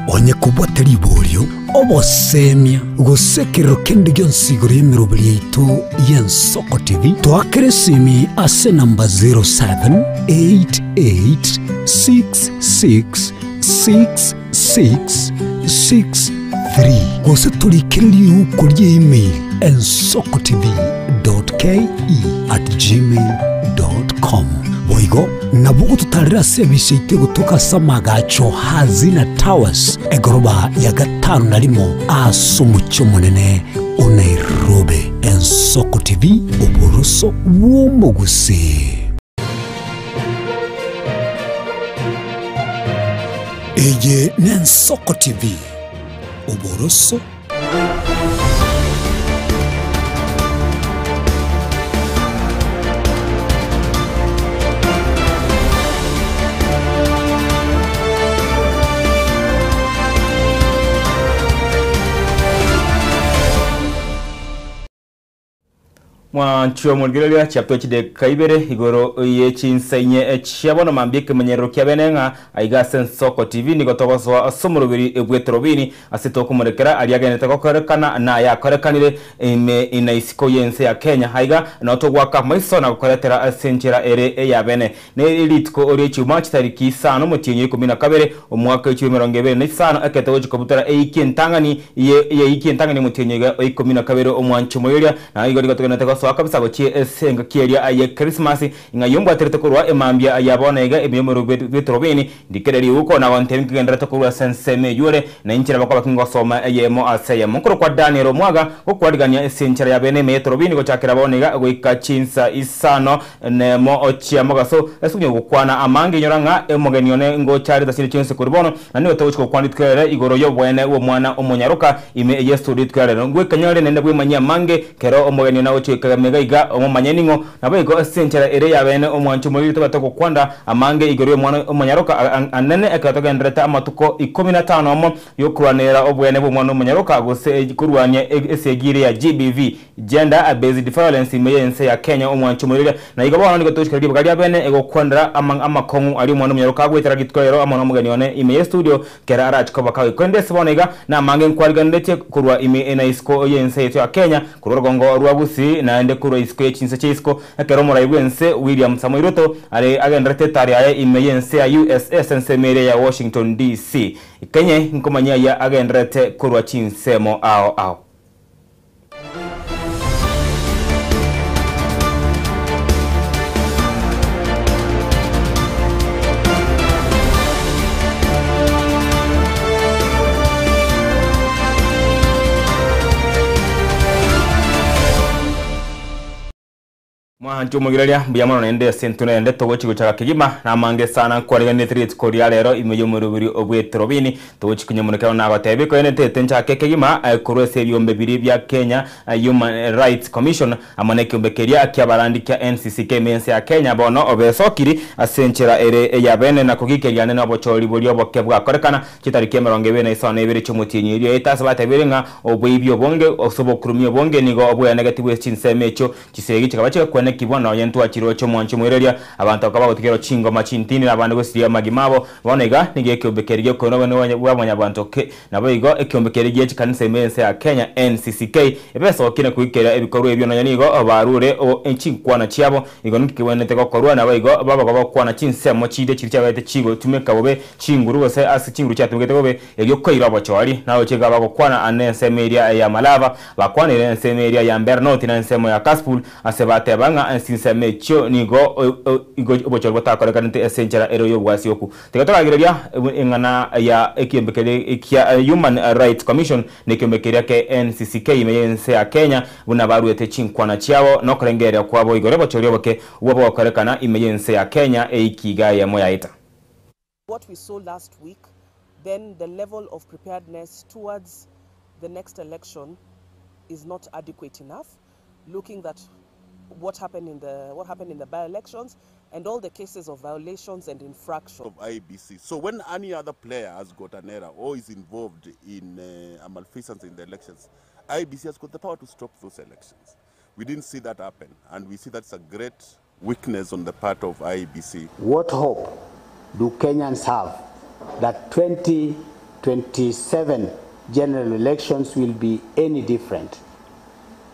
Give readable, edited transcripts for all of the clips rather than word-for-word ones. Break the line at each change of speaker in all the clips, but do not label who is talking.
Onye kobwate riborio, obosemia, gose ekerero kende gionsi igoro y'emeroberi yaito y'Ensoko TV, toakere esimi ase enamba 0788666663 gose torikere riuko rie email ensokotv.ke@gmail.com. Boigo nabo ogototarera ase ebisa yaito egotoka ase amagacho Hazina Towers, egoroba ya gatano na rimo ase omochie omonene o Nairobi. Ensoko TV, oboroso bw'omogusii. Eye n'Ensoko TV, oboroso.
Mwanchwa omorigereria chiapto chideka ibere igoro ye chinsa inye chia bono mambia ekemenyerero kia bene ng'a aiga ase Ensoko TV nigo togosoa ase omoroberi bw'etorobini ase tokomorekera aria agenderete gokorekana na ayakorekanire ime na isiko y'ense ya Kenya. Aiga nao togoaka amaiso na gokoretera ase enchera ere eya bene. Ne rituko rie chiuma chitariki isano omotienyi o ikomi na kabere, omwaka o 2025, ekero togochia kobutora eiki entang'ani ye eiki entang'ani omotienyi iga o ikomi na kabere omwancho omoyoria, na igo nigo togenderete gosoa kabisa gochia ase engaki eria ye Krismasi, ng'a yombwaterete korwa emambia ya bono iga ime y'omorwoti bw'etorobini, Ndikere riuko na gontebia nkegendererete korwa ase ensemo eyio ore, na inche nabakoba kingosoma eyemo ase eyemo. Nkorokwa Daniel omwaga, gokwarigania ase enchera ya bene ime y'etorobini gochakera bono iga goika chinsa isano nemo chia mogaso. Ase okonya gokwana amange inyora ng'a omogeni one ngocha are tasiri chionsi korwa bono, na nigo togochia gokwana rituko ere igoro y'oboene bw'omwana omonyaroka ime y'estudio rituko ria rero. Ngwekanyore naende bwemanyie amange kero omogeni one agochia goika mega iga omomanye ning'o. Naboigo ase enchera ere y'abeene omwancho omoriri tobate gokwanda amange igoro y'omwana omonyaroka anene ekero togendererete amatuko ikomi na tano amo y'okorwanerera obwene bw'omwana omonyaroka gose korwania esegi ere ya GBV, Gender Based Violence, ime y'ense ya Kenya omwancho omoriri. Na igo bono nigo togochikera ribaga ri'abeene egokwanera amakong'u aria omwana omonyaroka agoetera rituko rero amo nomogeni one ime y'estudio Kera arache koba kagoika. Korende ase bono iga namange nkwariganeretie korwa ime na isiko y'ense yaito ya Kenya, korwa orogongo rwa Gusii, naende korwa isiko ye chinse chia isiko, ekero omorai bw'ense William Samoei Ruto are agendererete etari yaye ime y'ense ya USA ase ensemo eria ya Washington DC. Kenye nkomanyia ayio agendererete korwa chinsemo ao ao. Mwanche omogireria, mbuya mono naende ase intwe naende togochia gochaka kegima namange sana nkwareganete rituko ria rero ime y'omoroberi obw'etorobini togochia konyamorekera nagotebia korende ntete nchake kegima korwa ase ebiombe biria bia Kenya Human Rights Commission amo nekiombe keria kiabarandi kia NCCK ime y'ense ya Kenya bono besokiri ase enchera ere eyabene na kogikeria nene obochori boria oboke bwakorekana Chitariki 25 chi'omotienyi erio yaito ase batebire ng'a oboibi obonge gose obokurumi obonge nigo obweanegetigwe ase chinsemo echio. Chisegi chikaba chigakwenekigwa, nonya ntwachiroche omwancho omoireria, abanto bakaba bagotigerwa chingoma chintindi na abande gosiria amagima abo. Bono iga nigo ekeombe keria gi'okoinwa obonene bwa mwanyabanto ke, naboigo ekeombe keria gie chikanisa ime y'ense ya Kenya, NCCK, ebesokire na koikeria ebikorwa ebio nonya nigo barure chinkwana chiabo. Igo ninki kegwenerete gokorwa? Naboigo babaga bagokwana chinsemo chinde chiria chiabete chigotumeka bobe chinguru gose ase chinguru chiatumegete bobe, erio koira obochori. Naroche iga bagokwana ande ensemo eria ya Malava, bakwanire ensemo eria ya Bernoti na ensemo ya Kasipul, ase bateba ng'a chinsemo echio nigo igo obochori botakorekanete ase enchera ere y'obwasioku. Tiga toragereria eng'ana ya ekiombe keria kia Human Rights Commission na ekiombe keria kia NCCK ime y'ense ya Kenya buna baruete chinkwana chiabo na okorengereria kwabo igoro y'obochori oboke obwo bogokorekana ime y'ense ya Kenya eiki iga eyemo yaeta.
What we saw last week, then the level of preparedness towards the next election is not adequate enough, looking that what happened in the, what happened in the by-elections and all the cases of violations and infractions.
Of IEBC. So when any other player has got an error or is involved in a malfeasance in the elections, IEBC has got the power to stop those elections. We didn't see that happen, and we see that's a great weakness on the part of IEBC.
What hope do Kenyans have that 2027 27 general elections will be any different.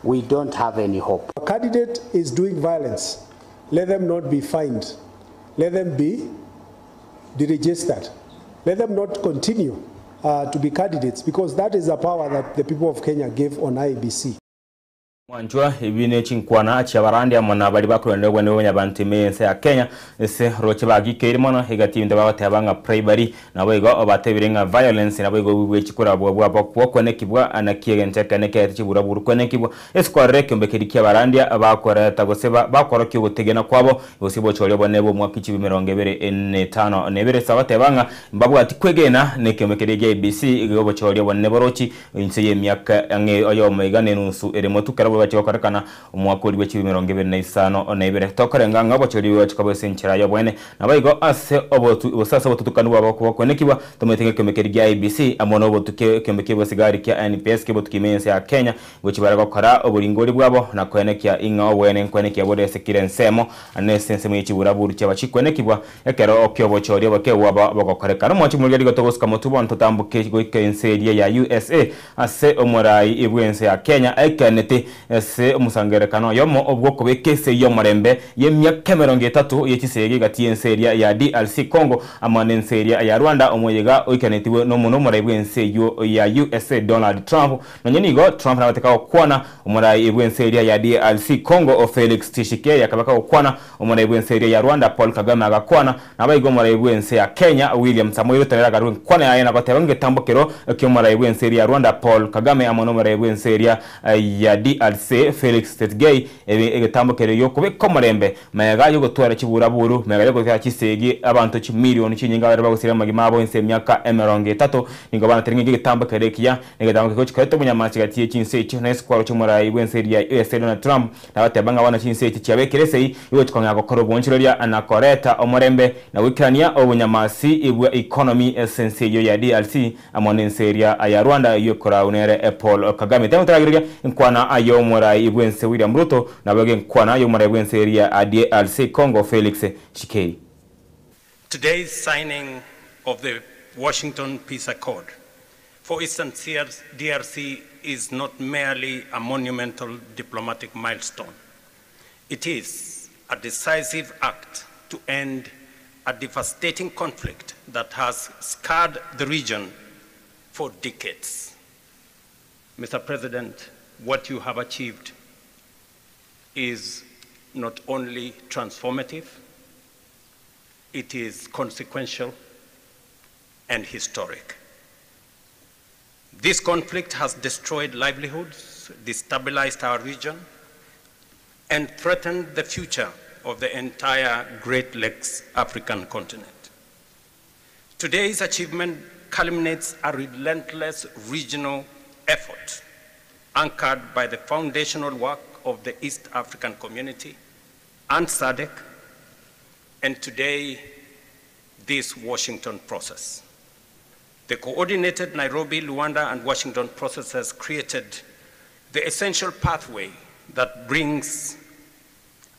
We don't have any hope.
A candidate is doing violence. Let them not be fined. Let them be deregistered. Let them not continue to be candidates because that is the power that the people of Kenya gave on IEBC.
Mwanchwa ebi ne chinkwana chiabarandi amo na bari bakorana obwene bw'abantu ime y'ense ya Kenya ase roche bagikeire mono egati ebinto bagoteba ng'a bribery nabo igo obatebire ng'a violence nabo igo bwechikorabwa bwabo bwokwenekibwa naki egento ekene kerete chiburaburu kwenekibwa ase kwarora ekiombe keria kia abarandia bakoreta gose bakorokia ogotegena kwabo gose bochoria obonene bwa omwaka chibi emerongo ebere na etano na ebere ase bagoteba ng'a mbabwati kwegena na ekiombe keria gia IEBC igo obochoria obonene borochi inse ya emiaka ang'e oyomo iga na enusu ere motu kero gokorekana omwaka ori bwa chibi emerongo ebere na isano na ibere tokorenga ng'a obochori bwachika bwase enchera y'obwene nabo igo ase obotu gose ase obotutukanu bwabo bokwenekibwa tomanyete ng'a ekiombe keria gia IEBC amo na obotuki ekiombe kia obosigari kia NPS kebotuki ime ense ya Kenya gochi bare gokora oboringori bwabo na kwenekia ing'a obwene nkwenekia bore ase kera ensemo ane ase ensemo ya chiburaburu chiaba chikwenekibwa ekero kia obochori oboke bwaba bogokorekana. Omwanchi omorigia rigo togosuka motwe bono totamboke goika ense eria ya USA ase omorai bw'ense ya Kenya aikanete ase omosangererekano oyomo obw'okobeka esegi y'omorembe y'emiaka emerongo etato ye chisegi egati y'ense eria ya DRC Congo amo n'ense eria ya Rwanda omoyega oikenetigwe nomonwe omorai bw'ense eyio ya USA Donald Trump. Nonye nigo Trump nabateka gokwana omorai bw'ense eria ya DRC Congo Felix Tshisekedi akabeka gokwana omorai bw'ense eria ya Rwanda Paul Kagame agakwana naboigo omorai bw'ense ya Kenya William Samoei Ruto nere akarua enkwana yaye na goteba ng'a egetambokero ki'omorai bw'ense eria ya Rwanda Paul Kagame amo nomorai bw'ense eria ya DRC Felix Tshisekedi ebe egetambo keria gi'okobeka omorembe, magega y'ogotwara chiburaburu, magega y'ogotwara chisegi abanto chimilioni chinyinge abare bagosiria amagima abo inse emiaka emerongo etato. Nigo banatire ng'a egetambo keria ekiya negetambo kegochi koreta obonyamasi gati ye chinse echio na ase kwarochia omorai bw'ense eria ya USA Donald Trump nabateba ng'a bono chinse echi chiabekire esegi egochi kong'ea gokora obonchoreria na koreta omorembe na goikerania obonyamasi bwa economy ase ense eyio ya DRC amo nense eria ya Rwanda eyio ekorau nere Paul Kagame. Temo toragereria enkwana y'omorai bw'ense William Ruto naboigo enkwana y'omorai bw'ense eria ya DRC Congo Felix Tshisekedi.
Today's signing of the Washington Peace Accord for Eastern DRC is not merely a monumental diplomatic milestone. It is a decisive act to end a devastating conflict that has scarred the region for decades. Mr. President, what you have achieved is not only transformative, it is consequential and historic. This conflict has destroyed livelihoods, destabilized our region, and threatened the future of the entire Great Lakes African continent. Today's achievement culminates a relentless regional effort anchored by the foundational work of the East African Community and SADC, and today, this Washington process. The coordinated Nairobi, Luanda, and Washington processes created the essential pathway that brings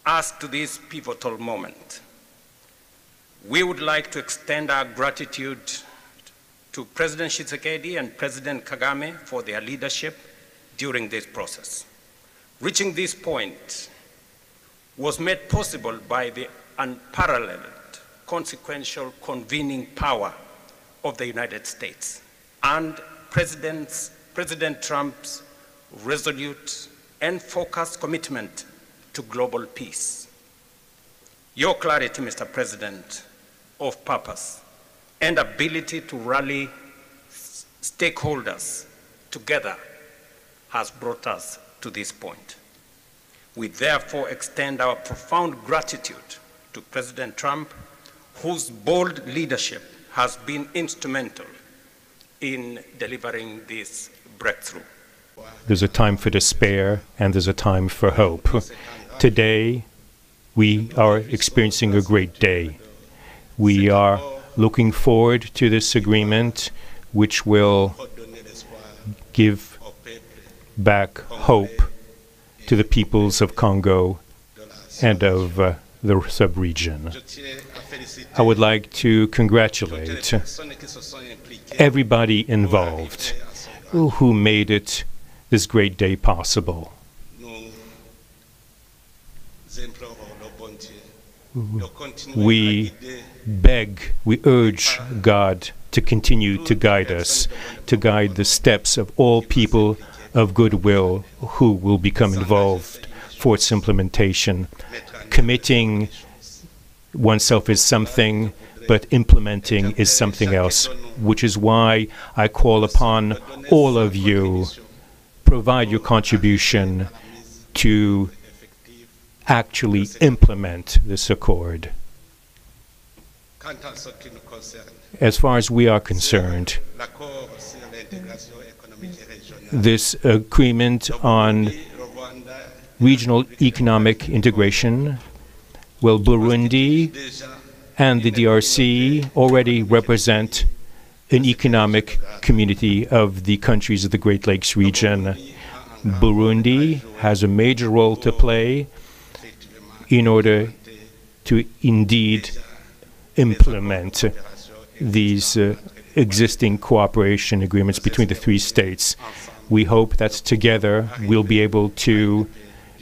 us to this pivotal moment. We would like to extend our gratitude to President Tshisekedi and President Kagame for their leadership during this process. Reaching this point was made possible by the unparalleled consequential convening power of the United States and President Trump's resolute and focused commitment to global peace. Your clarity, Mr. President, of purpose and ability to rally stakeholders together has brought us to this point. We therefore extend our profound gratitude to President Trump, whose bold leadership has been instrumental in delivering this breakthrough.
There's a time for despair and there's a time for hope. Today, we are experiencing a great day. We are looking forward to this agreement, which will give back hope to the peoples of Congo and of the sub-region. I would like to congratulate everybody involved who made it this great day possible. We beg, we urge God to continue to guide us, to guide the steps of all people of goodwill who will become involved for its implementation. Committing oneself is something, but implementing is something else, which is why I call upon all of you, provide your contribution to actually implement this accord. As far as we are concerned, this agreement on regional economic integration, well, Burundi and the DRC already represent an economic community of the countries of the Great Lakes region. Burundi has a major role to play in order to indeed implement these existing cooperation agreements between the three states. We hope that together we'll be able to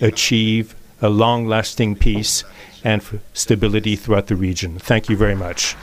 achieve a long-lasting peace and stability throughout the region. Thank you very much.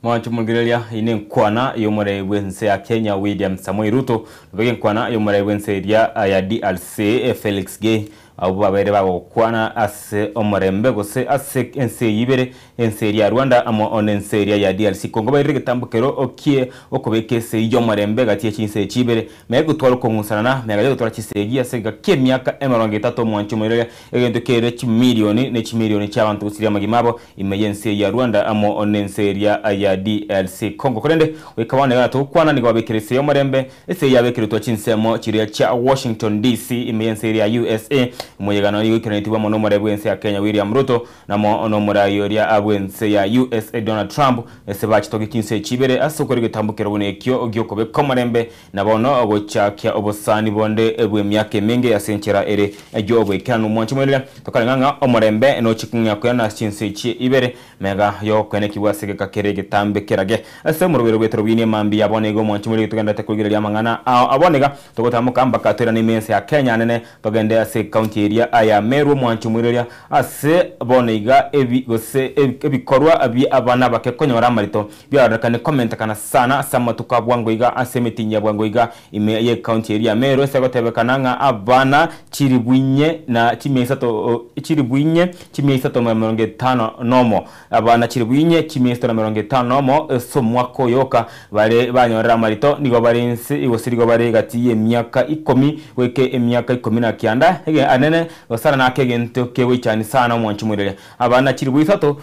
Mwancho mugiriria ine nkwana y'omorei bwense ya Kenya William Samoei Ruto bege nkwana y'omorei bwense eria ya DRC Felix Gay abo babere bagokwana ase omorembe gose ase ense yibere ense ya Rwanda amo one ense ya DRC Congo baire gitambukero okie okobeka ese y'omorembe gati y'echinse chibere mega gutwara okong'usana mega gutwara chisegi ase gaki emiaka emirongo etato omwancho moireria egento kere chimilioni ne chimilioni chiabantu gosiria amagima abo ime y'ense ya Rwanda amo one ense ya DRC Congo korende wikabana tokwana nigo babekere ese y'omorembe ese yabekere twa chinsemo chiria chia Washington DC ime y'ense ya USA omuyegano nigo ikiranetibwa mono omorembe bwense ya Kenya William Ruto namo onomorayi oria abwense ya USA Donald Trump ese bachitoke chinse chibere ase okore gitambukero bune ekio giokobeka omorembe nabono ogochakia obosani bonde ebw'emiaka emenge ase enchera ere ejobwekerano omwancho moireria tokareng'a ng'a omorembe nochikung'ia koyana ase chinse chi ibere mega yokwenekibwa ase geka kere getambe kerage ase omorobero bwetero bwine emambi yabone igo omwancho moireria togendete korigereria amang'ana ao abonega togotamoka mpaka toirane emense ya Kenya nene togende ase county area aya Meru omwancho moireria ase boneiga ebi gose ebikorwa abi abana bake konyora amarito byarorekane komentekana sana ase amatuko abwango iga ase emitinyi ya bwango iga ime ye county area Meru ase gotebekana ng'a abana chiribwinye na chimia isato chiribwinye chimia isato na mirongo etano nomo abana chiribwinye chimia isato na mirongo etano nomo ase omwaka oyoka bare banyorera amarito nigo bare nse igose nigo bare gati y'emiaka ikomi goike emiaka ikomi na kianda ege anene gosara nake egento kegoichani sana omwancho moireria abana chiribwi isato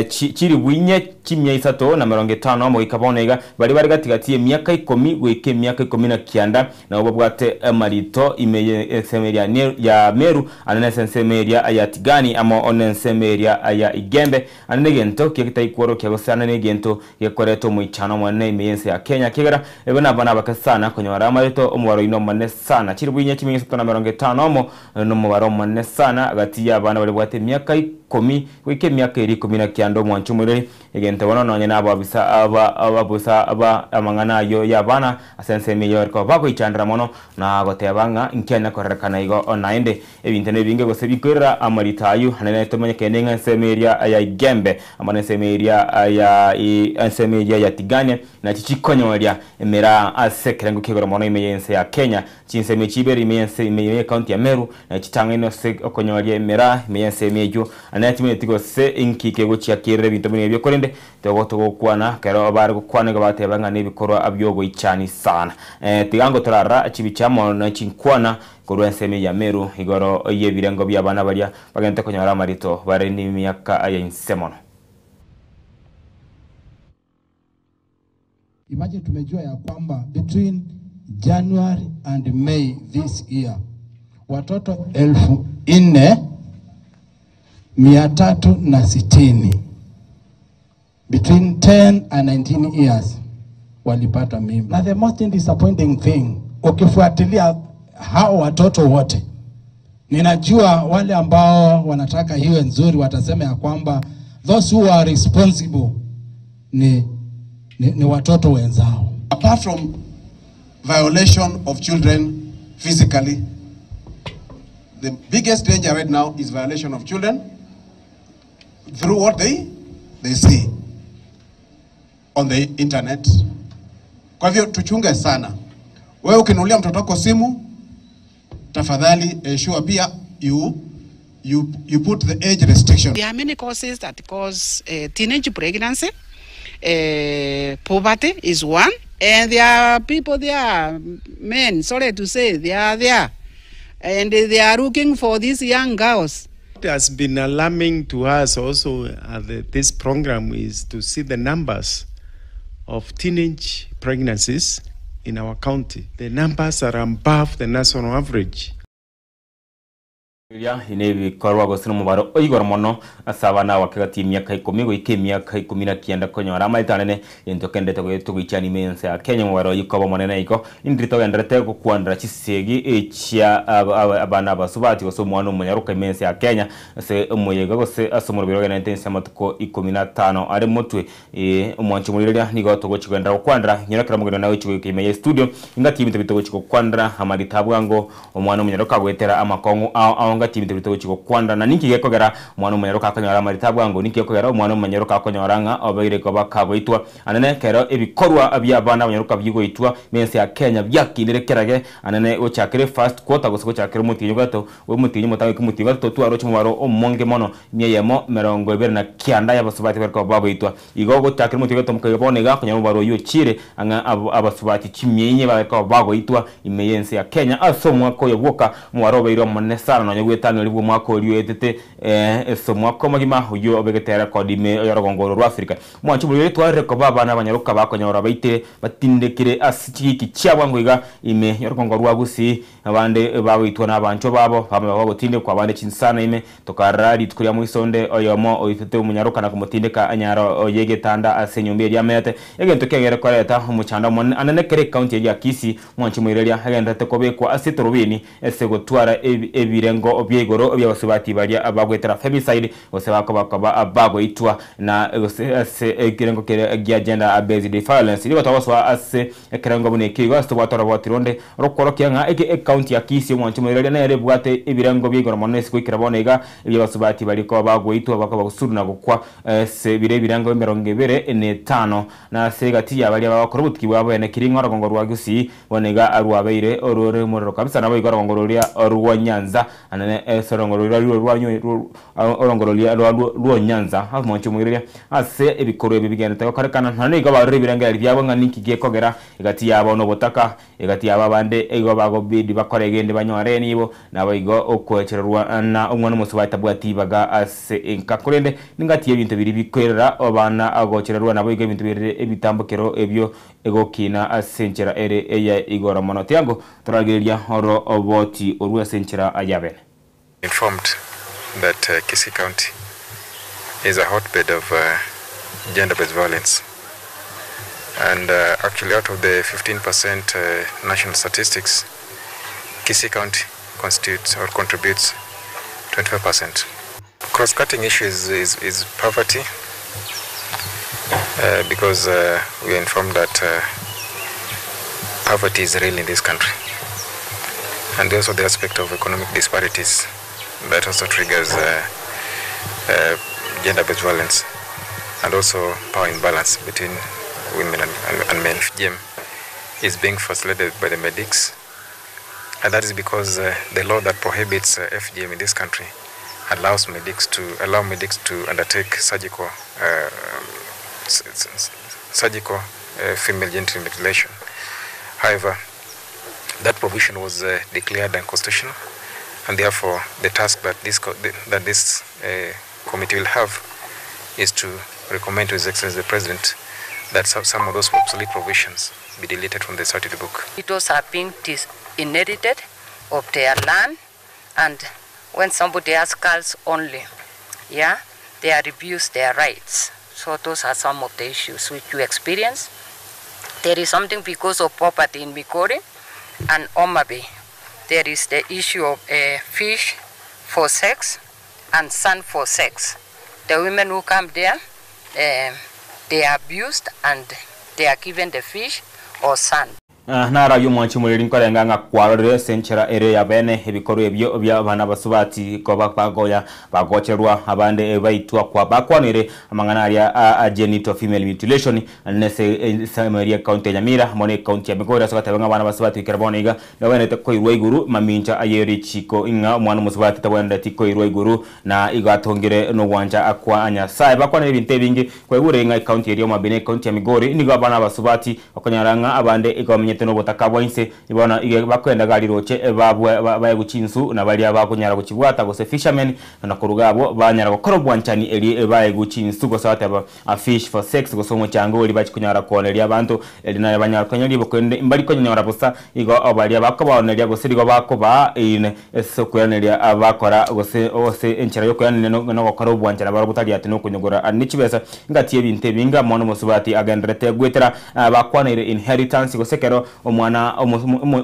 chiribwinye chimia isato na mirongo etano nomo goika bono iga bari bari gatigati y'emiaka ikomi goika emiaka ikomi na kianda nabo babwate amarito ime ensemo eria ya Meru anene ase ensemo eria ya Tigani amo one ensemo eria ya Igembe anene egento kiagitaikworokia gose anene egento gekoreta omoichano omonene ime y'ense ya Kenya kegera ebe nabana abake sana konyora amarito omobaro oino omonene sana chiribwinye chimia isato na mirongo etano nomo nomobaro omonene sana gati y'abana bari bwate emiaka ikomi goika emiaka eri ikomi na kianda omwancho omoireri egento bono nonye nabo abisa aba ababusa aba amang'ana ayo y'abana ase ensemo eyo bariko bagoichandera mono na goteba ng'a nkianya korerekana igo naende ebinto nebinge gose bikoirera amarito ayo anene tomanyekene ng'a ensemo eria ya Igembe amo na ensemo eria ya ensemo eria ya Tigania nachi chikonyoria emera ase ekerengo ki'igoro mono ime y'ense ya Kenya chinsemo chibere ime y'ense ime y'ekaunti ya Meru chitang'aine ase okonyoria emera ime y'ensemo eywo anene timanyeti gose inki kegochiakirera ebinto buna ebio korende togo togokwana kero bare gokwana igo bateba ng'a nebikorwa biogoichani sana tiga ngotorara chibicha amo na chinkwana korwa ensemo ya Meru igoro y'ebirengo bia abana baria bagente konyora amarito bare n'emiaka ya inse mono.
Imagine tumejua ya kwamba between January and May this year watoto 4,360 between 10 and 19 years walipata mimba. Na the most disappointing thing, ukifuatilia hao watoto wote Ninajua wale ambao wanataka iwe nzuri watasema ya kwamba those who are responsible ni, ni, ni watoto wenzao.
Apart from violation of children physically, the biggest danger right now is violation of children through what they, they see on the internet. Kwa hivyo tuchunge sana. Wewe ukinunulia mtoto wako simu, tafadhali ensure pia you, you, you put the age restriction.
There are many causes that cause teenage pregnancy. Poverty is one. And there are people there, men, sorry to say, they are there. And they are looking for these young girls.
What has been alarming to us also at this program is to see the numbers of teenage pregnancies in our county. The numbers are above the national average.
Iria nebikorwa gose nomobaro oigoro mono ase abana abake gati emiaka ikomi goika emiaka ikomi na kianda konyora amaete anene egento kendete goichani ime ense ya Kenya omobaro oyio koba omonene igo indiri togenderete gokwanera chisegi echia abana abasubati gose omwana omonyaroka ime ense ya Kenya ase omoyega gose ase omoroberi ogenderete ense amatuko ikomi na tano are motwe omwancho omorireria nigo togochi kogenderera gokwanera nyora kera omogeni nagochi goika ime ya studio ingaki ebinto bitogochi gokwanera amarita bwango omwana omonyaroka agoetera amakong'u ao ao ngati ebinto bitogochi gokwanera na ninki gekogera omwana omonyaroka akonyora amarita bwango ninki gekogera omwana omonyaroka akonyora ng'a obeire koba kagoitwa anene kero ebikorwa bia abana abanyaroka bigoitwa mense ya Kenya byakinire kerage anene gochakire first quarter gose gochakire omotinyo gato omotinyo motango omotinyo gato twaroche omobaro omonge mono mia eyemo emerongo ebere na kianda y'abasubati bariko bagoitwa igo gochakire omotinyo gato mokaiga bono iga akonyora omobaro oywo ochire ang'a abasubati chimia inye bariko bagoitwa ime y'ense ya Kenya ase omwaka oyo bwoka omobaro obeire omonene sana nonya gwetania bwa omwaka oria oetete ase omwaka omogima oywo obegete record ime y'orogongo oro rwa Africa. Omwancho omorwire twarire koba abana abanyaroka bakonyora baitire batindekire ase chigiki chia bwango iga ime y'orogongo rwa Gusii abande bagoitwa na abanchwa babo bamwe bagotindekwa abande chinsana ime tokarora rituko ria moiso onde oyomo oitete omonyaroka na komotindeka anyaro oye egetanda ase enyomba eria amete egento kiagere koreta omochando omonene anene kere ekaunti eria ya Kisii omwancho omoireria agenderete kobekwa ase etorobini ase gotwara ebirengo bia igoro bia abasubati baria bagwetera femicide gose bakobakoba bagoitwa na gose ase ekerengo kere gia gender based violence nigo togosoa ase ekerengo buna ekio igo ase tobwate oroboti ronde rokworokia ng'a eke ekaunti ya Kisii omwancho omoireria nere ebwate ebirengo bia igoro mono ase goikera bono iga ebia abasubati baria koba bagoitwa bakoba gosuru na gokwa ase bire ebirengo emerongo ebere na etano na ase egati ya baria bagokora obotuki bwabo ene keri ng'a orogongo rwa Gusii bono iga rwabeire orore omorero kabisa nabo igo orogongo roria rwa Nyanza anene ase orongo roria rwa orongo roria rwa rwa Nyanza omonche omoireria ase ebikorwa ebi bigenderete gokorekana naende nigo barore ebirengererio biabo ng'a ninki gekogera egati yabo na obotaka egati yabo abande igo bagobidi bakore egende banyore enibo nabo igo okoechererwa na omwana omosubati tabwati ibaga ase enka korende ningati y'ebinto biria bikoirera abana agochererwa nabo igo ebinto bire ebitambokero ebio egokina ase enchera ere eya igoro mono tiango toragereria oro oboti orwo ase enchera ya bene.
Informed that Kisii County is a hotbed of gender-based violence, and actually out of the 15% national statistics, Kisii County constitutes or contributes 25%. Cross-cutting issue is, is, is poverty, because we are informed that poverty is real in this country, and also the aspect of economic disparities that also triggers gender-based violence, and also power imbalance between women and, and, and men. FGM is being facilitated by the medics, and that is because the law that prohibits FGM in this country allows medics to allow medics to undertake surgical surgical female genital mutilation. However, that provision was declared unconstitutional, and therefore the task that this that this committee will have is to recommend to His Excellency the President that some of those obsolete provisions be deleted from the statute book.
Widows are being disinherited of their land, and when somebody has girls only, yeah, they are abused their rights. So those are some of the issues which you experience. There is something because of poverty in Migori and Homa Bay. There is the issue of fish for sex and sand for sex. The women who come there, eh, they are abused and they are given the fish or sand.
Naro ayio omwanchi omoreri nkorenga ng'a kwarorire ase enchera ere y'abeene ebikorwa ebio bi'abana abasubati koba bagoya bagocherwa abande baitwa kwa bakwanire amang'ana aria a genital female mutilation nese ensemo eria ekaunti ya Nyamira amo ne ekaunti ya Migori ase goteba ng'a abana abasubati goikera bono iga nabwenerete koirwa iguru mamincha aye richiko ing'a omwana omosubati tabwenereti koirwa iguru na igo atongire nogwancha kwa Nyasae. Bakwanire ebinto ebinge kwaigure ng'a ekaunti eria Homa Bay na ekaunti ya Migori nigo abana abasubati Okonyora ng'a abande igo bamenyete nobotaka bwa inse, bono iga bakwenda gari roche babue baegwe chinsu na baria bakonyara gochibwata gose fishermen, na koruga abwo banyara gokora obwanchani erio baegwe chinsu gose bateba a fish for sex gose omochango oria bachia konyara kooneria abanto erio naye banyara konya riboko rinde mbari konyora bosa igo baria bakobaoneria gose rigo bakobaa ine ase okoiraneria bakora gose ase enchera yokoiraneria nogokora obwanchani barobwo tari ati nokonyogora ne chibesa Engati y'ebinto ebinge omwana omosubati agendererete goetera bakwaneire inheritance gose ekero omwana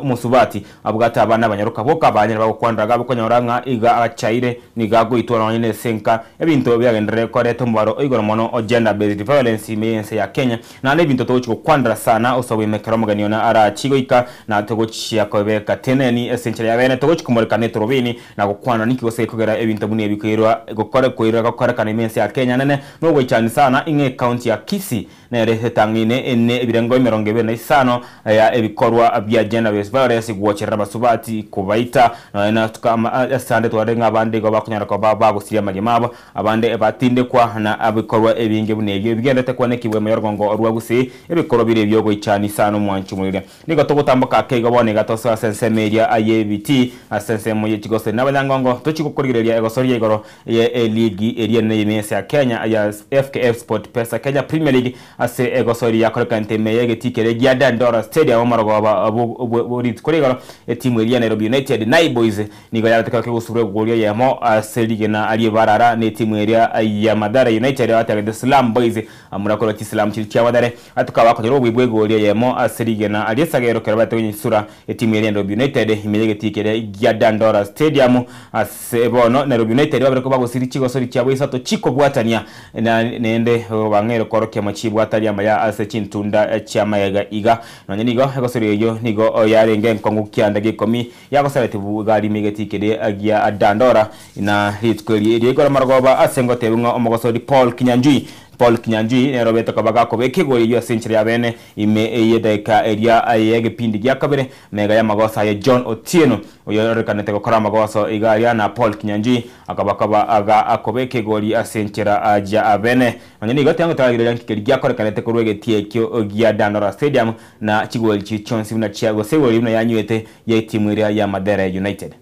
omosubati abwate abana abanyaroka boka banyare bagokwanera iga abokonyora ng'a iga achaire nigo agoitwa nonye nese enka ebinto biagenderere koreta omobaro oigoro mono o gender based violence ime y'ense ya Kenya naende ebinto togochi gokwanera sana ase oboime ekero omogeni one arachi goika na togochia kobeka teneni ase enchera ya bene togochi komoreka netorobini na gokwana ninki gose gekogera ebinto buna ebi koirwa gokore koirwa gokorekana ime ense ya Kenya nene Nogoichani sana ing'e ekaunti ya Kisii nere etang'aine ene ebirengo 25 ya ebikorwa bia gender based violence gwocherera abasubati kobaita nonya na ase ande twarorire ng'a abande igo bakonyara koba bagosiria amagima abo abande batindekwa na ebikorwa ebinge buna ebio bigenderete kwanekigwa ime y'orogongo rwa Gusii ebikorwa bire ebiogoichani sana omwanchi omoiria. Nigo togotamboka ake igo bono iga tosoe ase ensemo eria y'ebitii ase ensemo ye chigosori na abanyangongo tochie gokorigereria egosori ya igoro ye eligi eria enene y'ime y'ense ya Kenya ya FKF SportPesa Kenya Premier League ase egosori yakorekanete ime y'egetii keria gia Dandora Stadium omorogoba bwe rituko ria igoro etimu eria ya Nairobi United Naiboys nigo yarete kero kegosurwa egori eyemo ase rigena ri'ebarara na etimu eria ya Mathare United batagete Slum Boys Amura korwa chisilamu chiria chia Mathare atukaba bakonyora obobe bw'egori eyemo ase rigena ri'esagero ekero barete konyesura etimu eria ya Nairobi United ime y'egetii keria gia Dandora Stadium Ase bono Nairobi United babere kobagosiria chigosori chiabo isato chikobwatania na naende bang'eire koorokia amachibu atari amaya ase chintunda chi'amayega iga. Nonya nigo egosori eyio nigo yarenge enkong'u kianda gia ikomi yagosaretie bugari ime egetii keria gia Dandora na rituko eri riaigoro amarogoba ase ngotebi ng'a omogosori Paul Kinyanjui Paul Kinyanjui nere obete koba gakobeka egori eyio ase enchera y'abeene ime y'edaika eria y'egepindi gia kabere Mega y'amagoso aye John Otieno, oyoororekanete gokora amagoso iga aria na Paul Kinyanjui, akaba koba aga akobeka egori ase enchera ya abene. Nonya nigo tiango taragireria nki keria giakorekanete korwa egetii ekio gia Dandora Stadium na chigori chiria chionsi buna chia gose egori buna yanywete ye etimu eria ya Mathare United.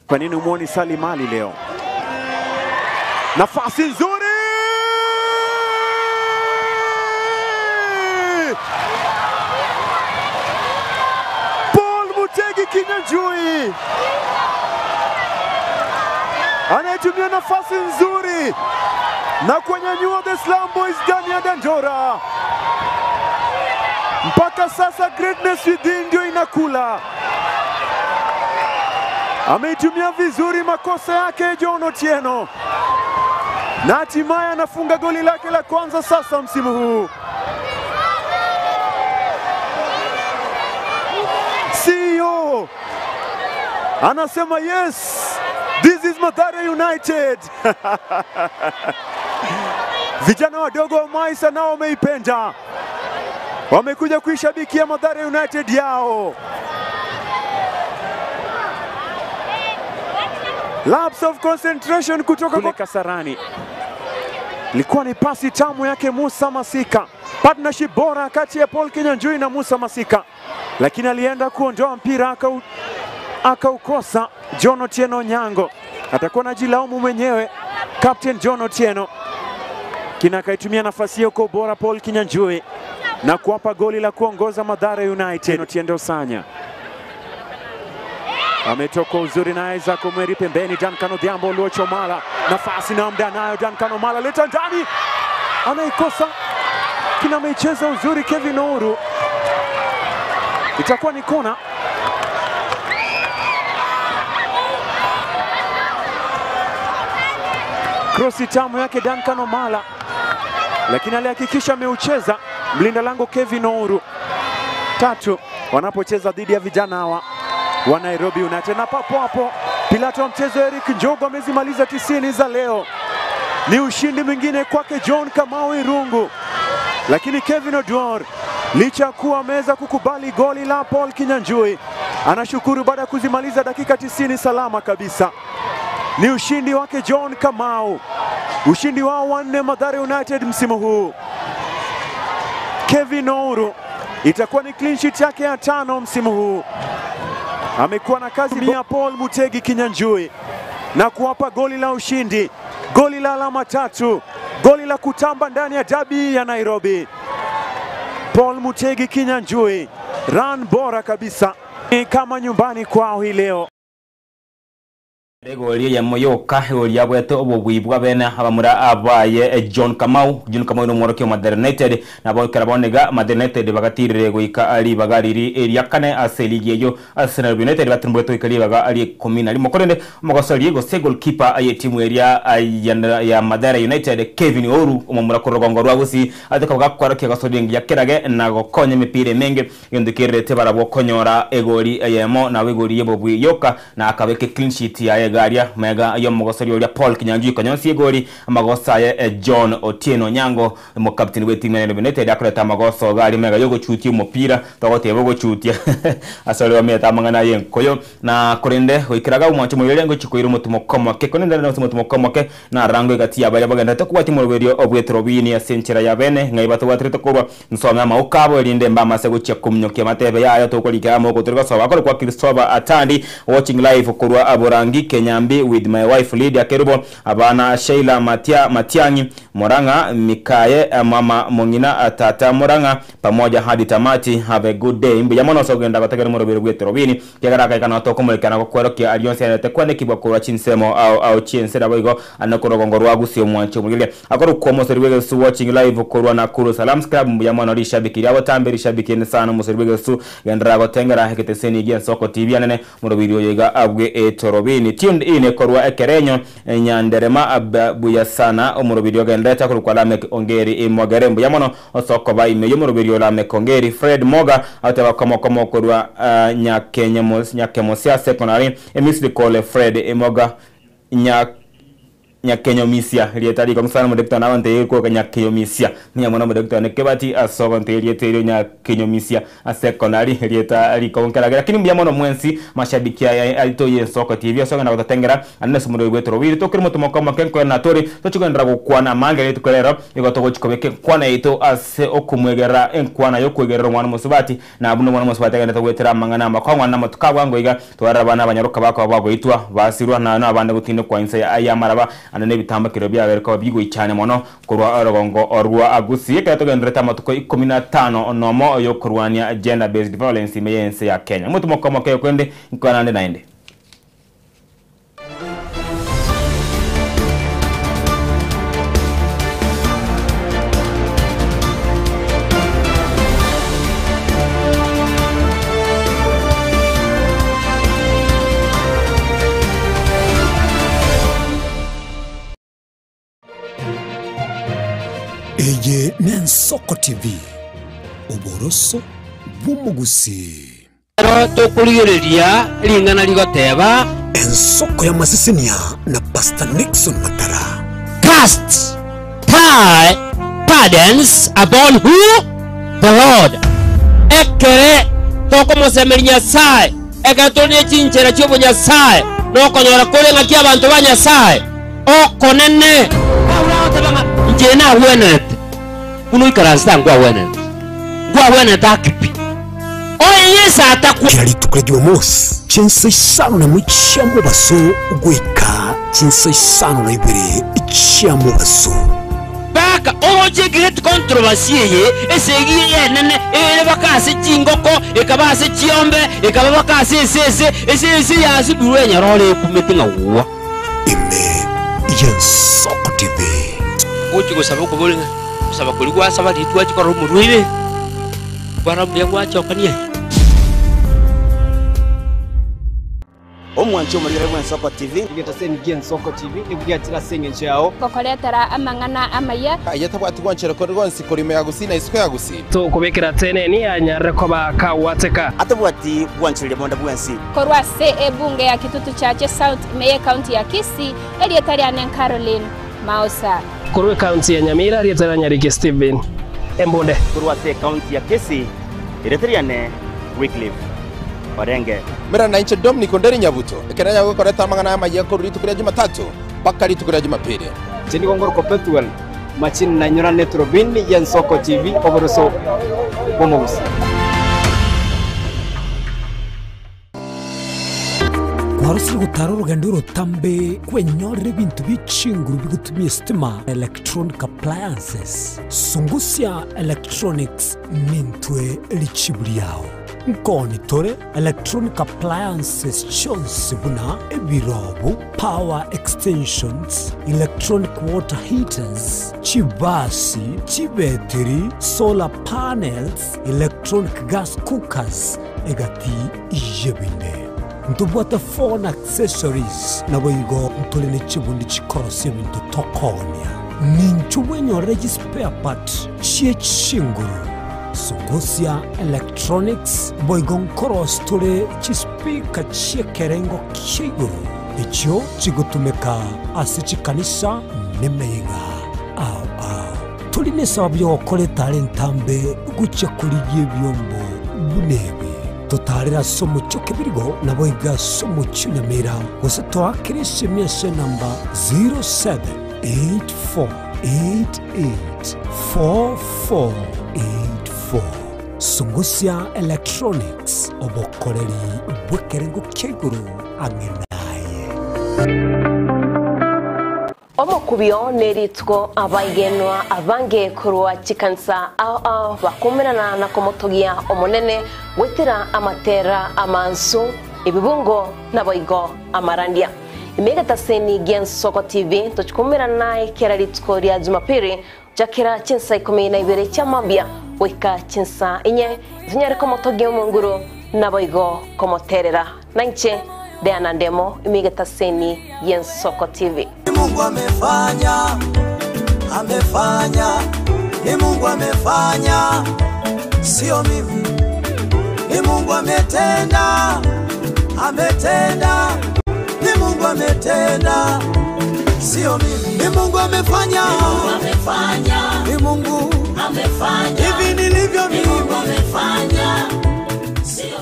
Kwa nini humuoni Salim Ali leo? Nafasi nzuri! Paul Mutegi Kinyanjui anayetumia nafasi nzuri na kuwanyanyua the Slum Boys ndani ya Dandora. Mpaka sasa greatness within ndio inakula. Ameitumia vizuri makosa yake John Otieno na hatimaye anafunga goli lake la kwanza sasa msimu huu. CEO anasema yes, this is Mathare United. Vijana wadogo wa Maisa nao wameipenda, wamekuja kuishabikia Mathare United yao. Lapse of concentration kutoka kule Kasarani. Ilikuwa ni pasi tamu yake Musa Masika, partnership bora kati ya Paul Kinyanjui na Musa Masika, lakini alienda kuondoa mpira akaukosa. John Otieno Onyango atakuwa anajilaumu mwenyewe, Captain John Otieno. Kina akaitumia nafasi hiyo kwa ubora Paul Kinyanjui na kuwapa goli la kuongoza Mathare United. Otiendo Sanya ametoka uzuri naye Isaac Omweri pembeni, Duncan Odhiambo Luochomala, nafasi na muda nayo Duncan Omala, leta ndani, anaikosa. Kina ameicheza uzuri Kevin Ouru, itakuwa ni kona. Krosi tamu yake Duncan Omala, lakini alihakikisha ameucheza mlinda lango Kevin Ouru. Tatu wanapocheza dhidi ya vijana hawa wa Nairobi United, na papo hapo Pilato wa mchezo Eric Njogo amezimaliza 90 za leo. Ni ushindi mwingine kwake John Kamau Irungu, lakini Kevin Oduor licha ya kuwa ameweza kukubali goli la Paul Kinyanjui, anashukuru baada ya kuzimaliza dakika 90 salama kabisa. Ni ushindi wake John Kamau, ushindi wao wanne Mathare United msimu huu. Kevin Ouru itakuwa ni clean sheet yake ya tano msimu huu. Amekuwa na kazi ya Paul Mutegi Kinyanjui na kuwapa goli la ushindi, goli la alama tatu, goli la kutamba ndani ya dabi ya Nairobi. Paul Mutegi Kinyanjui, run bora kabisa, ni kama nyumbani kwao hii leo.
Egoli ya moyoka egoli yabwete obobui bwa bene abamura abaye John Kamau. John Kamau no mworoki wa Mathare United nabo kera bonega Mathare United bagatirire goika ari bagariri eria kane ase ligi eyo ase Nairobi United batimbwete goika ribaga ari 11 korende omogosori gose goalkeeper aye timu eria ya Mathare United Kevin Ouru omomura korogongo rwa Gusii ateka bagakora kegosori ngiya kerage na gokonya emipira emenge gento kerete barabwo konyora egoli eyemo na egoli yebobui yoka na akabeke clean sheet yaye garia mega yo mogosori oria Paul Kinyanjui konyonsi egori amagosa ye John Otieno Nyango mo captain we team ya Nairobi United akoreta amagoso gari mega yo gochutia omopira togoteba gochutia asore ometa mangana ye nkoyo na korende goikiraga omwancho moyore ngochikoira omotumo komoke konende na omotumo komoke na rango egati yabaria bagendete kubwati moroberio obwetorobini ase enchera ya bene ng'ai batobwaterete korwa nsome amaokabo erinde mbamase gochia komunyokia matebe yayo tokorikera amoko tore gosoba akore kwa Christopher Atandi watching live korwa Aborangi Kenyambi with my wife Lydia Kerubo abana Sheila Matia Matiangi Moranga Mikaye mama Mongina tata Moranga pamoja hadi tamati. Have a good day. Mbuya mono sogenda gotegera morobero bwetorobini kiagaraka ikana tokomorekana gokwerokia alionse yanete kwanekibwa korwa chinsemo au au chinsera boigo anakorogongo rwa Gusii omwancho mugire akoro kwa mosori wegesu watching live korwa Nakuru Salams Club. Mbuya mono rishabiki ryabo tambe rishabiki ni sana mosori wegesu gendera gotengera heketeseni gia Nsoko TV anene morobiri oyiga abwe etorobini tuned in korwa ekerenyo nyanderema buya sana omorobiri ogendeta korwa Lamek Ongeri imogere mbuya mono osoko ba ime yomorobiri Lamek Ongeri Fred Moga ateba komo komo korwa Nyakemosia Secondary emisli kole Fred Emoga Nyakenyomisia rieta riko msana modekta na wante ko Nyakenyomisia nya mwana modekta ne kebati asogo nte rieta rio Nyakenyomisia secondary rieta riko nkeragera lakini mbuya mono mwensi mashabiki ya alito ye Nsoko TV asogo na gotengera anene sumuro gweto robiri tokiri mutumo koma kenko na tori tochigondera gokwana mangere tukorero igo togochikobeke kwana ito ase okumwegera enkwana yokwegerera omwana musubati na buno mwana musubati agenda togwetera mangana makongwa na motukabwa ngoiga twarara bana abanyaruka bakwa bagoitwa basirwa na na abande gutinde kwa insa ya maraba anene bitambakiro byabereka bigwe cyane mono korwa orogongo orwa Agusi kera togendereta amatuko 15 nomo yo kurwania gender based violence meyense ya Kenya mutumo komo ke kwende nkwanande naende.
Eye ne Nsoko TV oboroso bw'omugusi
ero tokurigereria ringana rigoteba
Ensoko ya masisinia na Pastor Nixon Matara.
Cast thy burdens upon who? The Lord. Ekere tokomosemeria Nyasaye ekere tore chinchera chiobo Nyasaye nokonyora kore ng'aki abanto ba Nyasaye okonene nje na wenete kuno ikaransa ngwa wenete ngwa wenete akipi oye Yesu ataku
kila rituko rya Jumamosi chinsa isano na mwicha mubaso gwika chinsa isano na ibiri icha mubaso
baka oje great controversy ye esegi yenene ere bakase chingoko ekabase chiombe ekaba bakase esese esese yasibirwe nyarole kumete ngawuwa
ime Nsoko TV
uchi gusaba kubulinga gusaba kuli gwasaba litwa chikora omurwaire gwara buya gwachokania.
Omwanchi omorigere bw'Ensoko TV.
Egetaseni gi'Ensoko TV nigo giachire ase engencho yao.
Gokoretera amang'ana amaya.
Aye tabwati gwanchera kore gwonsi korwa ime ya Gusii na isiko ya Gusii.
Tokobekera teneni anyarire koba kagwateka.
Atabwati gwanchereria bonde bwensi.
Korwa ase ebunge ya Kitutu Chache South ime y'Ecounty ya Kisii, erieta riane Caroline Mausa.
Korwa ecounty ya Nyamira, erieta ria Nyariki Stephen Embunde.
Korwa ase ecounty ya Kisii, erieta riane Wycliffe Orenge.
Mera nainche Dominic Onderi Nyabuto, ekero nanyare gokoreta amang'ana amayia korwa rituko ria Jumatatu mpaka rituko ria Jumapili.
Inche nigo ngorokwa Pethuel Machini nainyora Eturubini y'Ensoko TV oboroso bw'omogusii.
Kwarosire gotara orogendo orotambe kwenyorera ebinto bie chinguru bigotumia esitima, electronic appliances. Sungusia Electronics nintwe richibu riao. Nkoni tore electronic appliances chionsi buna ebirobu, power extensions, electronic water heaters, chibasi, chibetiri, solar panels, electronic gas cookers, egati y'ebinde. Ntobwate phone accessories, naboigo ntore ne chibundi chikorosia ebinto tokonia. Ninchu bwenyorere chispare part chie chinguru. Sungusia Electronics boigo nkorosia tore chispeaker chi'ekerengo kia igoro, echio chigotumeka ase chikanisa nemeyega ao ao. Tori nesababu y'ogokora etara entambe gochia korigia ebiombo buna ebi. Totaarere ase omochie o Kebirigo, naboigo ase omochie o Nyamira, gose toakere esemi ase enamba 0784884484. Sungusia Electronics, obokoreri bw'ekerengo kia igoro ang'e naye.
Omokubio nerituko abaigenwa abange korwa chikanisa ao ao bakumerana na komotogia omonene gwetera amatera amansu ebibungo naboigo amarandia. Imegetaseni gi'Ensoko TV tochikumerana ekera rituko ria Jumapili jakera chinsa 12 chia mambia goika chinsa 4 tunyare komotogia omonguru naboigo komoterera nainche Diana Ndemo imigetaseni y'Ensoko TV.
Mungu amefanya, amefanya, ni Mungu amefanya, sio mimi. Ni Mungu ametenda, ametenda, ni Mungu ametenda, sio mimi. Ni Mungu amefanya,
Ni Mungu amefanya,
ni Mungu
amefanya,
hivi nilivyo
Ni Mungu
mimi.
amefanya, sio mimi.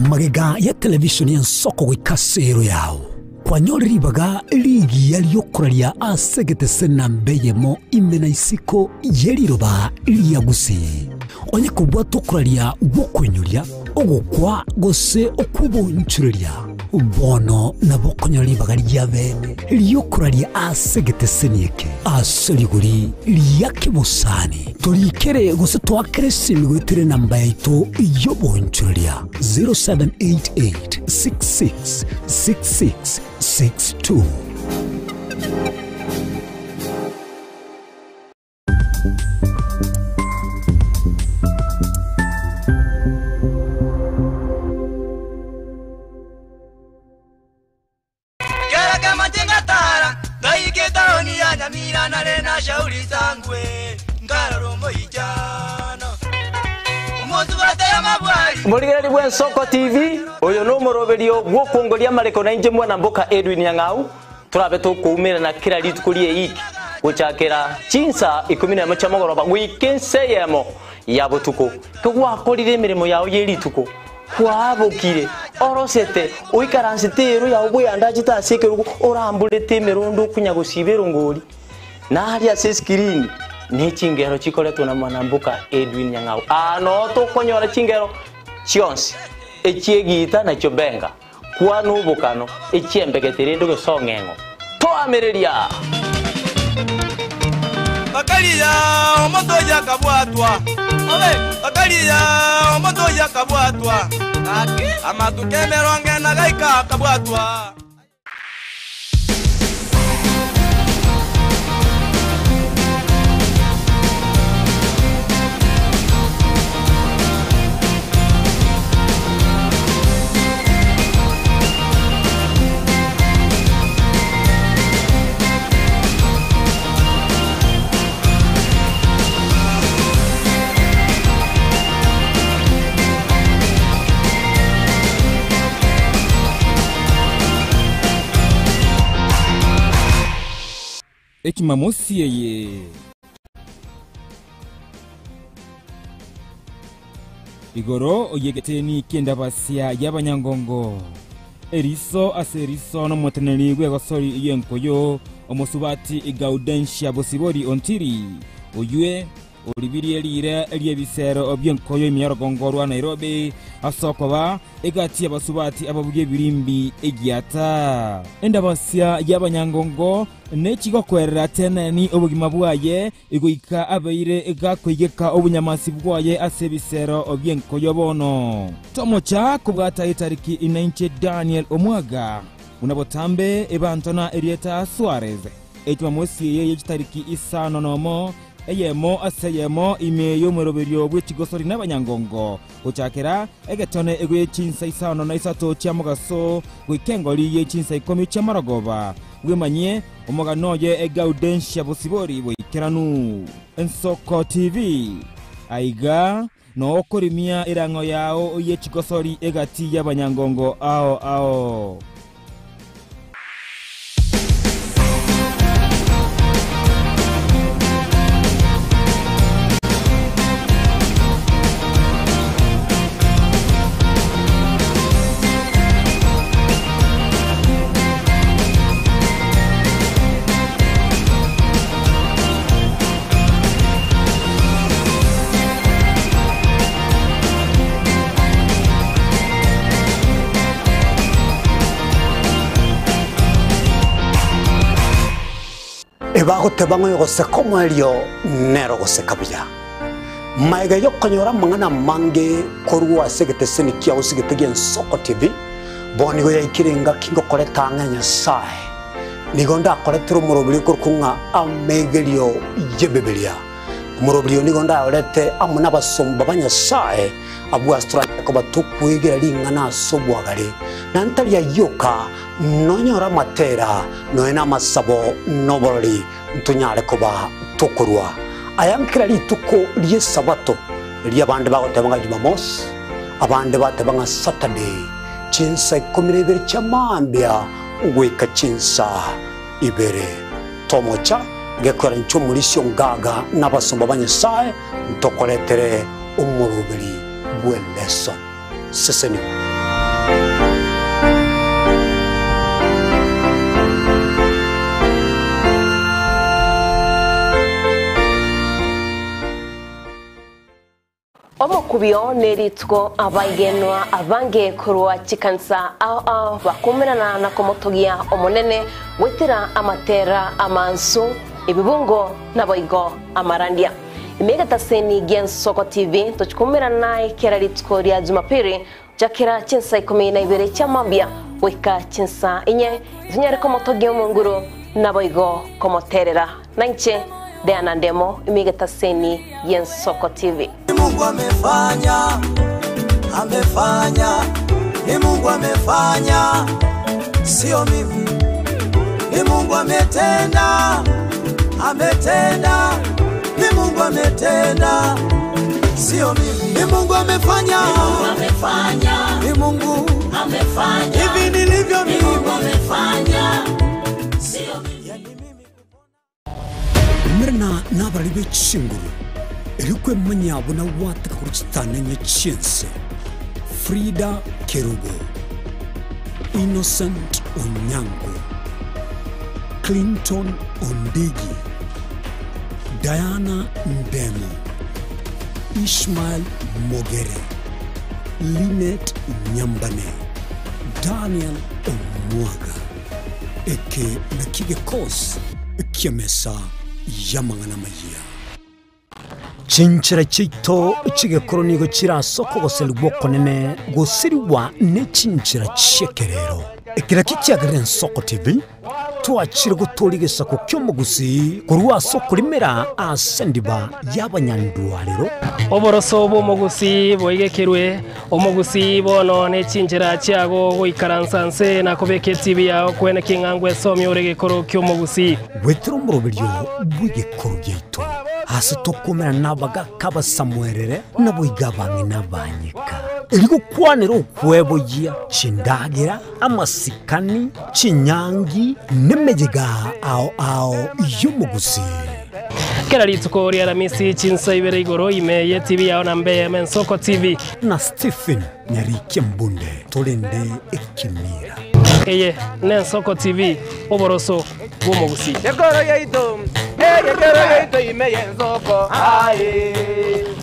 Magega ya televishoni y'Ensoko goika ase ero yao kwanyorire ribaga rigiya riokoraria ase egetese namba eyemo ime na isiko yeriroba ria Gusii. Onye kobwata okoraria gwokoinyuria ogokwa gose okwobonchureria bono nabo okonyora ribaga ria bene riokoraria ase egeteseni eke ase rigori ria kebosani. Torikere gose twakere esimi goetera enamba yaito yobonchureria 0788 66 66 62.
Kera kama tara ndaike taoni ya Nyamira nare na shauri zangwe ngararo ijano umozu bataya mabwari.
Murigereri bwa Ensoko TV uyu no muroberio gwokongoria mareko na inje mwana mboka Edwin Nyang'au turabe tukuumira na kila rituko rie iki guchakira chinsa 11 cha mogoroba gwike yemo ya butuko kigwakorire emirimo yao ye rituko kwabukire orosete oikaransete ero yao bweyandachete ase ekerugo oramburete emirondo okunya gosiba erongori naria ase eskirini ne chingero chikoretwo na mwanambuka Edwin Nyang'au ano tokonyora chingero chionsi echiegita nakio benga kwana obokano echiembegetere ende gosong'eng'o toamereria.
Bakalia omoto yakabwatwa obe bakalia omoto yakabwatwa amatuke meronge na gaika kabwatwa.
Echimamosi eye. Igoro y'egeteni ki'endabasia y'abanyangongo, eriso ase eriso nomoteneneri bw'egosori y'enkoyo, omosubati Gaudensia Bosibori Ontiri, oywe oribirie riire ri'ebisero bi'enkoyo ime y'orogongo rwa Nairobi ase okoba Egati y'abasubati ababugia ebirimbi egiata. Endabasia y'abanyangongo nechigokwerera teneni obogima bwaye, goika abeire gakoigeka obonyamasi bwaye ase ebisero bi'enkoyo bono. Tomocha kobwata etariki inainche Daniel Omwaga, buna botambe ebanto na erieta Suarez, Ejumamosi eye ye chitariki isano nomo, eyemo ase eyemo ime y'omweroberio bwe chigosori n'abanyangongo, Gochakera egetone gie chinsa isano na isato chia mogaso goika engori ye chinsa ikomi chi'amarogoba, bwemanyie omogano oye Gaudensia Bosibori boikeranu. Ensoko TV, Aiga noo okorimia erang'o yao ye chigosori egati y'abanyangongo ao ao.
Ebagoteba ng'a oyogoseka omoerio nere ogoseka buya. Magega y'okonyora amang'ana amange korwa ase egeteseni kiao gose egete gi'Ensoko TV, bono nigo yaikire engaki ngokoreta ang'e Nyasae. Nigo ndakoretere omoroberi okorokwa ng'a Amegerio y'Ebibilia. Omoroberi oyo nigo ndayorete amo nabasomba ba Nyasae, abwo ase toranyare koba tokwegera ring'ana ase obwagare, na ntari ayio oka, nonyore amatera, nonya namasabo, na oborori, ntonyare koba tokorua aya nkera rituko ri'Esabato, erio abande bagoteba ng'a Jumamosi, abande bateba ng'a Saturday, chinsa ikomi na ibere chia mambia goika chinsa ibere. Tomocha gekwera inche omorisia ongaga na abasomba ba Nyasae ntokoretere omoroberi bw'eleso. Sesenigwa.
Omokubio nerituko abaigenwa abange korwa chikanisa ao ao bakumerana na komotogia Omonene goetera amatera amansu, ebibungo naboigo amarandia. Ime egetaseni gi'Ensoko TV tochikumerana naye kera rituko ria Jumapili gochakera chinsa ikomi na ibere chia mambia goika chinsa inye, tonyare komotogia Omonguru naboigo komoterera. Nainche Diana Ndemo, ime egetaseni gi'Ensoko TV.
Ni Mungu amefanya, amefanya, ni Mungu amefanya, sio mimi. Ni Mungu ametenda, ametenda, ni Mungu ametenda, sio mimi. Ni Mungu amefanya,
Ni Mungu amefanya,
ni Mungu
amefanya,
hivi nilivyo
ni
mimi.
Mungu amefanya, sio mimi.
Umerana nabarari be chinguru, erio kwemanya buna gwateka korwa chitanenye chi'ense. Frida Kerubo, Innocent Onyango, Clinton Ondigi, Diana Ndemo, Ishmael Mogere, Linet Nyambane, Daniel Omwaga. Eke nakio gekosi ki'emesa y'amang'ana amayia. Chinchera chiaito chi'egekoro nigo chire ase okogoserigwa okonene gosirigwa ne chinchera chi'ekerero. Eke nakio kiagerire Ensoko TV twachire gotooria egesaku ki'omogusii korwa ase okorimera ase endiba y'abanyandwarero.
Oboroso bw'omogusii boigekerwe, omogusii bono ne chinchera chiago goikaransa nse na kobeka etibi yao kwene king'a ngwesomia ore egekoro ki'omogusii.
Goetera omoroberio bw'egekoro giaito, ase tokomerana nabagaka abasamuerere, naboigo abang'ina abanyeka. Erigokwanera okweboyia chindagera, amasikani, chinyangi, nemeyega ao ao y'omogusii.
Kera rituko ria Aramisi chinsa ibere igoro ime ye TV yao na mbe Ensoko TV.
Na Stephen Nyarikia Mbunde torende ekemira.
Eye n'Ensoko TV, oboroso bw'omogusii.
Ekoro yaito, ekero yaito ime y'ensoko, aye,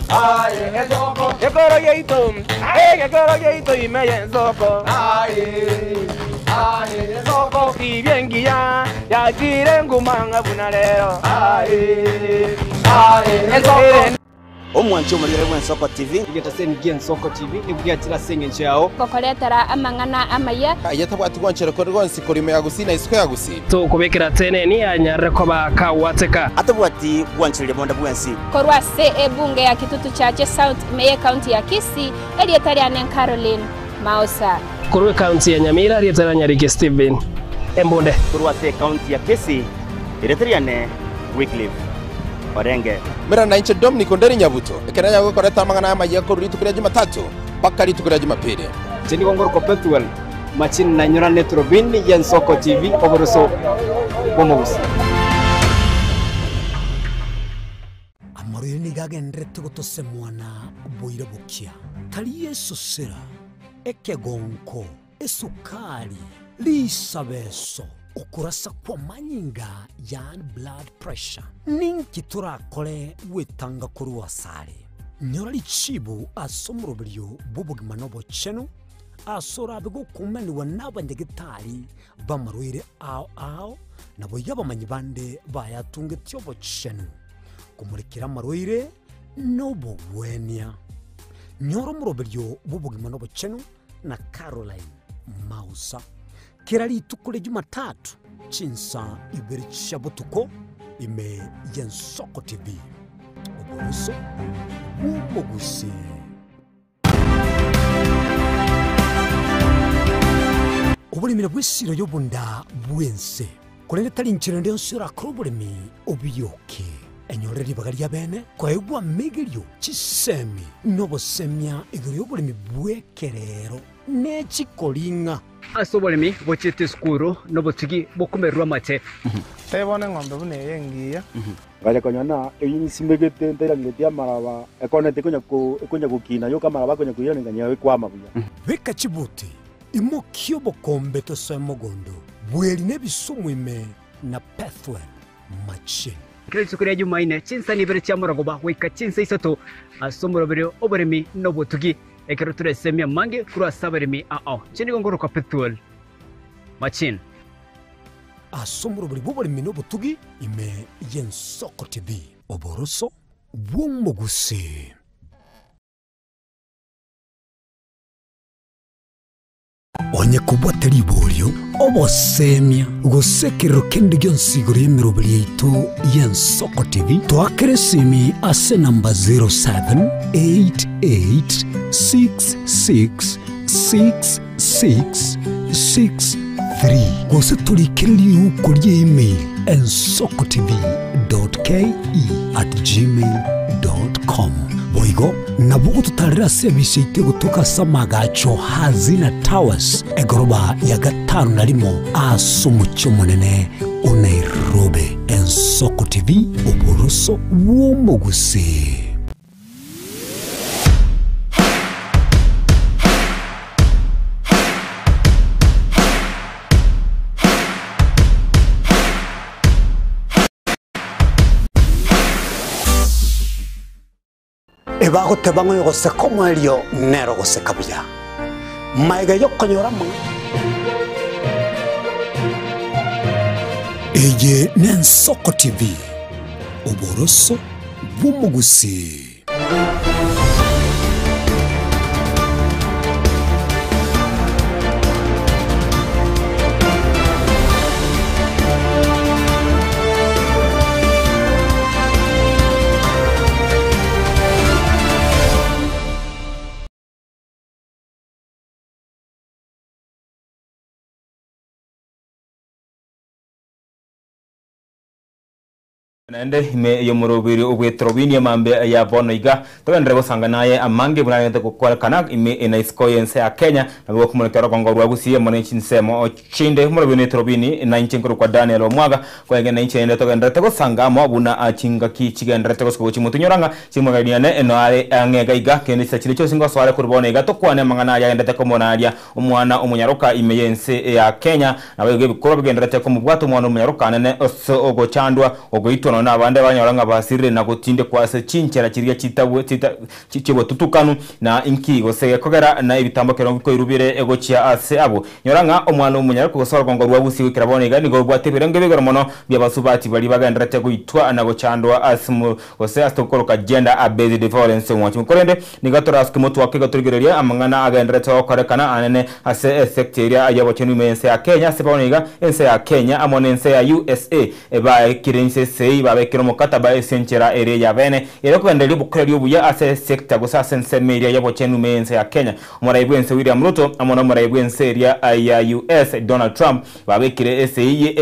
aye, ensoko. Ekoro yaito, ekero yaito ime y'ensoko, aye, aye, ensoko. Tibia engiya yachire ngumanga buna rero, aye, aye, ensoko.
Omwanchi omorigere bw'Ensoko TV.
Egetaseni gi'Ensoko TV nigo giachire ase engencho yao.
Gokoretera amang'ana amaya.
Aye tabwati gwanchera kore gwonsi korwa ime ya Gusii na isiko ya Gusii.
Tokobekera teneni anyarire koba kagwateka.
Atabwati gwanchereria bonde bwensi.
Korwa ase ebunge ya Kitutu Chache South ime y'Ecounty ya Kisii, erieta riane Caroline Maosa.
Korwa ecounty ya Nyamira, erieta ria Nyariki Stephen Embunde.
Korwa ase ecounty ya Kisii, erieta riane Wycliffe Orenge.
Mera nainche Dominic Onderi Nyabuto, ekero nanyare gokoreta amang'ana amayia korwa rituko ria Jumatatu mpaka rituko ria Jumapili.
Inche nigo ngorokwa Pethuel Machini nainyora Eturubini y'Ensoko TV oboroso bw'omogusii.
Amarwaire nigo agendererete gotosemwa na boira bokia, tari esosera, ekegonko, esukari, risabeso, okorasa kw'amanyinga, yaani blood pressure. Ninki torakore gwetanga korwa asare? Nyora richibu ase omoroberio bw'obogima na obochenu, ase orabe gokumanigwa n'abanyagetari b'amarwaire ao ao, naboigo abamanyi bande bayatungetie obochenu, komorekera amarwaire na obogwenia. Nyora omoroberio bw'obogima na obochenu na Caroline Mausa. Kera rituko ria Jumatatu chinsa ibere chia botuko ime y'Ensoko TV. Oboroso bw'omogusii. Oboremi nabwo esiro y'obonda bw'ense, korende tari nchera ende yonsi orakore oboremi obioke. Enyorere ribaga ri'abeene koegwa amegerio, chisemi, na obosemia igoro y'oboremi bw'ekerero ne chikoring'a.
Ase oboremi bochiete esukuru nobotugi bokomererwa amate.
Tebona eng'ombe buna eye engiya.
Ngacha konyora ng'a eyio nsimegete ntairangeretie amaraba, ekonete ekonya ko ekonya gokina yoka amaraba akonya koiraneka ng'a ekwama buya.
Beka chibuti, imokia obokombe tosoe mogondo, bweri na ebisumu ime na Pethuel machine.
Kera rituko ria Jumaine, chinsa ibere chia morogoba goika chinsa isato ase omoroberio oboremi na obotugi, ekero toresemie amange korwa ase abaremi ao. Inche nigo ngorokwa Pethuel Machine.
Ase omoroberi bw'oboremi na obotugi ime y'Ensoko TV. Oboroso bw'omogusii. Onye kobwate riborio, obosemia, gose ekerero kende gionsi igoro y'emeroberi yaito y'Ensoko TV, toakere esimi ase enamba 0788666663 gose torikere riuko ria email ensokotv.ke@gmail.com. Boigo nabo ogototarera ase ebisi yaito egotoka ase amagacho Hazina Towers, egoroba ya gatano na rimo ase omochie omonene o Nairobi. Ensoko TV, oboroso bw'omogusii. Ebagoteba ng'a oyogoseka omoerio nere ogoseka buya. Magega y'okonyora amang'ana. Eye n'Ensoko TV, oboroso bw'omogusii.
Naende ime y'omorobiri bw'etorobini emambia ya bono iga, togenderere gosanga naye amange buna arengete gokorekana ime ena isiko y'ense ya Kenya, nabo gokumoreka orogongo rwa Gusii amo ne chinsemo chinde. Omorobiri n'etorobini nainche nkorokwa Daniel Omwaga, kwegena inche naende togendererete gosanga amo buna chingaki chigendererete gosuka gochia motunyora ng'a chimwegeni yane eno are ang'e iga iga, kende chisa chiria chionsi ngosoare korwa bono iga tokwane amang'ana aria agendererete komoraria Omwana omonyaroka ime y'ense ya Kenya naboigo ebikorwa bigendererete komobwata omwana omonyaroka anene ase ogochandwa, ogoitwa nonya nabande banyora ng'a basirire na gotindekwa ase chinchera chiria chitabwe chita chi'obotutukanu na inki gose gekogera na ebitambokero bikoirwa bire gochia ase abwo. Nyora ng'a omwana omonyaroka gose orogongo rwa Gusii goikera bono iga nigo robwate ebirengo bia igoro mono bi'abasubati baria bagendererete goitwa na gochandwa ase gose ase tokoroka gender based violence omwanchimi. Korende nigo torasuke motwake igo torigererie amang'ana agendererete gokorekana anene ase esector eria y'obochenu ime y'ense ya Kenya ase bono iga ense ya Kenya amo nense ya usa baekire inse esei babekire omokataba ase enchera eria ya bene eria kogendereria obokoreri obuya ase esector gose ase ensemo eria y'obochenu ime y'ense ya Kenya. Omorai bw'ense William Ruto amo nomorai bw'ense eria ya US Donald Trump Babekire esei ye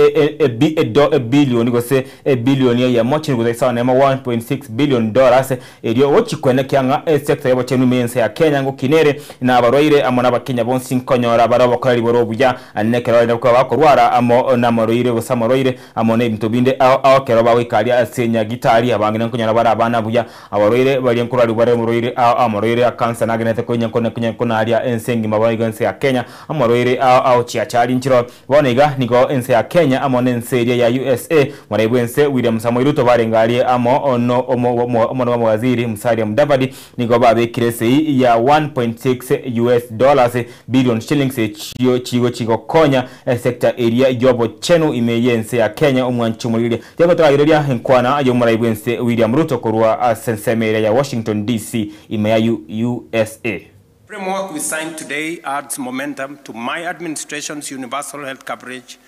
ebilioni gose ebilioni eyemo chinuguta isano nemo, 1.6 billion dollars, erio gochia kwenekia ng'a esector y'obochenu ime y'ense ya Kenya ngokina ere na abarwaire amo n'Abakenya bonsi nkonyora bare obokoreri bore obuya nekero barende koba bakorwara amo namarwaire gose amarwaire amo nebinto binde ao ao ekero bagoika aria ase nyagitari abang'ina nkonyora bare abana buya abarwaire baria nkorwariwa bare omorwaire ao amarwaire a cancer nagenete koinya konaria ense engima boigo ense ya Kenya Amarwaire ao ao chiachari nchiro. Bono iga nigo ense ya Kenya amo nense eria ya usa morai bwense William Samoei Ruto barenge aria amo no omonwa bw'omowaziri Musalia Mudavadi nigo babekire esei ya 1.6 us dollars billion shillings echio chigochi gokonya esector eria y'obochenu ime y'ense ya Kenya omwanchi omorigereria tiga toragereria enkwana y'omorai bwense William Ruto korwa ase ensemo eria ya Washington DC ime ya usa.
Framework we signed today adds momentum to my administration's universal health coverage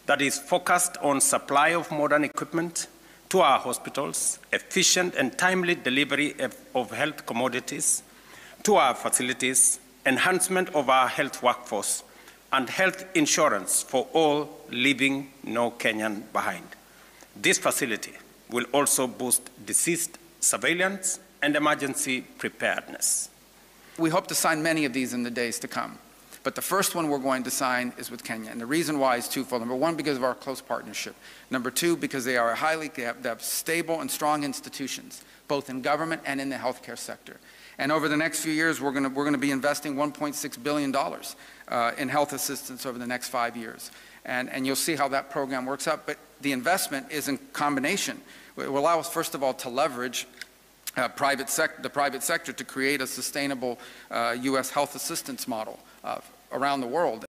that is focused on supply of modern equipment to our hospitals, efficient and timely delivery of health commodities to our facilities, enhancement of our health workforce, and health insurance for all, leaving no Kenyan behind. This facility will also boost disease surveillance and emergency preparedness.
We hope to sign many of these in the days to come. But the first one we're going to sign is with Kenya. And the reason why is twofold. Number one, because of our close partnership. Number two, because they are highly, they have, they have stable and strong institutions, both in government and in the healthcare sector. And over the next few years, we're going we're gonna be investing $1.6 billion in health assistance over the next 5 years. And, and you'll see how that program works out. But the investment is in combination. It will allow us, first of all, to leverage private sec the private sector to create a sustainable U.S. health assistance model around the world.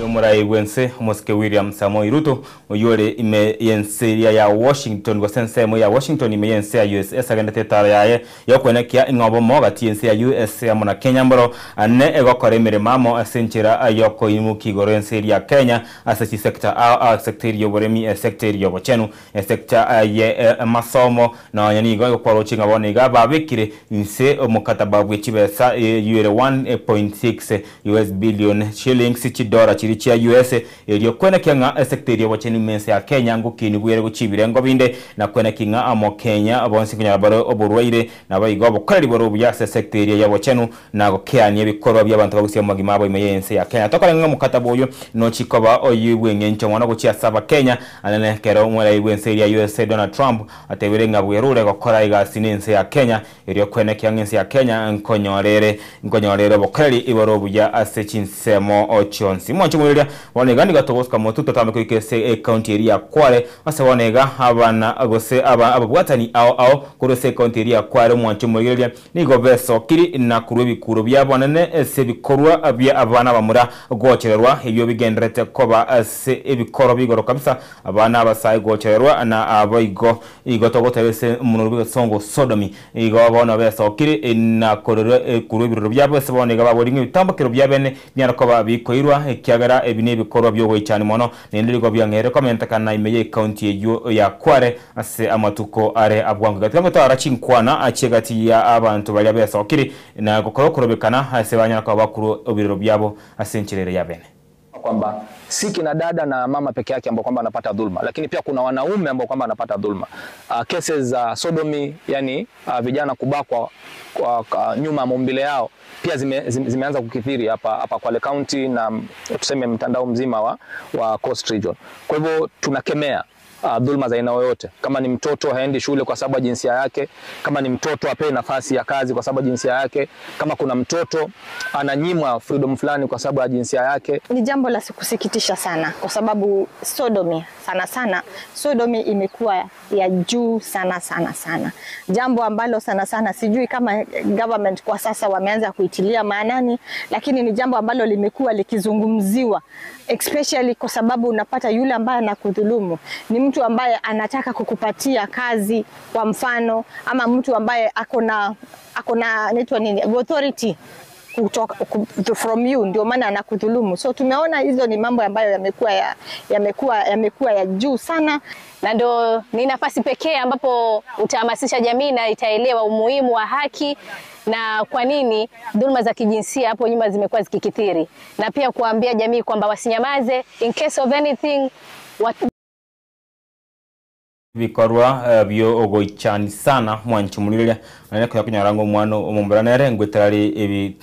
Omorai bwense omosike William Samoei Ruto oyio ore ime y'ense eria ya Washington gose ensemo ya Washington ime y'ense ya usa ase agendete etaro yaye y'okwenekia ing'a obomo gati y'ense ya usa amo na Kenya mboro ane egokora emeremo amo ase enchera y'okoimukia igoro ense eria ya Kenya ase chisector ao ao esector eria y'oboremi esector eria y'obochenu esector ye amasomo nonya nigo egokwarochia ng'a bono iga babekire inse omokataba bwe chibesa yuere 1.6 US billion shillings chidora chiria chia US erio kwenekia ng'a esector eria y'obochenu ime ense ya Kenya ngokini bwere gochia ebirengo binde na kwenekia ng'a amo Kenya bonsi nkonyora bare oborwaire naboigo obokoreri bore obuya ase esector eria y'obochenu na gokeania ebikorwa bi'abanto bagosia amagima abo ime y'ense ya Kenya. Tokore ng'a omokataba oyo nochie koba oyio bw'eng'encho mono gochia ase Abakenya anene ekero omorai bw'ense eria ya usa Donald Trump atebire ng'a bwerure gokora egasi n'ense ya Kenya erio kwenekia ng'a ense ya Kenya nkonyora ere nkonyora ere obokoreri iboro obuya ase chinsemo chionsi. Mwanche moiroria Bono iga nigo togosuka motwe totambe goika ase ekaunti eria ya Kwale ase bono iga abana gose aba ababwatani ao ao korwa ase ekaunti eria ya Kwale omwancho omorigereria nigo besokiri na korwa ebikuro biabo anene ase ebikorwa bia abana abamura gochererwa ebio bigendererete koba ase ebikoro bigoro kabisa abana abasae gochererwa na aboigo igo togoteba ase omonwa bw'egesongo sodomy. Igo bono besokire na korora korwa ebiroro biabo ase bono iga baboria ng'a ebitambokero biabene binyare koba bikoirwa, ekiagera ebi nebikorwa bi'ogoichania mono, naende nigo biang'eire komentekana ime y'ecounty eyio ya Kwale ase amatuko are abwango. Iga tiga gotwara chinkwana chi'egati ya abanto baria besokire na gokora okorobekana ase banyare koba bakorwa ebiroro biabo ase enchera ere y'abene.
Kwamba si kina dada na mama peke yake ambao kwamba wanapata dhulma, lakini pia kuna wanaume ambao kwamba wanapata dhulma. Cases za sodomy, yani vijana kubakwa kwa nyuma ya maumbile yao pia zimeanza kukithiri hapa Kwale County na tuseme mtandao mzima wa Coast Region. Kwa hivyo tunakemea dhulma za aina yoyote. Kama ni mtoto haendi shule kwa sababu ya jinsia yake, kama ni mtoto apewe nafasi ya kazi kwa sababu ya jinsia yake, kama kuna mtoto ananyimwa freedom fulani kwa sababu ya jinsia yake.
Ni jambo la kusikitisha sana kwa sababu sodomy sana sana, sodomy imekuwa ya juu sana sana sana, jambo ambalo sana sana sijui kama government kwa sasa wameanza kuitilia maanani, lakini ni jambo ambalo limekuwa likizungumziwa especially kwa sababu unapata yule ambaye anakudhulumu ni mtu ambaye anataka kukupatia kazi kwa mfano, ama mtu ambaye akona inaitwa nini, authority kutoka from you, ndio maana anakudhulumu. So tumeona hizo ni mambo ambayo yamekuwa ya juu sana,
na ndo ni nafasi pekee ambapo utahamasisha jamii na itaelewa umuhimu wa haki na kwa nini dhulma za kijinsia hapo nyuma zimekuwa zikikithiri, na pia kuambia jamii kwamba wasinyamaze in case of anything
Bikorwa bio ogoichani sana mwanchi munireria ane kuya kunyara ngo omwana omombera nere ngweterari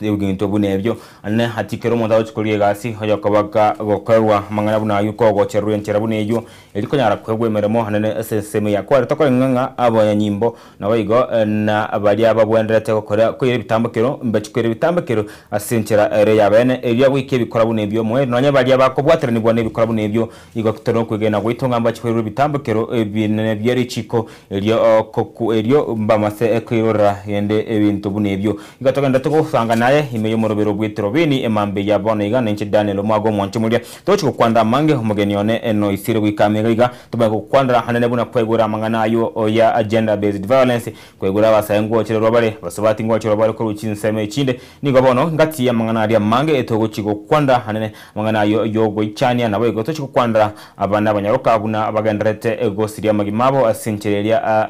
ebinto buna ebyo ane hatikero omonto agochikoria egasi oyo kobaga gokorwa amang'ana buna aywo kogocherwa enchera buna eywo eri konyara kwegwa emeremo anene ase ensemo ya Kwale tokore ng'ang'a abanyanyimbo nabo igo na baria babwenderete gokora koira ebitambokero mbachikwera ebitambokero ase enchera ere yabene eria goika ebikora buna ebyo moe nonya baria bakobwateranibwa na ebikora buna ebyo igo tore kwegena goitonga mbachikwera ebitambokero ebinene byerichiko erio koku erio mbamase ekoirora yende ebintu buna ebyo igo togenda togosanga naye ime y'omorobero bw'etorobini emambe ya bono iga nenche Daniel omwago omwanche moria tochi gokwanda amange omogeni one eno isire goikamega iga tobae gokwandera hanene buna kwegura amang'ana ayo oya gender based violence kwegura abasae ngochererwa bare basubati ngochererwa bare korwa chinsemo echinde nigo bono ngati amang'ana aria amange etogochi gokwanda hanene amang'ana ayo yogoichania nabo igo tochi gokwandera abana abanyaroka buna bagenderete egosiria amagima abo ase enchera eria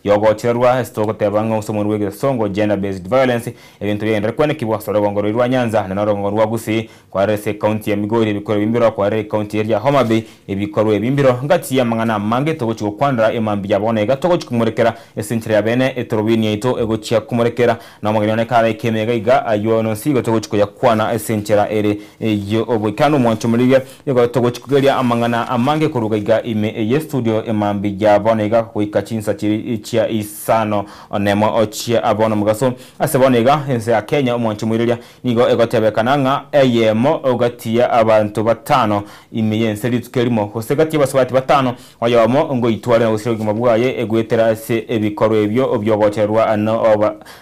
yogochererwa ase togoteba ng'a ase omonu bwa egesongo gender based violence ebinto biagendere kwenekibwa ase orogongo rwa rwa Nyanza na orogongo rwa Gusii kware ase ekaunti ya Migori ebikorwa ebimbiro kware ekaunti eria Homa Bay ebikorwa ebimbiro ngati amang'ana amange togochi gokwandera emambi ya bono iga togochi komorekera ase enchera ya bene etorobini yaito egochia komorekera na omogeni one kare ekemega iga aywo nonsi igo togochi koyakwana ase enchera ere eyo oboikano omwancho morigia igo togochi kogeria amang'ana amange koruga iga ime eye studio emambi ya bono iga goika chinsa chiri chia isano onemo ochia abono mugaso ase bono iga ense ya Kenya omwancho moriria nigo egotebekana ng'a eyemo ogatia abanto batano ime y'ense rituko erimo gose gati abasubati batano oyomo ngoitware gose obogima bwaye egwetera ase ebikorwa ebio biogocherwa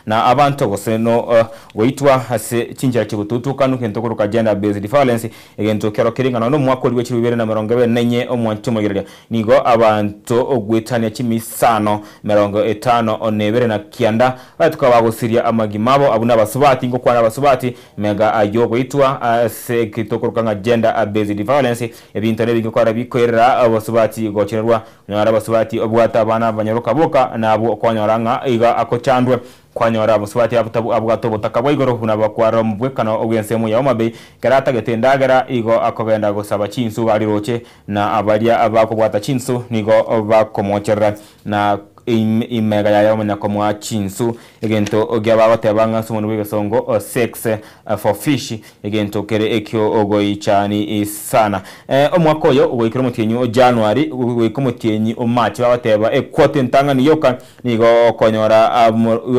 na abanto gose no goitwa ase chinchera chigotutukanu gento koroka gender based violence egento kero kering'ana na omwaka oria bwa 2024 omwancho omorigereria nigo abanto ogwetania chimisano 52 batuka bagosiria amagima abo abuna abasubati ngokwana abasubati mega ayo goitwa ase ekitokoroka ng'a gender based violence ebinto nebigokora bikoerera abasubati gochererwa onyora abasubati obwate abana abanyaroka boka nabo okonyora ng'a iga akochandwe kwanyora abasubati abwate obotaka bwa igoro buna bakwara omobwekano obw'ensemo ya Homa Bay kera atagete endagera igo akogenda gosaba chinsu bariroche na abaria abakobwata chinsu nigo bakomocherera na imega yaye omanya komoa chinsu egento gia bagoteba ng'a ase omonwa bw'egesongo sex for fish egento kere ekio ogoichani sana. Omwaka oyo goikera omotienyi o January goika omotienyi o March bagoteba equarter entang'ani yoka nigo okonyora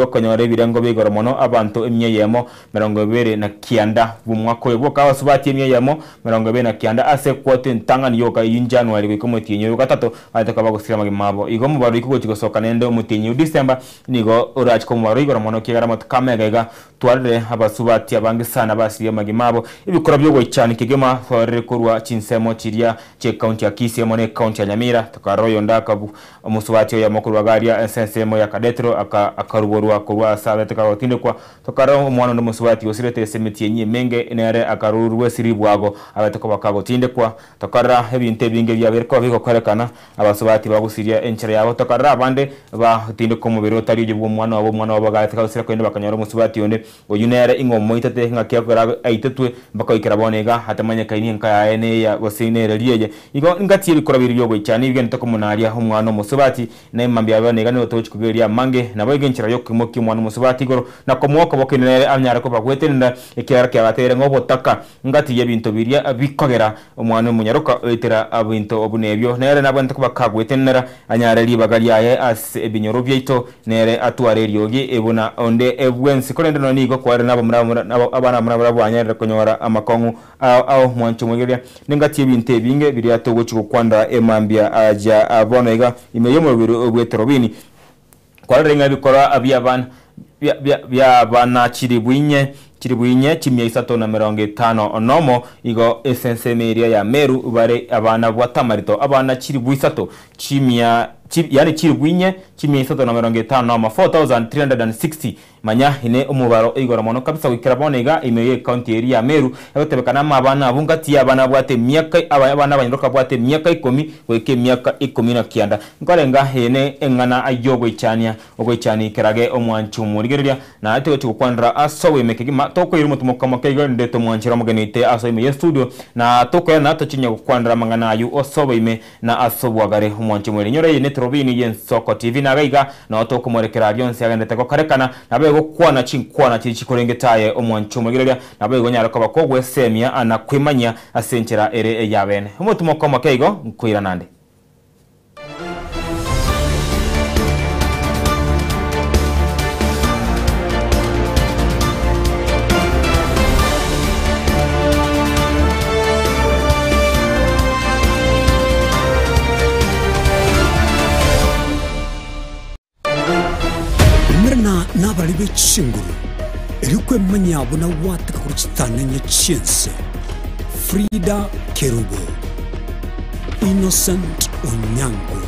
okonyora ebirengo bia igoro mono abanto emia eyemo 29 bw'omwaka oyo bwoka abasubati emia eyemo 29 ase equarter entang'ani yoka eyio January goika omotienyi oyo gatato baete koba bagosira amagima abo. Igo omobaro oike gochia gosoka naende omotienyi o December nigo orache koba omobaro igoro mono ekiagera amatuko amega iga twarire abasubati abange sana basirie amagima abo. Ebikora biogoichania kegima twarire korwa chinsemo chiria chi'ecounty ya Kisii amo n'ecounty ya Nyamira tokarora oyonde akabu omosubati oyomo korwa iga aria ase ensemo ya Kadetro aka akaruborwa korwa ase abete kagotindekwa tokarora omwana onde omosubati osirete ase emetienyi emenge nere akarurwa esiri bwago abete koba kagotindekwa tokarora ebinto ebinge biabeire koba bigokorekana abasubati bagusiria enchera yabo tokarora abande batindeka omobere otari oyo bwa omwana obo omwana obo bagaete kagosira korende bakanyora omosubati onde oywo nere ing'o omoitete ng'aki akogera aitetwe mpaka goikera bono iga atamanyekaini enka yaye neya gose nereri eye. Igo ngati ebikora biria biogoichania ebigenderete komonaria omwana omosubati na emambia yaye bono iga nigo togochia kogeria amange nabo iga enchera yokoimokia omwana omosubati igoro na komoa okoboko inde nere anyare koba gwetenenera ekiagera kiagateire ng'a obotaka ngati yebinto biria bikogera omwana omonyaroka oetera ebinto buna ebio nere nabwenerete koba kagwetenenera anyare ribaga riaye ase ebinyoro biaito nere atware eriogi buna onde bwensi korende nonya nigo kwarire nabamura abana abamura baria bwanyarire konyora amakong'u ao ao mwanche omwegeria nengati ebinto ebinge biria togochia gokwanera emambia aja bono iga ime y'omobere bw'etorobini kwarire ng'a ebikorwa bi'abana bi'abana chilifu inye chilifu inye chimia isato na 51 igo ase ensemo eria ya Meru bare abana bw'Atamarito abana chilifu isato chimia yaani chilifu inye chimia isato na 51 4360 manya ine omobaro igoro mono kabisa goikera bono iga ime y'ecounty eria ya Meru egotebekana ama abana abwo ngati y'abana babwate emiaka abana abanyaroka babwate emiaka ikomi goika emiaka 19 nkorenga eye eng'ana yogoichania ogoichania kerage omwanchi omorigereria na togochia gokwanera ase oboime kegima tokoira omotumo moke igo rende tomwanchera omogeni oite ase oime ye studio na tokoyana tochinya gokwanera amang'ana aywo ase oboime na ase obwagare omwanchi omwere nyora eye netorobini y'Ensoko TV naga iga nao tokomorekera aria onsi agendete gokorekana nabe gokwana chinkwana chiri chikorengete aye omwanchi omwegereria nabo igo onyare koba kogwesemia ana kwemanyia ase enchera ere eyabene omotumo moke igo nkoira nande.
Umerana nabarari be chinguru, erio kwemanyia buna gwateka korwa chitanenye chi'ense. Frida Kerubo, Innocent Onyango,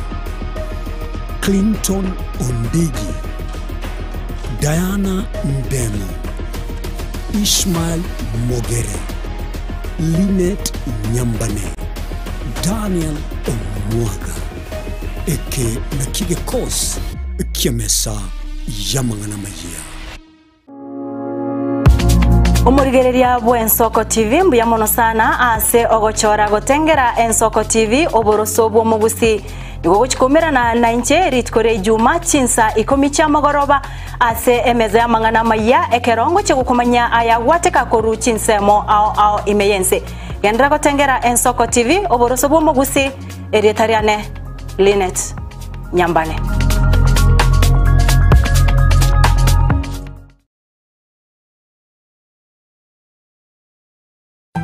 Clinton Ondigi, Diana Ndemo, Ishmael Mogere, Linet Nyambane, Daniel Omwaga. Eke nakio gekosi ki'emesa y'amang'ana amayia.
Omorigereria bw'Ensoko TV mbuya mono sana ase ogochora gotengera Ensoko TV oboroso bw'omogusi. Nigo ogochi koumerana nainche rituko ria Ijuma chinsa ikomi chiamogoroba ase emeza y'amang'ana amayia ekero ngochia gokomanya aya gwateka korwa chinsemo ao ao ime y'ense. Genderera gotengera Ensoko TV oboroso bw'omogusi erieta riane Linet Nyambane.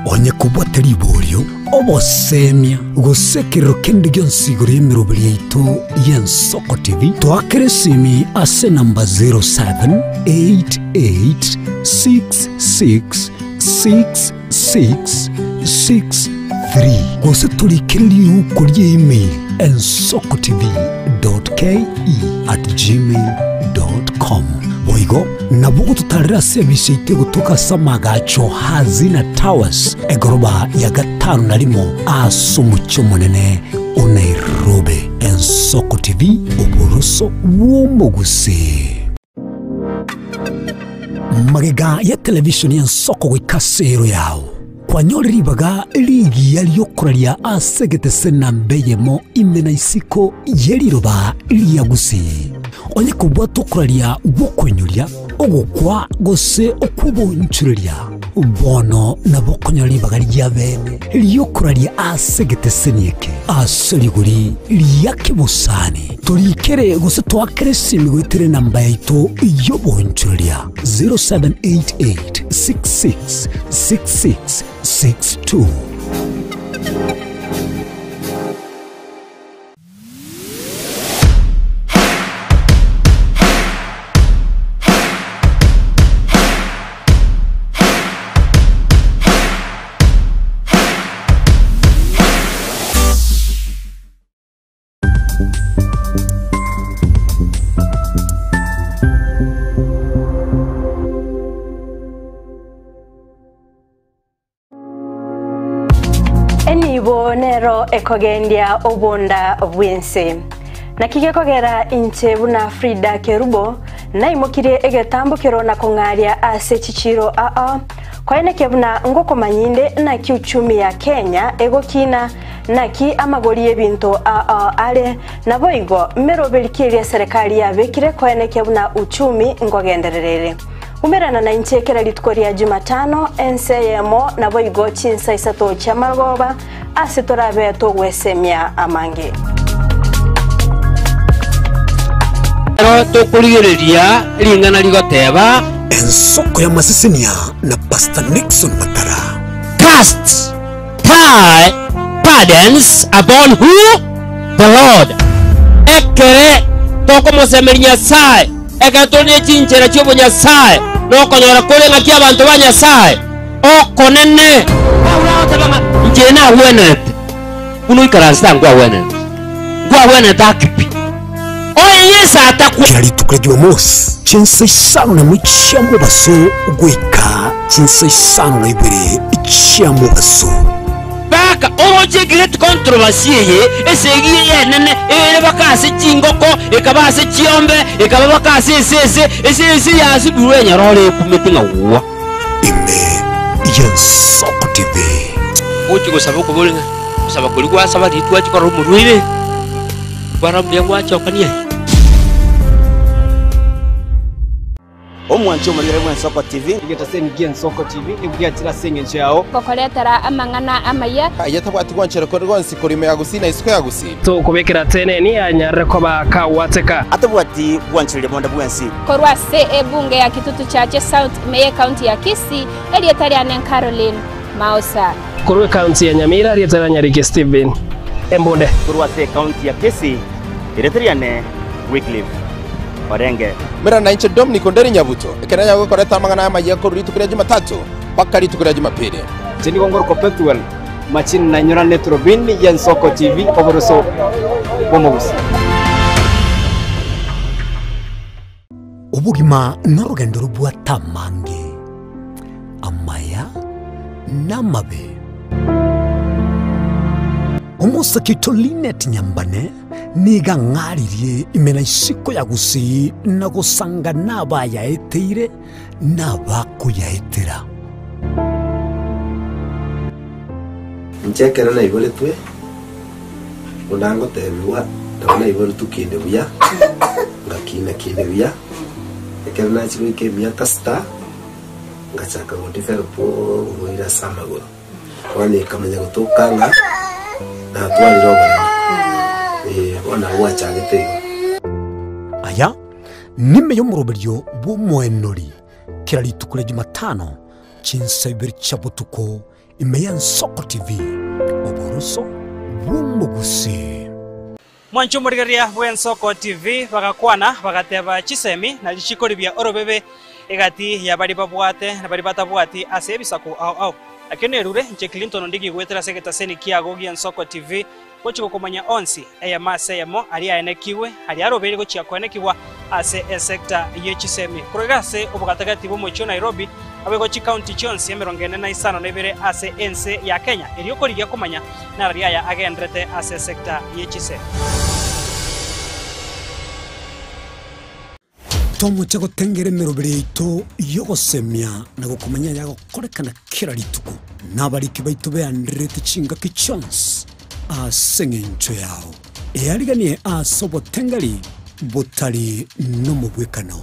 Onye kobwate riborio, obosemia, gose ekerero kende gionsi igoro y'emeroberi yaito y'Ensoko TV, toakere esimi ase enamba 0788666663 gose torikere riuko ria email ensokotv.ke@gmail.com. Boigo nabo ogototarera ase ebise yaito egotoka ase amagacho Hazina Towers egoroba ya gatano na rimo ase omochie omonene o Nairobi. Ensoko TV, oboroso bw'omogusii. Magega ya televishoni y'ensoko goika ase ero yao, kwanyore ribaga rigiya ri'okoraria ase egetese namba eyemo ime na isiko ye riroba ria Gusii. Onye kobwata okoraria gw'okoinyoria, ogokwa gose okw'obonchoreria, bono nabo okonyora ribaga ri'abeene ri'okoraria ase egeteseni eke ase rigori ria kebosani. Torikere gose toakere esimi goetera enamba yaito y'obonchoreria 0788 66 66 62.
Enibo nero ekogendia obonda bw'ense. Naki gekogera inche buna Frida Kerubo naimokirie egetambokero na kong'aria ase chichiiro ao, koenekia buna ngokomanya inde naki uchumi ya Kenya egokina, naki amagori y'ebinto ao are, naboigo meroberi ki eria eserekari yabekire koenekia buna uchumi nkogenderera ere. Umerana nainche kera rituko ria Jumatano, ense eyemo, naboigo chinsa isato chi'amarogoba, ase torabe togwesemia amange.
Ero tokorigereria ring'ana rigoteba.
Ensoko y'amasesenia na Pastor Nixon Matara.
Cast thy burdens upon who? The Lord. Ekere tokomosemeria Nyasae, ekero tore ne chinchera chi'obonyasae, nokonyora kore ng'aki abanto ba Nyasae okonene. Paulo agoteba ng'a inche nagwenerete buna oikaransete aa nkwagwenerete, nkwagwenerete ake pi. Oye Yeso atakwa.
Kera rituko ria Jumamosi, chinsa isano nemo chia mobaso goika chinsa isano na ibere chia mobaso.
Baka oroche great controversy eye, esegi eye enene ere baka ase chingoko, ekaba ase chiombe, ekaba baka ase esese, esese yasibirwe enyororo ekumete ng'a gwa.
Ime y'Ensoko TV.
Gochia gosaba okobori ng'a gosaba koria gwasaba riria twachia korora omorwaire, kwarora mbuya gwachokania aye.
Omwanchi omorigere bw'Ensoko TV.
Egetaseni gi'Ensoko TV nigo giachire ase engencho yao.
Gokoretera amang'ana amaya.
Aye tabwati gwanchera kore gwonsi korwa ime ya Gusii na isiko ya Gusii.
Tokobekera teneni anyarire koba kagwateka.
Atabwati gwanchereria bonde bwensi.
Korwa ase ebunge ya Kitutu Chache South ime y'Ecounty ya Kisii, erieta riane Caroline Maosa.
Korwa ecounty ya Nyamira, erieta ria Nyariki Stephen Embunde.
Korwa ase ecounty ya Kisii, erieta riane Wycliffe Orenge.
Mera nainche Dominic Onderi Nyabuto, ekero nanyare gokoreta amang'ana amayia korwa rituko ria Jumatatu mpaka rituko ria Jumapili.
Inche nigo ngorokwa Pethuel Machini nainyorane Turubini y'Ensoko TV oboroso bw'omogusii.
Obogima norogendo robwate amange, amaya na amabe. Omosake oito Linet Nyambane nigo ang'aririe ime na isiko ya Gusii na gosanga nabayaeteire na abakoyaetera.
Inche ekero naiboretwe, buna ngotebigwa, nabo naiboretwe kinde buya, ngakina kinde buya, ekero nachia goika emiaka sita, ngachaka godevelop oborwaire ase amagoro. Bono ekamanya gotoka ng'a natwarire oboremo, eh, bono nabo gwachagete igo.
Aya nime y'omoroberio bw'omoenori kera rituko ria Jumatano chinsa ibere chia botuko ime y'Ensoko TV, oboroso bw'omogusii.
Mwanche omorigereria bw'Ensoko TV bagakwana bagateba chisemi na richiko ribia orobebe egati ya baria babwate na baria batabwati ase ebisaku ao ao. Nakio nerure inche Clinton Ondigi goetera ase egetaseni kiago gi'Ensoko TV gochia gokomanya onsi eyemo ase eyemo aria aenekigwe aria arobeire gochia koenekigwa ase esecta ye chisemi korwa iga ase obogatagati bw'omochie o Nairobi naboigo chikaunti chionsi emerongo ene na isano na ibere ase ense ya Kenya erio korigia komanya nararia aya agenderete ase esecta ye chisemi.
Tomoche gotengera emeroberi yaito y'ogosemia na gokomanya ayagokorekana kera rituko, na abariki baito beandererete chingaki chionsi ase engencho yao. Eariganie ase obotengeri. botari nomobwekano.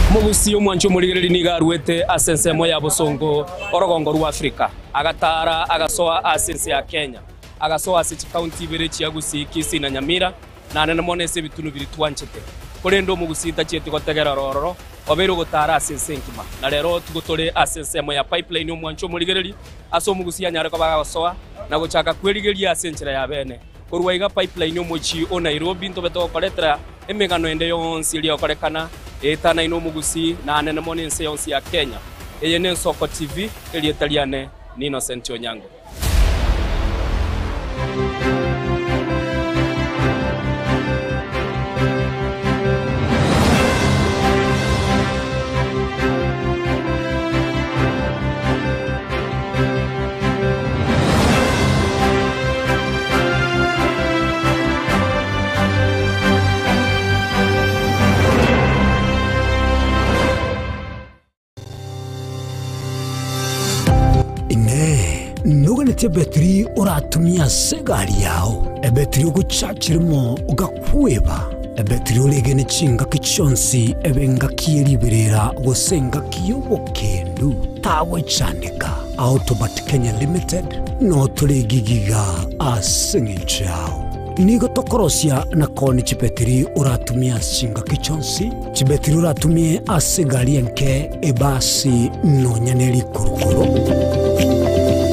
Omogusii omwanchi omorigereria nigo aruete ase ensemo ya bosongo orogongo rwa Afrika, agataara agasoa ase ense ya Kenya, agasoa ase chikaunti ibere chia Gusii, Kisii na Nyamira, na nene mono ase ebitunu biria twanchete. Korende omogusii tachieti gotegera ororo, obeire ogotaara ase ense engima. Na rero tigo tore ase ensemo ya Pipeline omwanchi omorigereria, ase omogusii anyare koba agosoa na gochaka kwerigeria ase enchera ya bene. Korwa iga Pipeline omochie o Nairobi ntobe togokoretera emegano ende yonsi eria egokorekana eetanaine omogusii na anene mono ense yonsi ya Kenya. Eye n'Ensoko TV, erieta riane ni Innocent Onyango.
Inee! Noganetie ebetiri oratumie ase egari yao, ebetiri ogochachirimo ogakweba, ebetiri oregene chingaki chionsi ebe engaki ye riberera gose engaki y'obokendu? Tagwechandeka. Autobat Kenya Limited notore egigiga ase engencho yao. Nigo tokorosia na koonia chibetiri oratumie ase chingaki chionsi, chibetiri oratumie ase egari enke, ebasi, nonya ne rikurukuru.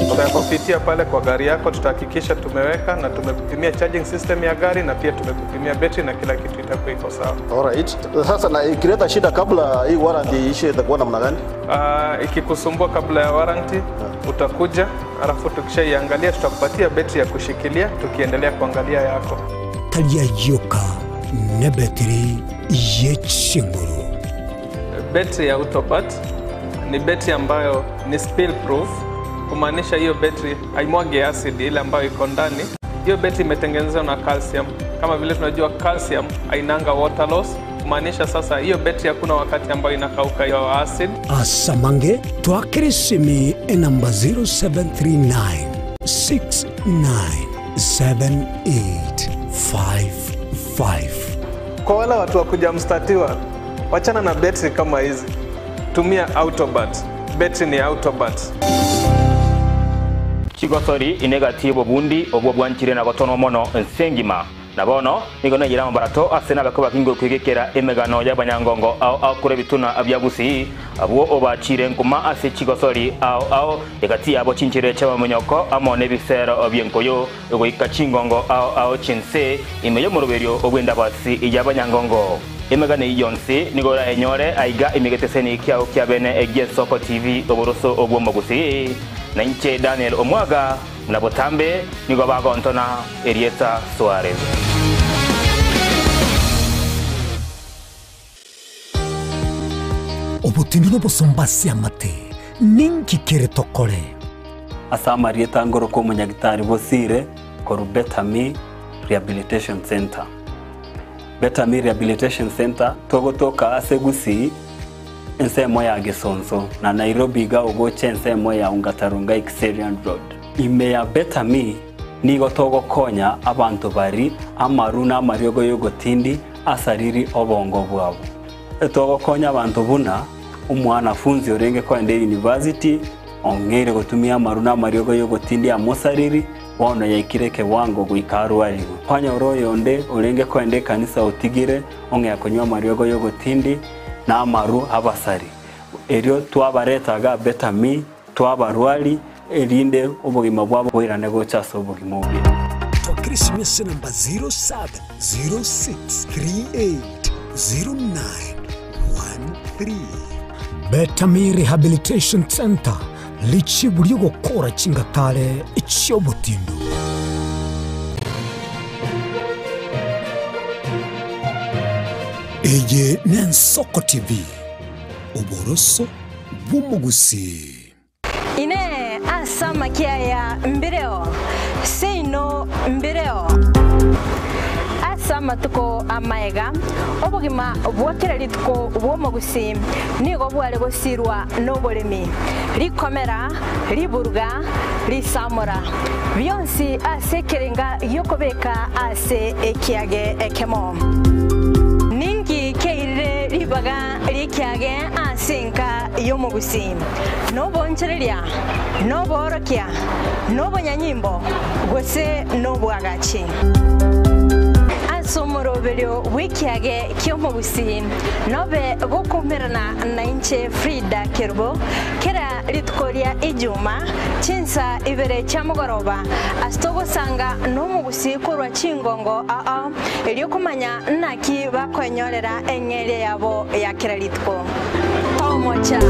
Tutakupitia pale kwa gari yako, tutahakikisha tumeweka na tumekupimia charging system ya gari na pia tumekupimia betri na kila kitu itakuwa iko sawa.
Alright. Sasa na ikileta shida kabla hii warranty iishe itakuwa namna gani?
Ikikusumbua kabla ya warranty utakuja, alafu tukishaiangalia tutakupatia betri ya kushikilia tukiendelea kuangalia yako.
Tari ayioka nebetiri ye chinguru.
Betri ya Autobat ni betri ambayo ni spill proof, kumaanisha hiyo betri haimwagi acid ile ambayo iko ndani. Hiyo betri imetengenezwa na calcium. Kama vile tunajua calcium hainanga water loss, kumaanisha sasa hiyo betri hakuna wakati ambayo inakauka hiyo acid.
Asamange twakirisimi enamba 0739 697855.
Kwa wale watu wa kuja mstatiwa, wachana na betri kama hizi, tumia Autobat. Betri ni Autobat.
Chigosori inegati obobundi obwo bwanchire na gotonwa mono ense engima. Na bono nigo nayira amabarato ase nabako bakingo kwegekera emegano y'abanyangongo ao ao kore bituna bya Gusii abwo obachire nkuma ase chigosori ao ao egati yabo chinchere chi'abamonyoko amo n'ebisero by'enkoyo egoika chingongo ao ao chinse ime y'omoroberio obw'endabasi y'abanyangongo. Emegano eyio yonsi nigo oraenyore aiga emigeteseni kiao kia bene egi'Ensoko TV oboroso obw'omogusii. Na inche Daniel Omwaga na botambe nigo bagontona erieta Suarez.
Obotindi nobosomba ase amate, ninki kere tokore?
Ase amarieta ngoroka omonyagitari Bosire korwa Betami Rehabilitation Centre. Betami Rehabilitation Centre togotoka ase Gusii ensemo ya Gesonso na Nairobi iga ogocha ensemo ya Ongata-Rongai Kiserian Road. Ime ya Betami nigo togokonya abanto bari amaru na amariogo y'ogotindi asariri obongo bwabo. Togokonya abanto buna omwanafunzi orenge koenda university ong'eire gotumia amaru na amariogo y'ogotindi amosariri bono yaikire ekewango goika arwarigwe. Kwanyora oyonde orenge koenda ekanisa otigire ong'ea konywa amariogo y'ogotindi na amaru abasari. Erio twabaretaga Betami twabarwari erinde obogima bwabo boirane gocha ase obogima obuya.
Twakire namba 0706380913. Betami Rehabilitation Center lichibu ry'ogokora chingatare chi'obotindu. Eye n'Ensoko TV, oboroso bw'omogusii.
Ine asama kiaya mbireo seino mbireo. Ase amatuko amaega, obogima bwa kera rituko bw'omogusii nigo bware gosirwa noboremi, rikomera, riburuga, risamora, bionsi ase ekerenga gi'okobeka ase ekiage ekemo. Ninki kiairire ribaga ri'ekiage ase enka y'omogusii? Nobonchereria, noboorokia, nobonyanyimbo, gose nobwagachi? Ase omoroberio bw'ekiage ki'omogusii nobe gokoumerana nainche Frida Kerubo kera rituko ria Ijuma chinsa ibere chia mogoroba ase togosanga nomogusii korwa chingongo ao erio komanya naki bakoenyorera eng'eria yabo ya kera rituko. Tomocha!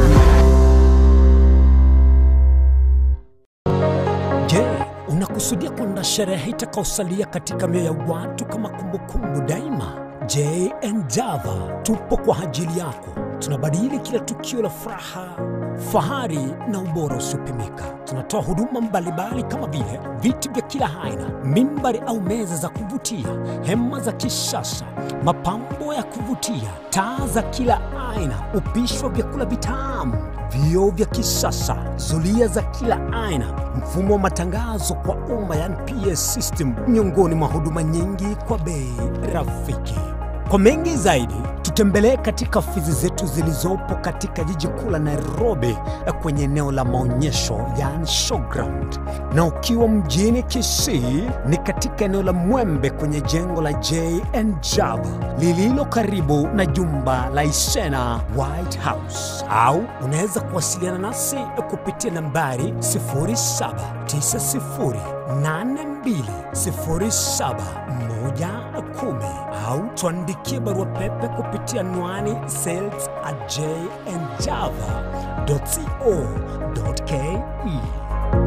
Je, unakusudia kuandaa sherehe itakayosalia katika mioyo ya watu kama kumbukumbu daima? JN Java tupo kwa ajili yako. Tunabadili kila tukio la furaha, fahari na ubora usiopimika. Tunatoa huduma mbalimbali kama vile viti vya kila aina, mimbari au meza za kuvutia, hema za kisasa, mapambo ya kuvutia, taa za kila aina, upishi wa vyakula vitamu, vioo vya kisasa, zulia za kila aina, mfumo wa matangazo kwa umma yani PS system, miongoni mwa huduma nyingi kwa bei rafiki. Kwa mengi zaidi, tutembelee katika ofisi zetu zilizopo katika jiji kuu la Nairobi kwenye eneo la maonyesho yani showground, na ukiwa mjini Kisii ni katika eneo la Mwembe kwenye jengo la JN Java lililo karibu na jumba la Isena White House, au unaweza kuwasiliana nasi kupitia nambari 0790820710 au tuandikie barua pepe kupitia anwani sales at jnjava.co.ke.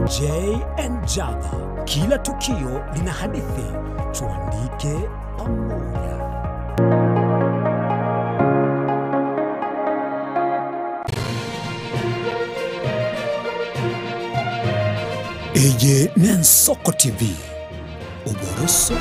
JN Java, kila tukio lina hadithi, tuandike pamoja. Eye Nensoko TV, uboroso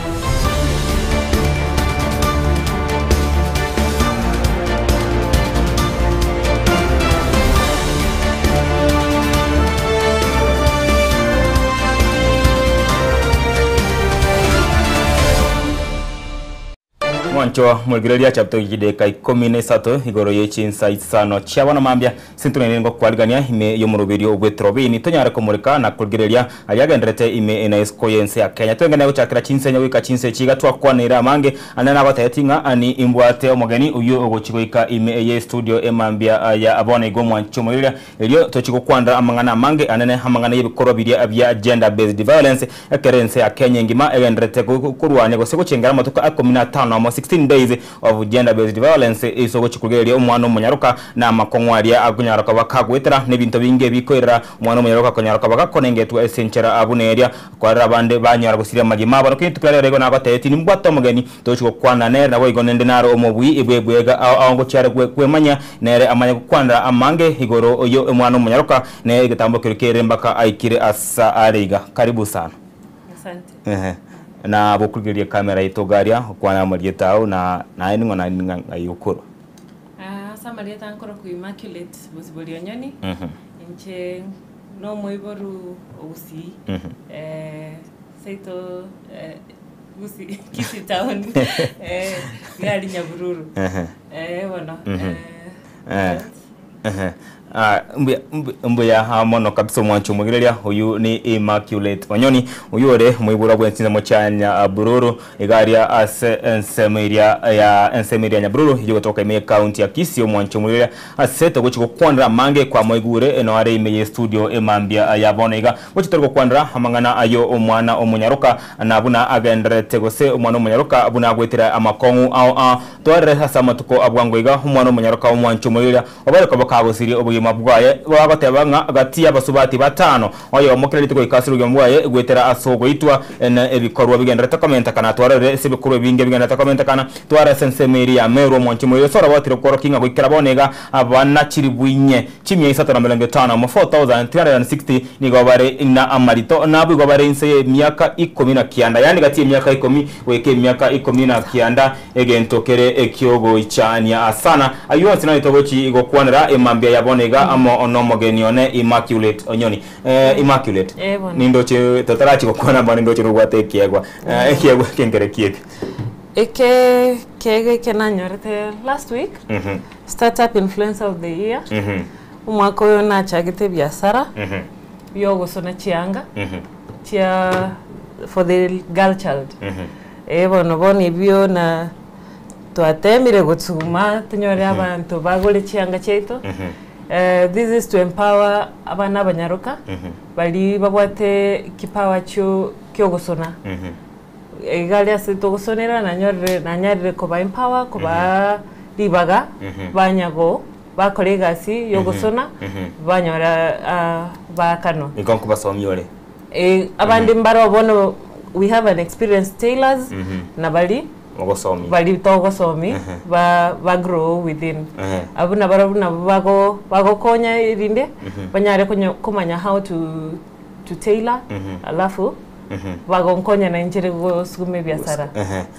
Mwancho mwegireria chapter gideka 13 igoro yechinsa isano chiabona mambia sintunene ngo kwaligania ime yomurubirio obwetrobini tonyare komurika na kugireria aliagenderete ime ena esiko yense ya Kenya twengene guchakira chinsenya gwika chinse chiga twakwanira amange anana gwatetinga ani imbwate omogeni uyu ogochigoika ime eye studio emambia ya abona igo mwancho mwegireria erio tochigukwandra amang'ana amange anene amang'ana yebikorwa biria bya gender based violence ekerense ya Kenya engima egenderete kurwania gose guchengera amatuko 15 amo 16 days of gender based violence iso guchikugeria omwana omonyaroka na amakong'waria agonyaroka bakagwetera n'ebinto binge bikoirera omwana omonyaroka akonyaroka bagakonengetwa esenchera abuneria kwarera abande banyora gusiria amagima abo lakini tukarera igo nagoteti nimbwate omogeni tochigokwana nere nabo igo nende naro omobui ibwebwega ao ngochiare kwemanya nere amanye gokwanera amange igoro oyo omwana omonyaroka ne egetambo kero kere mpaka aikire asa areiga karibu sana.
Asante.
Ehe. Na bokurigeria kamera itogaria kwana marieta au na naye ning'o na ngayukuru.
Asa marieta nkoro ku Immaculate Bosibori Onyoni. Inche no moiboru ogusi. Seito gusi Kisii town. Gari Nyabururu. Bono.
Mbuya mono kabisa omwancho omwegereria oyu ni Immaculate Onyoni oyu ore moibura bwensinzamo cha Nyabururu igaria ase ensemo eria ya ensemo eria Nyabururu irio gotoka ime county ya Kisii omwancho omwegereria ase togochi gokwanera amange kwa moigure eno are ime ye studio emambia ya bono iga gochi tori gokwanera amang'ana ayo omwana omonyaroka na buna agenderete gose omwana omonyaroka buna agwetera amakong'u ao twarere ase amatuko abwango iga omwana omonyaroka omwancho omwegereria obareko bakagosirie obogima. obogima bwaye. Bagoteba ng'a gati y'abasubati batano, oyomo kera rituko goika ase obogima bwaye goetera ase ogoitwa na ebikorwa bigendererete komentekana. Twarorire ase ebikorwa ebinge bigendererete komentekana, tware ase ensemo eria ya Meru omonche moiyo ase oroboti rokworokia ng'a goikera bono iga abana chilifu inye, chimia isato na emerongo etano amo, 4,360, nigo bare na amarito, na abwo igo bare inse y'emiaka ikomi na kianda, yaani gati y'emiaka ikomi goika emiaka ikomi na kianda. Egento kere ekiogoichania sana. Ayio onsi naye togochi gokwanera emambia ya bono iga amo nomogeni one Immaculate Onyoni. Eh, Immaculate.
Eh, bono.
Nindoche totarachi gokwana bono nindoche nobwate ekiegwa. Eh, ekiegwa eke nkere kieke.
Eke kiegwa eke nanyorete last week,
Mhm.
Startup Influencer of the Year.
Mhm.
Omwaka oyo nachagete ebiasara
Mhm.
biogosona chianga
Mhm.
chia for the girl child.
Mhm.
Ee bono bono ebio na twatemire gotsuma tonyore abanto bagore chianga chiaito. This is to empower abana abanyaroka baria babwate kipawa chio kiogosona. Iga aria ase togosonera nanyorire nanyarire koba empower kobaa ribaga banya go bakora egasi yogosona banyora baakanwa.
Nigo nkobasomia ore.
Eh, abande mbaro bono we have an experienced tailors na bari
Ogosomi.
bari togosomi ba ba grow within abwo nabarabwo nabo bago bagokonya erinde banyare konyo komanya how to to tailor alafu bagonkonya na inchere gosukuma ebiasara.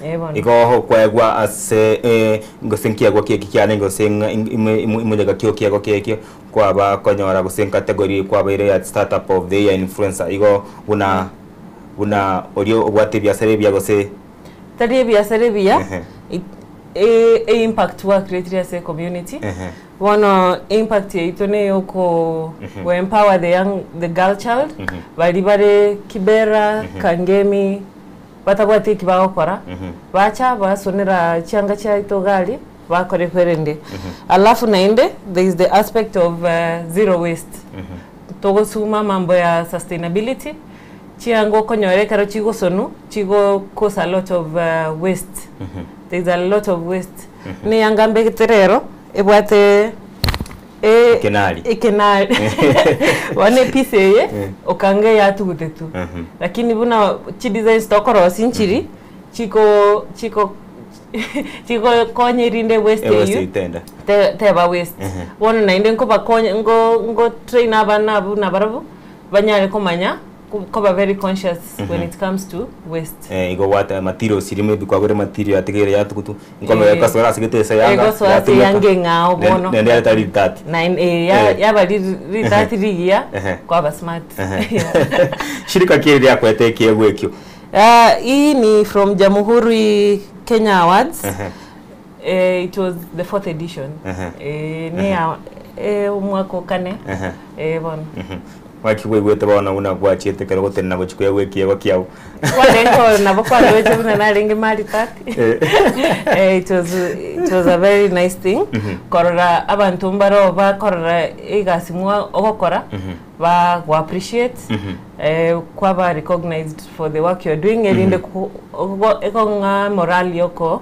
Eh bono.
Igo okoegwa ase eh, gose nkiegwa kieki kiane gose ng'a ime- ime- imoyega kio kiegwa kiekio Kwaba konyora gose nkategory kwabaire ya startup of the year influencer igo buna buna oria obwate ebiasara ebiya gose.
Tari ebiasara ebiya
Ehe.
e impact gwa creatire ase ecommunity
Ehe.
bono impact yaito neyoko go empower the young the girl child baria bare Kibera, Kangemi batabwati eki bagokora bacha basonera chianga chiaito iga aria. Bakore kwerende. Alafu naende there is the aspect of zero waste. Togosuma mambo ya sustainability, chianga okonyora ekero chigosonwa chigo cause a lot of waste. There is a lot of waste. Buna eyanga mbegete rero ebwate
Ekenari.
ekenari. Bono epiece eye okanga eyatugutetwe. Lakini buna chidesigns tokorosia nchiri chiko chiko chigokonya erinde waste
Ewaste
eywo
itenda.
te- teba waste.
Ehe.
Bono naende nkobakonya ngo ngo train abana abwo nabarabwo banyare komanya ko- koba very conscious when it comes to waste.
Eh, igo gwate materials iri maybe kwagure material yatigere yatugutu nkombe
Eh.
ekasora ase gete ase yanga
Egosoa ase
yatumeka.
eyanga eng'ao bono.
Nende yari tari ritati.
Naende eh, ya-
Eh.
yaba ri- ritati rigiya
Ehe.
kwaba smart.
Ehe. Shirika ki riakwete ekiegwa ekio?
Hii ni from Jamhuri Kenya Awards.
Ehe.
It was the fourth edition.
Ehe.
Ne ya omwaka o kane.
Ehe.
Bono.
Naki bwaigwete bono buna gwachiete ekero gotenena gochia koegwa ekiegwa kiao?
Kwarenge nabo kwaroche buna narenge maritati. It was a very nice thing. Korora abanto mbaro bakorora egasi mwa ogokora ba go appreciate kwaba recognized for the work you're doing erinde ekong'a morale yoko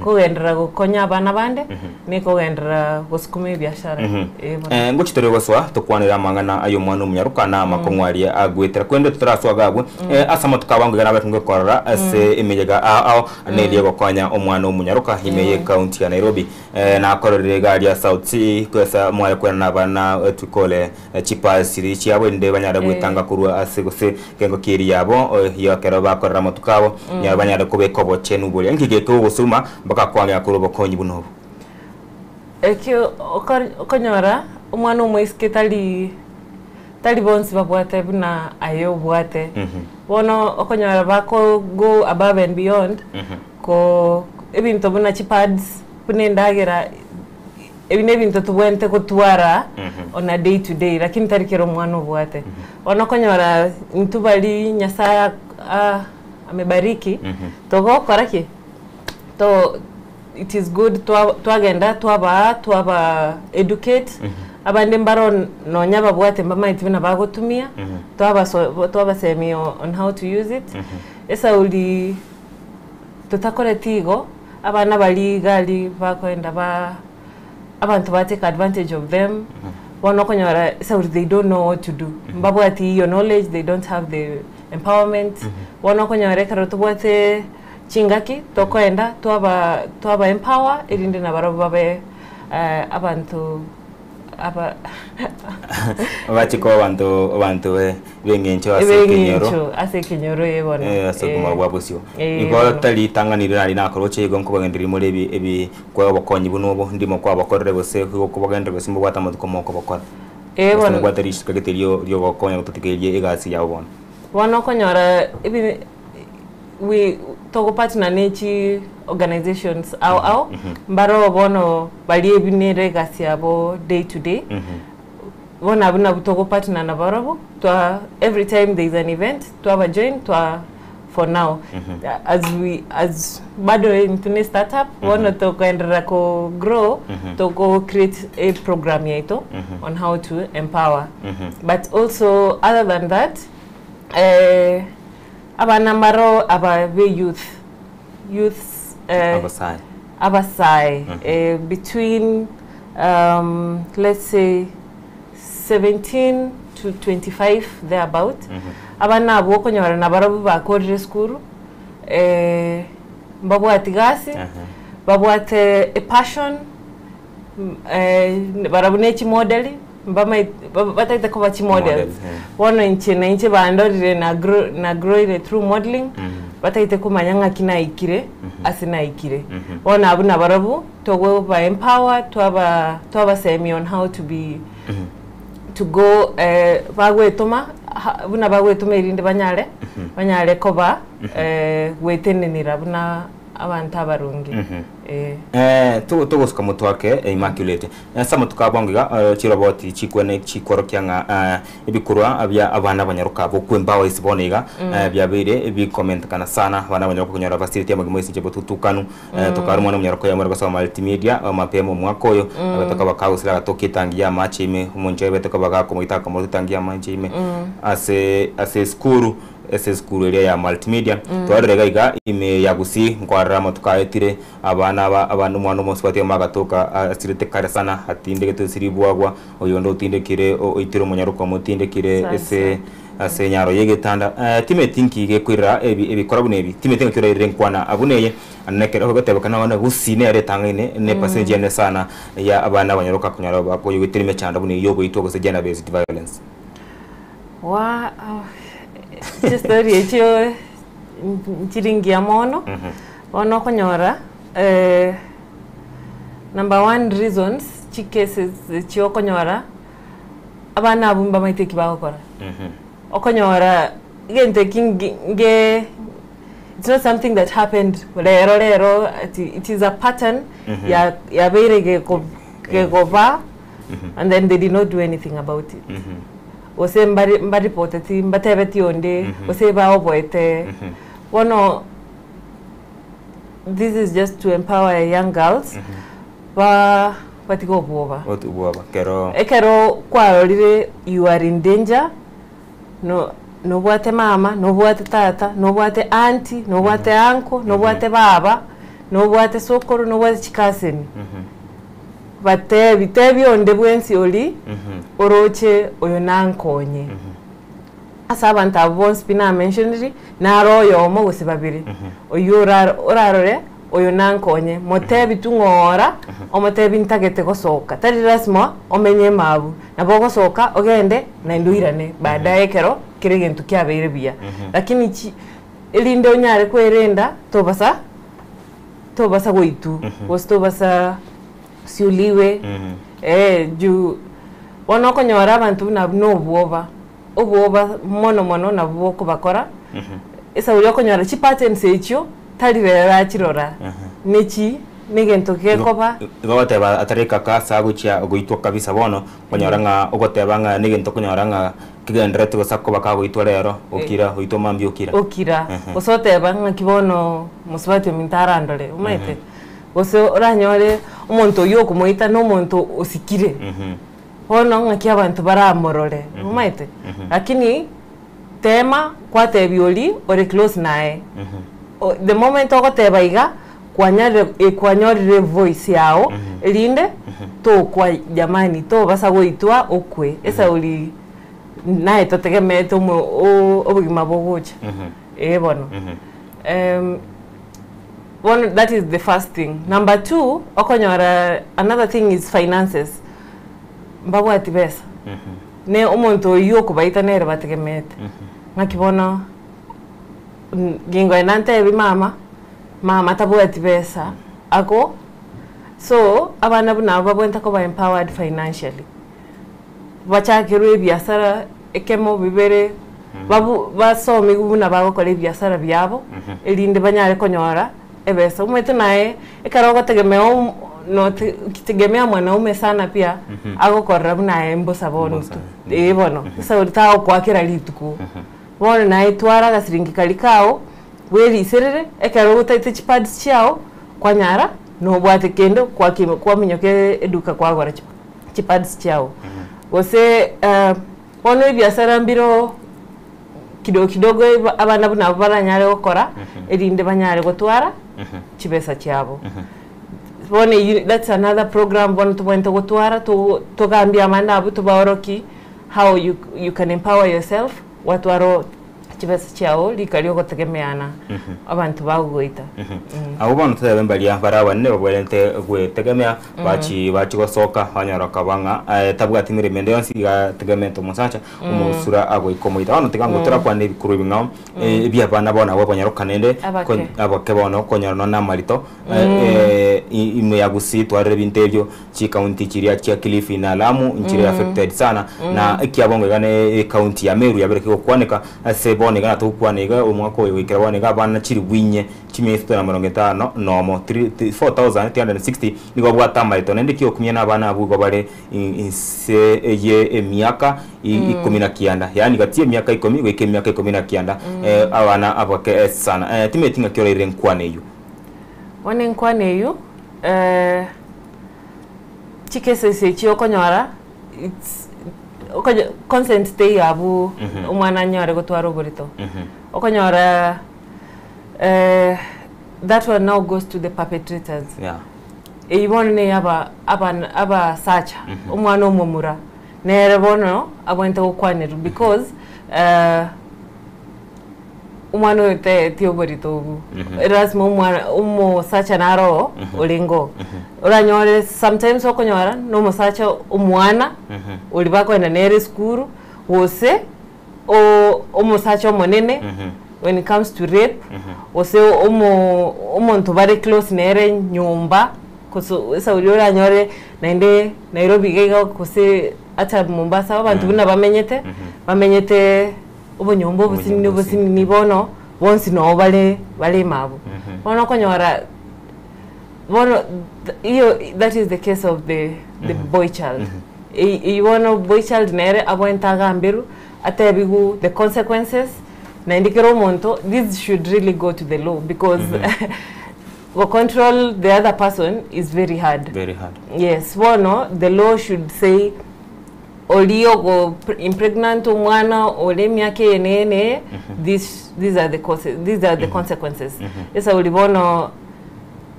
kogenderera gokonya abana bande nekogenderera gosukuma ebiashara. Eh, bono.
Eh, ngochi tore gosoa tokwanere amang'ana aye omwana omonyaroka na amakong'u aria agwetera kwende totarasoa iga abwo eh, ase amatuko abango iga nabe ngokorora ase emeyega ao ao neria egokonya omwana omonyaroka ime ye county ya Nairobi eh, nakororire iga aria South C kwesa mware kwerana abana eh, tukole eh, chipasiri chiabo inde banyare gwetanga korwa ase gose kengo keri yabo eh, iyo ekero bakorera amatuko abo nyaro banyare kobeka obochenu boria nki geke ogosuma mpaka kwang'ea korwa obokonyi buna obo.
Ekio oko- okonyora omwana omoiseke tari tari bonsi babwate buna aye obwate. Bono okonyora bako go above and beyond ko ebinto buna chipads, buna endagera, ebi na ebinto tobwenerete gotwara on a day to day lakini tari kera omwana obwate. Bono okonyora intwe baria Nyasaye amebariki, togokora ki? To it is good twagenda twabaa twaba educate, abande mbaro nonya babwate mbamaeti buna bagotumia, twabasemia on how to use it. Esauri totakoreti igo, abana baria iga aria bakoenda ba abanto ba take advantage of them, Bono okonyora esauri they don't know what to do, mbabwati iyo knowledge, they don't have the empowerment. Bono okonyora ekero tobwate chingaki tokoenda twaba twaba empower erinde nabarabwo babe abanto aba
Bache koba abanto abanto b'eng'encho ase ekenyoro.
Ebeng'encho ase ekenyoro eh bono.
Eh, ase obogima
Eh.
bwa bosio.
Eh,
Igo
bono.
tari ritang'ani riria nakoroche igo nkobagendereria more ebi ebi kwa obokonyi buna obo, ndimo kwabakorire gose igo okobagendereria gose mbobwate amatuko mokobokora.
Eh,
Gose
bono.
mobwate risiko gete rio riogokonya gotatigeria egasi yabo bono.
Bono okonyora ebi we togopartner ne chi organisations ao ao, mbaro bono baria ebi nere egasi yabo day to day, bono abwo nabwo togopartner nabarobwo, twa every time there is an event twaba join twa for now as we as bado intwe ne start up bono tokoenderera ko grow toko create a program yaito on how to empower but also other than that eh, abana mbaro aba be youth youths eh,
Abasae.
abasae eh, between um, let's say 17 to 25 thereabout abana abwo okonyora nabarobwo bakorire esukuru eh, mbabwati gasi babwate a passion eh, barabwo ne chimodeli mbamai bataete koba chimodels
Model, eh.
bono inche na inche bandorire na grow, na growire through modeling bataete komanya ng'aki naikire ase naikire bono abwo nabarobwo togoba empower twaba twabasemia on how to be to go eh, bagwetoma ha- buna bagwetoma erinde banyare banyare koba eh, gwetenenera buna abanto abarungi eh.
Eh, tugosuka motwe ake eh, Immaculate ase amatuko abwo iga eh, chiroboti chikwene chikworokia ng'a eh, ebikorwa bia abana abanyaroka bokwembawa ase bono iga eh, biabeire bikomentekana sana abana abanyaroka konyora facility amagima ase inche botutukanu eh, tokara omwana omonyaroka oyemo ore gosoma multimedia mapema omwaka oyo abetoka bakagosira agatoka etangi ya amache ime omonche abetoka bagakomoita akamorota etangi ya amache ime ase ase esukuru ase esukuru eria ya multimedia twarire iga iga ime ya Gusii nkwarora amatuko aetire abana aba abana omwana omosubati omo agatoka asirete kare sana atindegete ase ribwagwa oyonde otindekire oitire omonyaroka omotindekire
Sana
ase ase enyaro ya egetanda eh, timeti nki gekoirera ebi ebikora buna ebi timeti ng'aki orairire nkwana abuna eye nekero ogotebekana bono Gusii nere etang'aine ne percentage ene sana ya abana abanyaroka konyora bakoyogoetera emechando buna eywo ya ogoitwa gose gender based violence.
Wa oh, chistory echio nchiri ngiya mono bono okonyora eh, number one reasons chicases echio okonyora abana abwo mbamaete eki bagokora okonyora egento eki nge nge it's not something that happened rero rero ati it is a pattern ya yabeire geko gekoba and then they did not do anything about it gose mbari mbaripoteti mbatebeti onde gose baoboete bono this is just to empower young girls ba batige obwoba
Obwoba kero
ekero kwarorire you are in danger no nobwate mama nobwate tata nobwate auntie nobwate uncle nobwate baba nobwate sokoro nobwate chikaseni batebi tebi onde bwensi ori oroche oyo nankonye ase abanto abo bonsi pi namentioniri naro oyomo gose babere oyo orarore oyo nankonye motebi tu ng'ora omotebi ntagete gosoka tari lazima omenye mabu nabo ogosoka ogende naende oirane baadaye ekero kere egento kiabeire buya lakini chi erinde onyare kwerenda tobasa tobasa goitu gose tobasa siuliwe eh, juu bono okonyora abanto buna abwo na obwoba obwoba mono mono nabwo bokobakora esauri okonyora chipatterns echio tari rero achirora nechi negento gekoba
Igo ogoteba atari kaka ase agochia goitwa kabisa bono okonyora ng'a ogoteba ng'a na egento okonyora ng'a kegenderete gose akoba kagoitwa rero okira oitwa mambia okira
okira gose oteba ng'aki bono mosubati ominto arandore omanyete gose oranyore omonto oywo okomoita na omonto osikire bono ng'aki abanto baramorore omanyete lakini tema kwatebia oria ore close naye the moment ogoteba iga kwanyarire kwanyorire evoice yago erinde Tokwa jamani, tobasa goitwa okwe, esauri naye totegemeete omo o obogima bogocha. Ee bono. Bono that is the first thing. Number two, okonyora another thing is finances, mbabwati besa, ne omonto oywo okobaita nere bategemeete. Ng'aki bono gingoe nantebi mama, mama tabwati besa, ako so abana buna abwo babwenerete koba empowered financially, bachakerwe ebiasara ekemo bibere, babu basomigwe buna bagokora ebiasara biabo, erinde banyare konyora ebesa. Omanyete naye ekero ogotegemea omo note ukitegemea mwanaume sana pia, agokorora buna aye mbosa bono tu, eh bono, sasa oria tagokoa kera rituko. Bono naye twara agasiringi karia kao, bweriserere, ekero otaete chipads chiago, kwanyara nobwate kende kwaki kwaminyoka eduka kwagora chipads chiago. Gose bono ebiasara mbiro kidogo kidogo abana buna abwo baranyare gokora, erinde banyare gotwara chibesa chiabo. Bono eywo that's another program bono tobwenerete gotwara togo togambie abana abwo tobaorokie how you you can empower yourself gwatwara chibesa chiao rika riogotegemeana abanto bagogoita.
Abwo bono totebe mbaria bare abanene babwenerete gwetegemea bachi bachi gosoka banyora koba ng'a eh, tabwati meremo ende yonsi iga ategemeete omosacha omosura agoika omoita. Bono tiga ngo torakwane ebikuro ebing'ao ebia abana bono abwo abanyaroka naende
Abake.
abake bono okonyora nonya na amarito ime ya Gusii twarire ebinto ebio Chikaunti chiria chia Kilifi na Lamu nchire affected sana na ekiabongo iga ne ekaunti ya Meru yabere kegokwaneka ase bono iga natogokwana iga omwaka oyo goikera bono iga abana chilifu inye chimia isato na merongo etano nomo, 4360, nigo babwate amaeto naende ekiokumia na abana abwo igo bare inse eye emiaka ikomi na kianda yaani gati emiaka ikomi goika emiaka ikomi na kianda abana abake sana. Timanyeti ng'aki orairire nkwana eywo.
Bono enkwana eywo chicases echi okonyora it's okonyo consent teiyo abwo omwana anyore gotwara oborito. Okonyora that one now goes to the perpetrators. Eywo bono na aba abana abasacha, omwana omomura nere bono abwenerete gokwanerwa because Omwana oyo taeti oborito obwo. Lasima omwana omosacha naro oo orenge oo. Oranyore sometimes okonyora na omosacha omwana oria bakoenda nere esukuru gose omosacha omonene when it comes to rape gose omo omonto bare close nere nyomba gose ase oria oranyore naende Nairobi iga iga gose ata Mombasa abanto buna bamenyete bamenyete. Obonyomba obosinini obosinini bono bonsi noo bare bare ime abwo. Bono okonyora bono iyo that is the case of the the boy child. Eywo bono boy child nere abwenerete agamberwe atebiwu the consequences naende kera omonto this should really go to the law because go control the other person is very hard.
Very hard.
Yes bono the law should say Oria ogo impregnant omwana ore emiaka eye neye neye, this these are the causes, these are the consequences. Esauri bono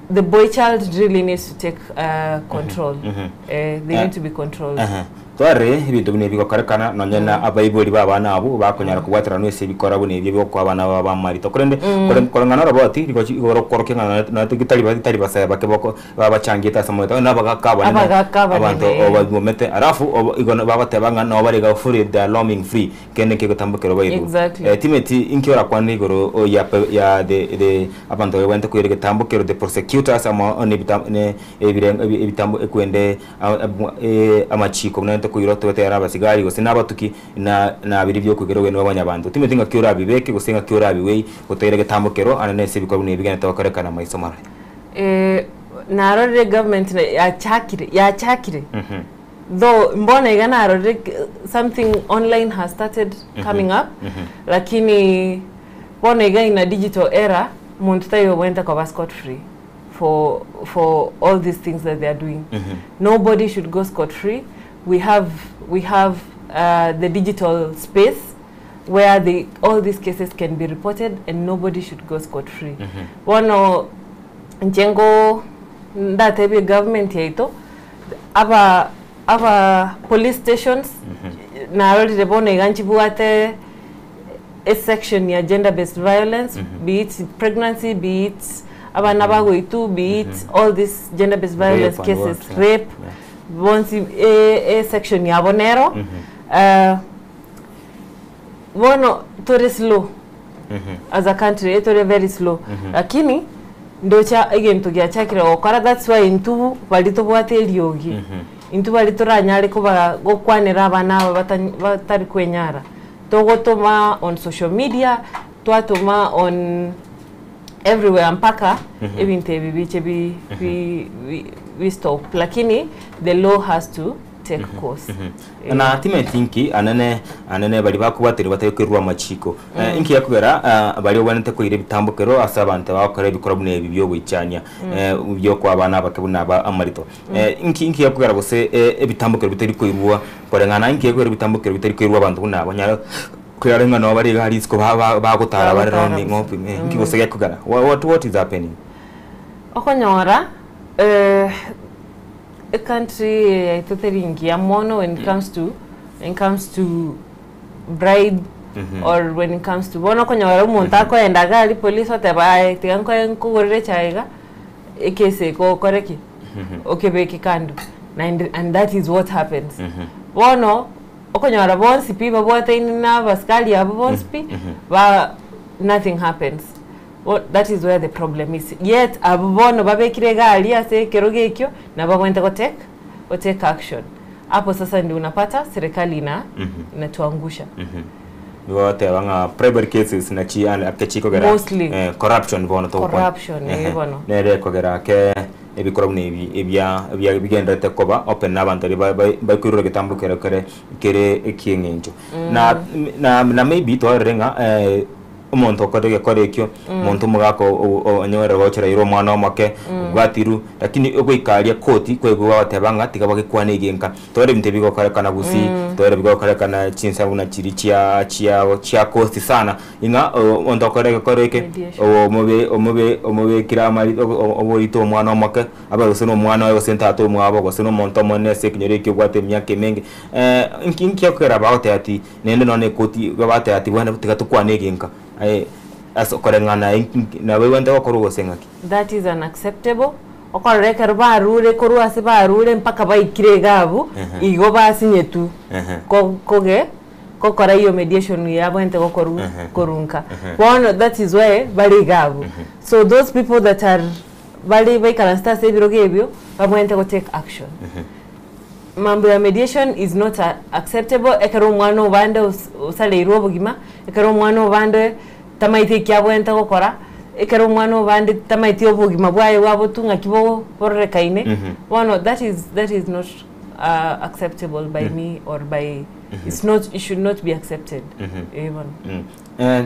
the boy child really needs to take control. Eh, they need to be controlled.
Ehe. Twarire ebinto buna ebi bigokorekana nonye na abaibori b'abana abwo bakonyara kobwaterana ase ebikora buna ebio biokoa abana babo amarito. Korende kore koreng'ana oroboti rigochi igoro okorokia ng'a nonye nonye tari tari basae bake boko babachangete ase omoeto na abagaka abanene
Abagaka abanene,
abanto
eh.
obanyuomete alafu obo igo bagoteba ng'a nabo bare iga free they are roaming free kende nkegotambokerwa bairwe.
Exactly.
Eh, timeti inki orakwane igoro o ya pe ya the the abanto babwenerete koira egetambokero the prosecutors amo ne ebita ne ebirengo ebi ebitambo ekwende amachiko buna tokoira tobe tayari abasigari gose na abatuki na na biria biokoigera ogende bwa Timothy ng'aki orabibeke gose ng'aki orabiwei gotaira egetambo kero ande nese ebikorwa buna ebi bigende togokorekana maiso marore.
Eh, narorire government yachakire yachakire though mbono iga narorire something online has started coming up lakini bono iga in a digital era monto taiyo obwenerete koba scot free. for for all these things that they are doing. Nobody should go scot free. We have we have uh, the digital space where the, all these cases can be reported and nobody should go scot free. Bono inche ngo ndatebie government yaito Aba aba police stations narorire bono iga nchibwate esection ya gender based violence be it pregnancy be it abana bagoitwa be it all these gender based violence
Rape and
cases
what, yeah.
rape bonsi e esection yabo nero bono tore slow as a country etore very slow lakini ndocha egento giachakire gokora that's why intwe baria tobwate eriogi intwe baria toranyare koba gokwanera abana aba batany batari kwenyara togotoma on social media twatoma on everywhere mpaka ebinto ebi biche bi bi bi bi stop lakini the law has to take course.
Na timeti inki anene anene bari bakubwatire batari kwerwa amachiko
Mm.
Inki yakogera bari obwanete koira ebitambokero ase abanto bagokora ebikora buna ebi biogoichania biokoa abana abake buna aba amarito Inki inki yakogera gose ebitambokero bitari koirwa koreng'ana inki gekogera ebitambokero bitari koirwa abanto buna aba onyare koirara ng'a nabo bare iga risiko bagotara bare
Bagotara
round
gose.
ng'opi inki gose gekogera what what is happening?
Okonyora ecountry eye yaito teri ngiya mono when it comes to when it comes to bribe or when it comes to bono okonyora omonto akoenda iga aria police oteba aye tiga nkoe nkogorere echae iga ekesi eke okore ki? Okebeke kando naende and that is what happens. Bono okonyora bonsi pi babwataine na abasikari abwo bonsi pi ba nothing happens. Bo that is where the problem is. Yet abwo bono babekire iga aria ase ekerogo ekio nabo babwenerete go take go take action. Hapo sasa ndio unapata serikali ina inatuangusha.
Nigo goteba ng'a private cases nachi ake chikogera
Mostly.
corruption bono togokwana.
Corruption, eh, bono.
Nere ekogera ake ebikora buna ebi ebia ebia bigenderete koba open na abanto baria bakoirora egetambo kere kere kere ekieng'encho. Na na na maybe twarorire ng'a omonto okore egekora ekio omonto omogaka onyore gochera ira omwana omoke obwatirwe lakini ogoika aria koti kwaigwa bagoteba ng'a tiga bagekwane egenka. Tore ebinto ebi bigokorekana gusii tore bigokorekana chinsa buna chiria chia chia chia coast sana ing'a omonto okore egekora eke omobe omobe omobekire amari oborito omwana omoke abe gose na omwana oye gose tata omwabo gose na omonto omonene ase ekenyoro ekio obwate emiaka emenge inki inki okogera bagoteba ati naende nonye na ekoti iga bagoteba ati bwana tiga tokwane egenka aye ase okoreng'ana inki nabo ebwenerete gokorwa gose ng'aki.
That is unacceptable, okorora ekero barure korwa ase barure mpaka baikire iga abwo, igo basinyetwe ko koge gokora iyo mediation yabwenerete gokorwa korwa nka. Bono that is why bare iga abwo. So those people that are bare baikaransete ase ebirogo ebio, babwenerete go take action. Mambo ya mediation is not acceptable ekero omwana obande osareirwe obogima, ekero omwana obande tamaeti eki abwenerete gokora, ekero omwana obande tamaeti obogima bwaye bwabotwe ng'aki bo bororekaine, bono that is that is not acceptable by me or by it's not it should not be accepted eh bono.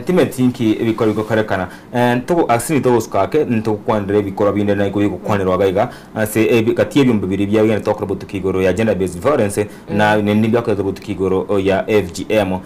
Timeti nki ebikoro bigokorekana ntogo ase nitogosuka ake ntogokwanera ebikoro binde naiko bigokwanerwa iga iga ase ebi gati y'ebiombe biria biagenda tokora botuko igoro ya gender based violence na nindi biakorete botuko igoro ya FGM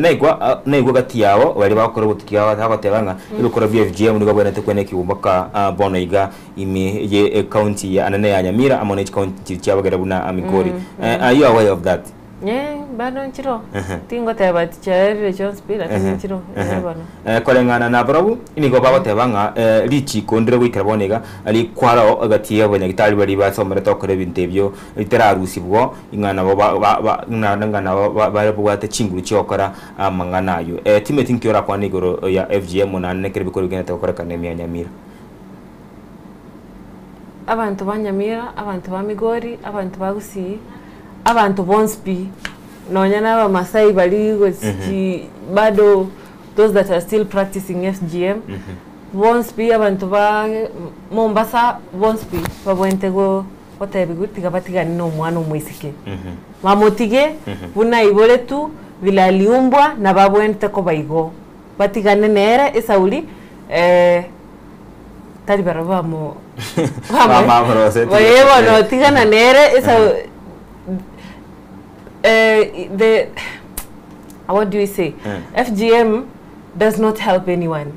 naigwa naigwa gati yabo baria bagokora obotuki aba bagoteba ng'a ebikoro bia FGM nigo babwenerete kwena ekegumba ka bono iga ime ye ecounty ya anene ya Nyamira amo ne chicounty chiria chiabagera buna Migori are you aware of that?
Ee, bado nchiroo, tingoteba ati chiaerire chionsi pi, lakini nchiroo, ee bono.
Koreng'ana nabarabwo nigo bagoteba ng'a richiko ndire goikera bono iga rikwarao egati y'abanyagitari baria basomerete gokora ebinto ebio ritararusibwa ing'a nabo ba- ba- ba- ng'a ng'a nabo ba- babwate chinguru chi'ogokora amang'ana ayio. Timothy nki orakwane igoro ya FGM naende nekero ebikoro bigenderete gokorekana ime ya Nyamira?
Abanto ba Nyamira, abanto ba Migori, abanto ba Gusii, abanto bonsi pi, nonya na Abamasai baria gochi bado those that are still practicing FGM, bonsi pi abanto ba Mombasa bonsi pi babwenerete go gotebigwa tiga batigane na omwana omoiseke. Bamotige buna aiboretwe vile aliumbwa nabo abwenerete koba igo. Batigane nere esauri tari barabwo bamo
Bamamoroseti.
Ee bono tigana nere esa the what do we say FGM does not help anyone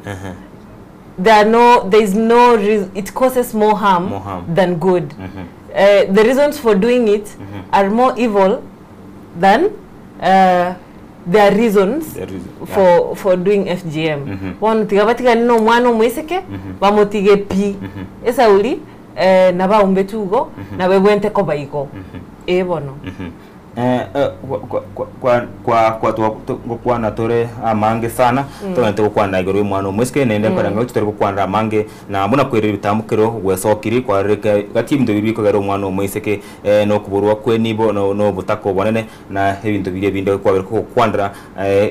there are no there is no it causes more harm,
More harm.
than good. the reasons for doing it are more evil than their reasons
Their reason, yeah.
for doing FGM. Bono tiga batigane na omwana omoiseke, bamotige pi. Esauri nabaumbetu igo, nabo ebwente koba igo. Eh bono.
Kwa tore amange sana togente gokwana igoro y'omwana omoiseke nende nkoranga gochi tore gokwanera amange na buna kwerera ebitambo gwesokiri kwarereka gati ebinto biria bikogera omwana omoiseke nokoborwa kwenibo nobotaka obonene na ebinto biria ebinde kwabere kogokwanera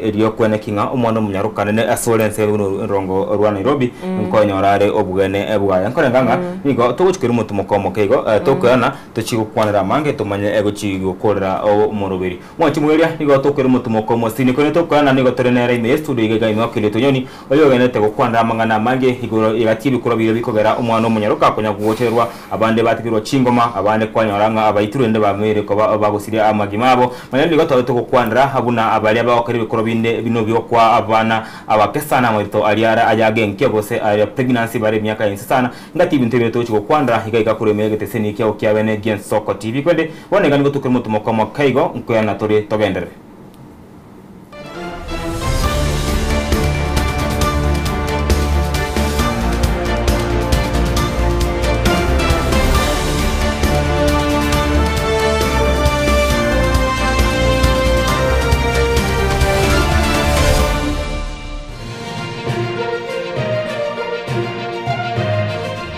erio kweneki ng'a omwana omonyarokanene ase ore ense rongo rwa Nairobi nkonyora are obwene bwaye nkorenga ng'a nigo togochikera omotumo omoke igo tokoyana tochigokwanera amange tomanye egochi gokorera omoroberi mwanchi mweria nigo tokera omotumo omosini kone tokoyana nigo tore nere ime studio iga ime okire tonyoni oyo ogenete gokwanera amang'ana amange igoro igati ebikoro biria bikogera omwana omonyaroka akonya gocherwa abande batigirwa chingoma abande kwanyora ng'a abaitirwe ende bamere koba bagosiria amagima abo manya nigo tore togokwanera abuna abaria bagokera ebikoro binde bino byokwa abana abakesana amorito ariara ayagenkia gose aria pregnancy bare emiaka ense sana ngati ebinto ebio togochi gokwanera iga iga kuremia egeteseni kiao kiabene gia Nsoko TV kwende bono iga nigo tokere omotumo omoke igo nkoyana tore togendere.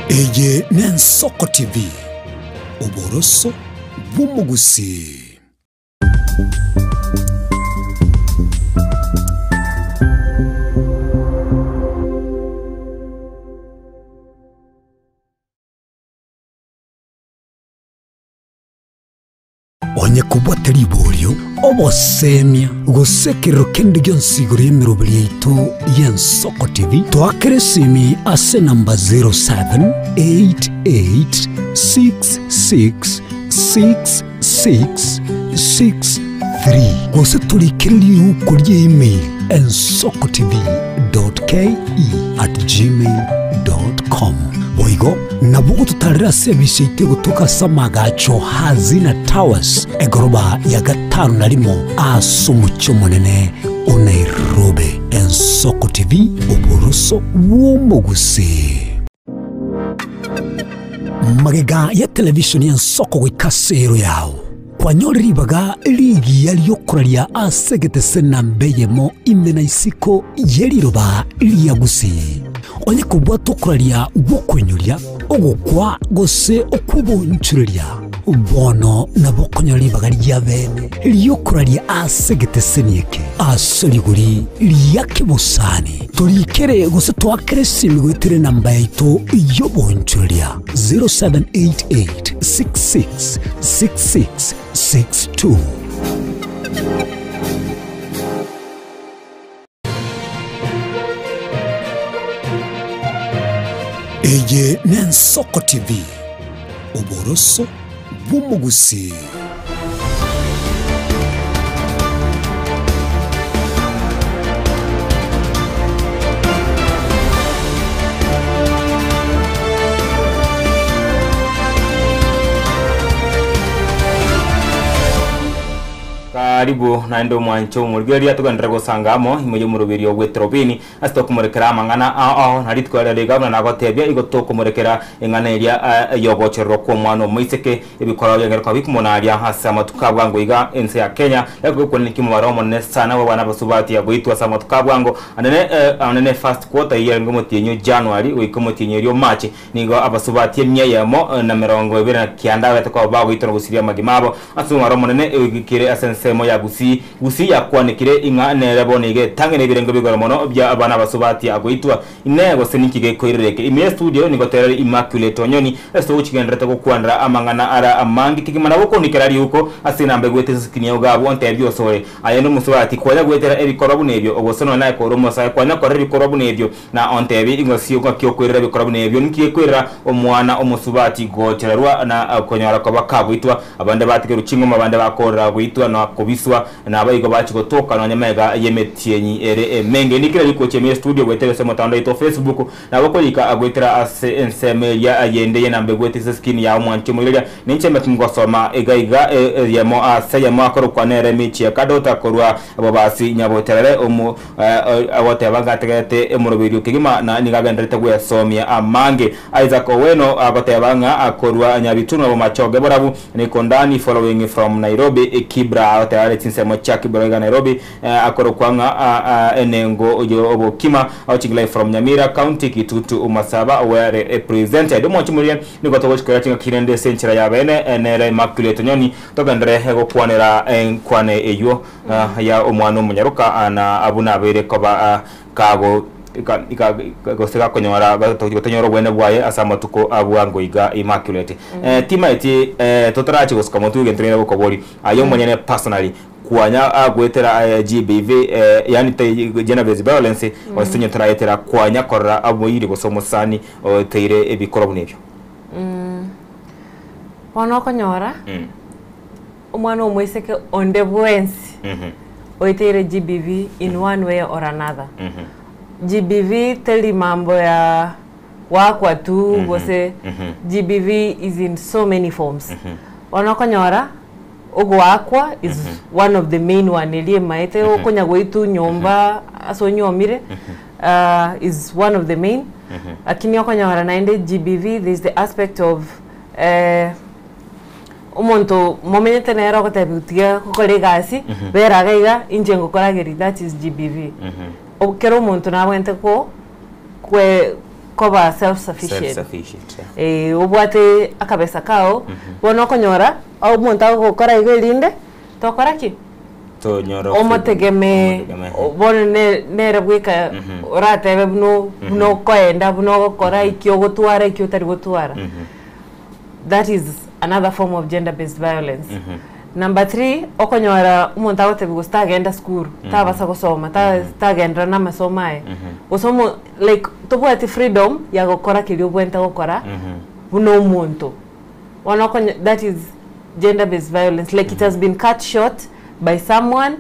Eye ne Nsoko TV, oboroso bw'omogusi. Onye kobwate riborio obosemia gosekerero kende gionsi igoro y'emeroberi yaito ya Nsoko TV twakere esimi ase namba 0788666663 gose torikere riuko ria email ensokotv.ke@gmail.com boigo nabo gototarera ase ebise ite gotoka ase amagacho Hazina Towers egoroba ya gatano na rimo ase omochie omonene o Nairobi. Ensoko TV, oboroso bw'omogusi. Magega ya television ya Ensoko goika ase ero yao kwanyorire ribaga rigiya riokoraria ase egetese namba eyemo ime na isiko y'eriroba ria Gusii. Onye kobwata okoraria gw'okoinyoria ogokwa gose okw'obonchureria bono nabo okonyora ribaga ria bene riokoraria ase egeteseni eke ase rigori ria kebosani. Torikere gose twakere esimi goetera enamba yaito y'obonchureria 0788666662. Eye ne Nsoko TV, oboroso bw'omogusi.
Karibu naende omwancho omorigereria togenderere gosanga amo ime y'omoroberi ogweterobini ase tokomorekera amang'ana ao nari tokwarera iga buna nagotebia igo tokomorekera eng'ana eria yogochererwa kwa omwana omoiseke ebikora biagereka bikomonaria ase amatuko abwango iga ense ya Kenya ekogokwaneki omobaro omonene sana bwa abana abasubati agoitwa ase amatuko abwango anene anene first quarter eyerenge omotienyi o January goika omotienyi erio March nigo abasubati emia eyemo na 29 abete koba bagoitwa na gosiria amagima abo ase omobaro omonene oigikire ase ensemo ya Gusii. Gusii yakwanekire ing'a nere bono iga etang'ene ebirengo bigoro mono bia abana abasubati agoitwa ine gose ninki gekoirereke. Ime ya studio nigo terere Immaculate Onyoni ase ogochigenderete gokwanera amang'ana ara amange kegima nabo okonikera riuko ase enamba egwete esukini yao gabwo ontebi osore aye nomosubaati kwanya gwetera ebikorwa buna ebio ogose nonye naye kore omosae kwanya korera ebikorwa buna ebio na ontebi ing'osi ng'aki okoirera ebikorwa buna ebio ninki gekoirera omwana omosubati gochererwa na konyora koba kagoitwa abande batigerwa ching'oma abande bakorera goitwa na kobiswa. kobiswa na abaigo bachi gotoka nonya magega y'emetienyi ere emenge. Ndikire rikochi ime y'estudio goetera ase omotandao oito o Facebook nabo okorika goetera ase ensemo eria yende y'enamba egwete ase eskrini yao mwanche omoireria. Ninche mbeki ngosoma iga iga eyemo ase eyemo akorokwa nere Michie Kadota korwa Bobasi Nyaboterere omo agoteba ng'a ategerete omoroberio kegima na nigo agendererete gwesomia amange. Isaac Oweno agoteba ng'a korwa Nyabitunwa Bomachoge Borabu niko ndani following from Nairobi Kibra agoteba are chinsemo chia Kibra iga Nairobi akorokwa ng'a enengo y'obokima watching live from Nyamira County Kitutu Masaba well represented. Omwanchi moria nigo togochikora chingaki rende ase enchera ya bene nere Immaculate Onyoni togenderere gokwanera enkwana eywo ya omwana omonyaroka na buna abeire koba kago gose gakonyora gotanyora obwene bwaye ase amatuko a bwango iga Immaculate. Timaeti totarachi gosuka motwe egento nere gokoboria aye omonyene personally kwanya goetera GBV yaani gender based violence gose onye toraetera kwanya korora omoiri gose omosani oeteire ebikorwa buna ebio.
Bono okonyora omwana omoiseke onde bwensi oeteire GBV in one way or another. GBV teri mambo ya goakwa tu gose GBV is in so many forms. Bono okonyora ogoakwa is one of the main one eria emaete okonya goitwa nyomba ase onyomire is one of the main. Lakini okonyora naende GBV there is the aspect of omonto momenyete nere ogotebiwa tiga gokora egasi bera iga iga inche ngokorageria that is GBV. Kera omonto nabwenerete ko kwe koba self sufficient.
Self-sufficient, yeah.
Eh, obwate akabesa kao, bono okonyora omonto agogokora igo erinde tokora ki?
Tonyora
Omotegemee
omotegemee.
Bono nere bweka oratebe buna buna okoenda buna ogokora eki ogotwara eki otari gotwara. That is another form of gender based violence. Number three, okonyora omonto agotebiwa gose tagenda sukuru, tabasa gosoma, tagenderera na amasomo aye. Gose omo like tobwati freedom ya gokora keria obwenerete gokora buna omonto. Bono okonyo that is gender based violence like it has been cut short by someone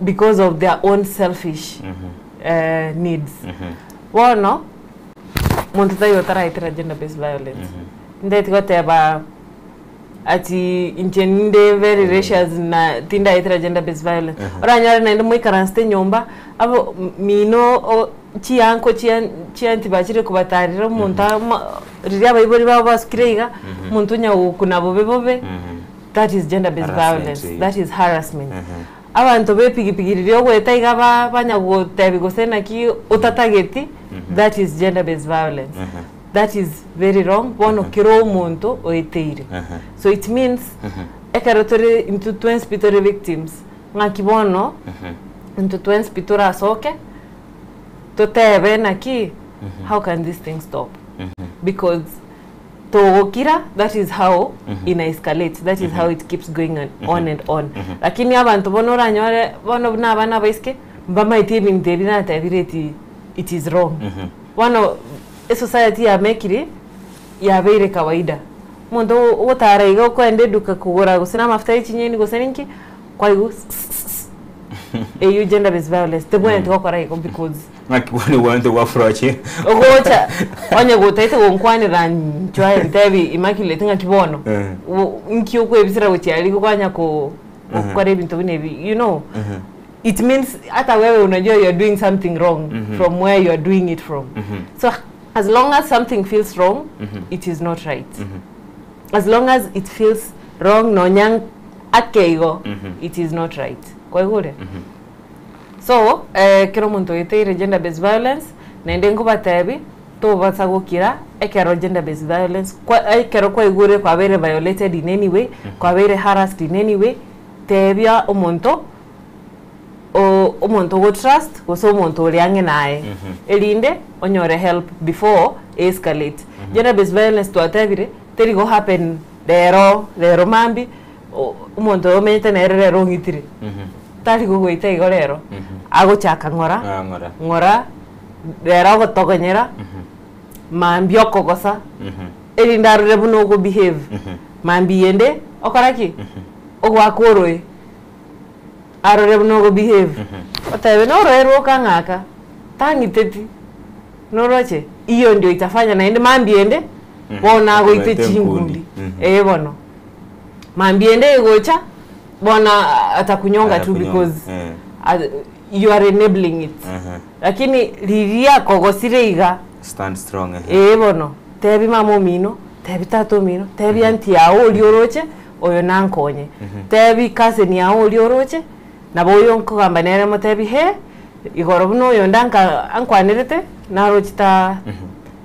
because of their own selfish needs. Bono monto taiyo otaraetera gender based violence. Ndeti goteba ati inche ninde very gracious na tindaetera gender based violence. Oranyore naende moikaransete nyomba abo mino chianko chianti bachire kobatarera omonto riria abaibori babo basukire iga omonto onya gokuna bobe bobe. That is gender based
Harassment,
violence. That is harassment. Abanto ba epigipigi riria ogoeta iga banya gotebi gose naki otatageti that is gender based violence. That is very wrong. Bono kera omonto oeteire. So it means ekero tore intwe twensi pi tore victims ng'aki bono intwe twensi pi torasoke totebe naki how can this thing stop because togokira that is how ina escalate that is how it keeps going on, on and on. Lakini abanto bono oranyore bono buna abana abaiseke mbamaete ebinto ebi natebire eti it is wrong. Bono esociety yamekire yabeire kawaida omonto ogotara iga okoenda eduka kogora gose na amafuta ya echinyeni gose ninki kwaigwa eywo gender based violence tebwenereti gokora igo because
Ng'aki bono obwenerete gwafurachi.
Ogocha onye gotaete gonkwanera nchwa ntebi Immaculate ng'aki bono nki okoebisera gochia aria kwanya gokora ebinto buna ebi you know it means hata wewe unajua you are doing something wrong from where you are doing it from. So as long as something feels wrong, it is not right. As long as it feels wrong nonya ake igo it is not right. Kwaigure? So kero omonto oeteire gender based violence naende nkobatebi tobasa gokira ekero gender based violence ekero kwaigure kwabeire violated in any way, kwabeire harassed in any way, tebia omonto omonto ogotrust gose omonto ore ang'e naye erinde onyore help before escalate. Gender based violence twatebire teri go happen rero rero mambi omonto oyo omenyete nere rero ong'itire tari gogoita igo rero agochaka ng'ora
Ah, ng'ora.
ng'ora rero ogotogonyera mambi okogosa erinde arore buna ogobehave mambi yende okora ki ogwaka oroe. Arore buna ogo behave, otebe noroerwe okang'aka, tang'iteti, noroche? Iyo ndio itafanya naende mambia ende, bono agoite
Agoite
chinkundi.
enkundi.
Ee bono. Mambia ende egocha, bono atakunyonga tu
Atakunyonga,
because
eh.
you are enabling it. Lakini riria akogosire iga,
Stand strong.
Ee bono, tebi mama omino, tebi tata omino, tebi aunty yao oria oroche, oyo nankonye. Tebi cousin yao oria oroche, nabo oyo nkogamba nere motebi he, igoro buna oyonde anka ankwanerete, naroche ta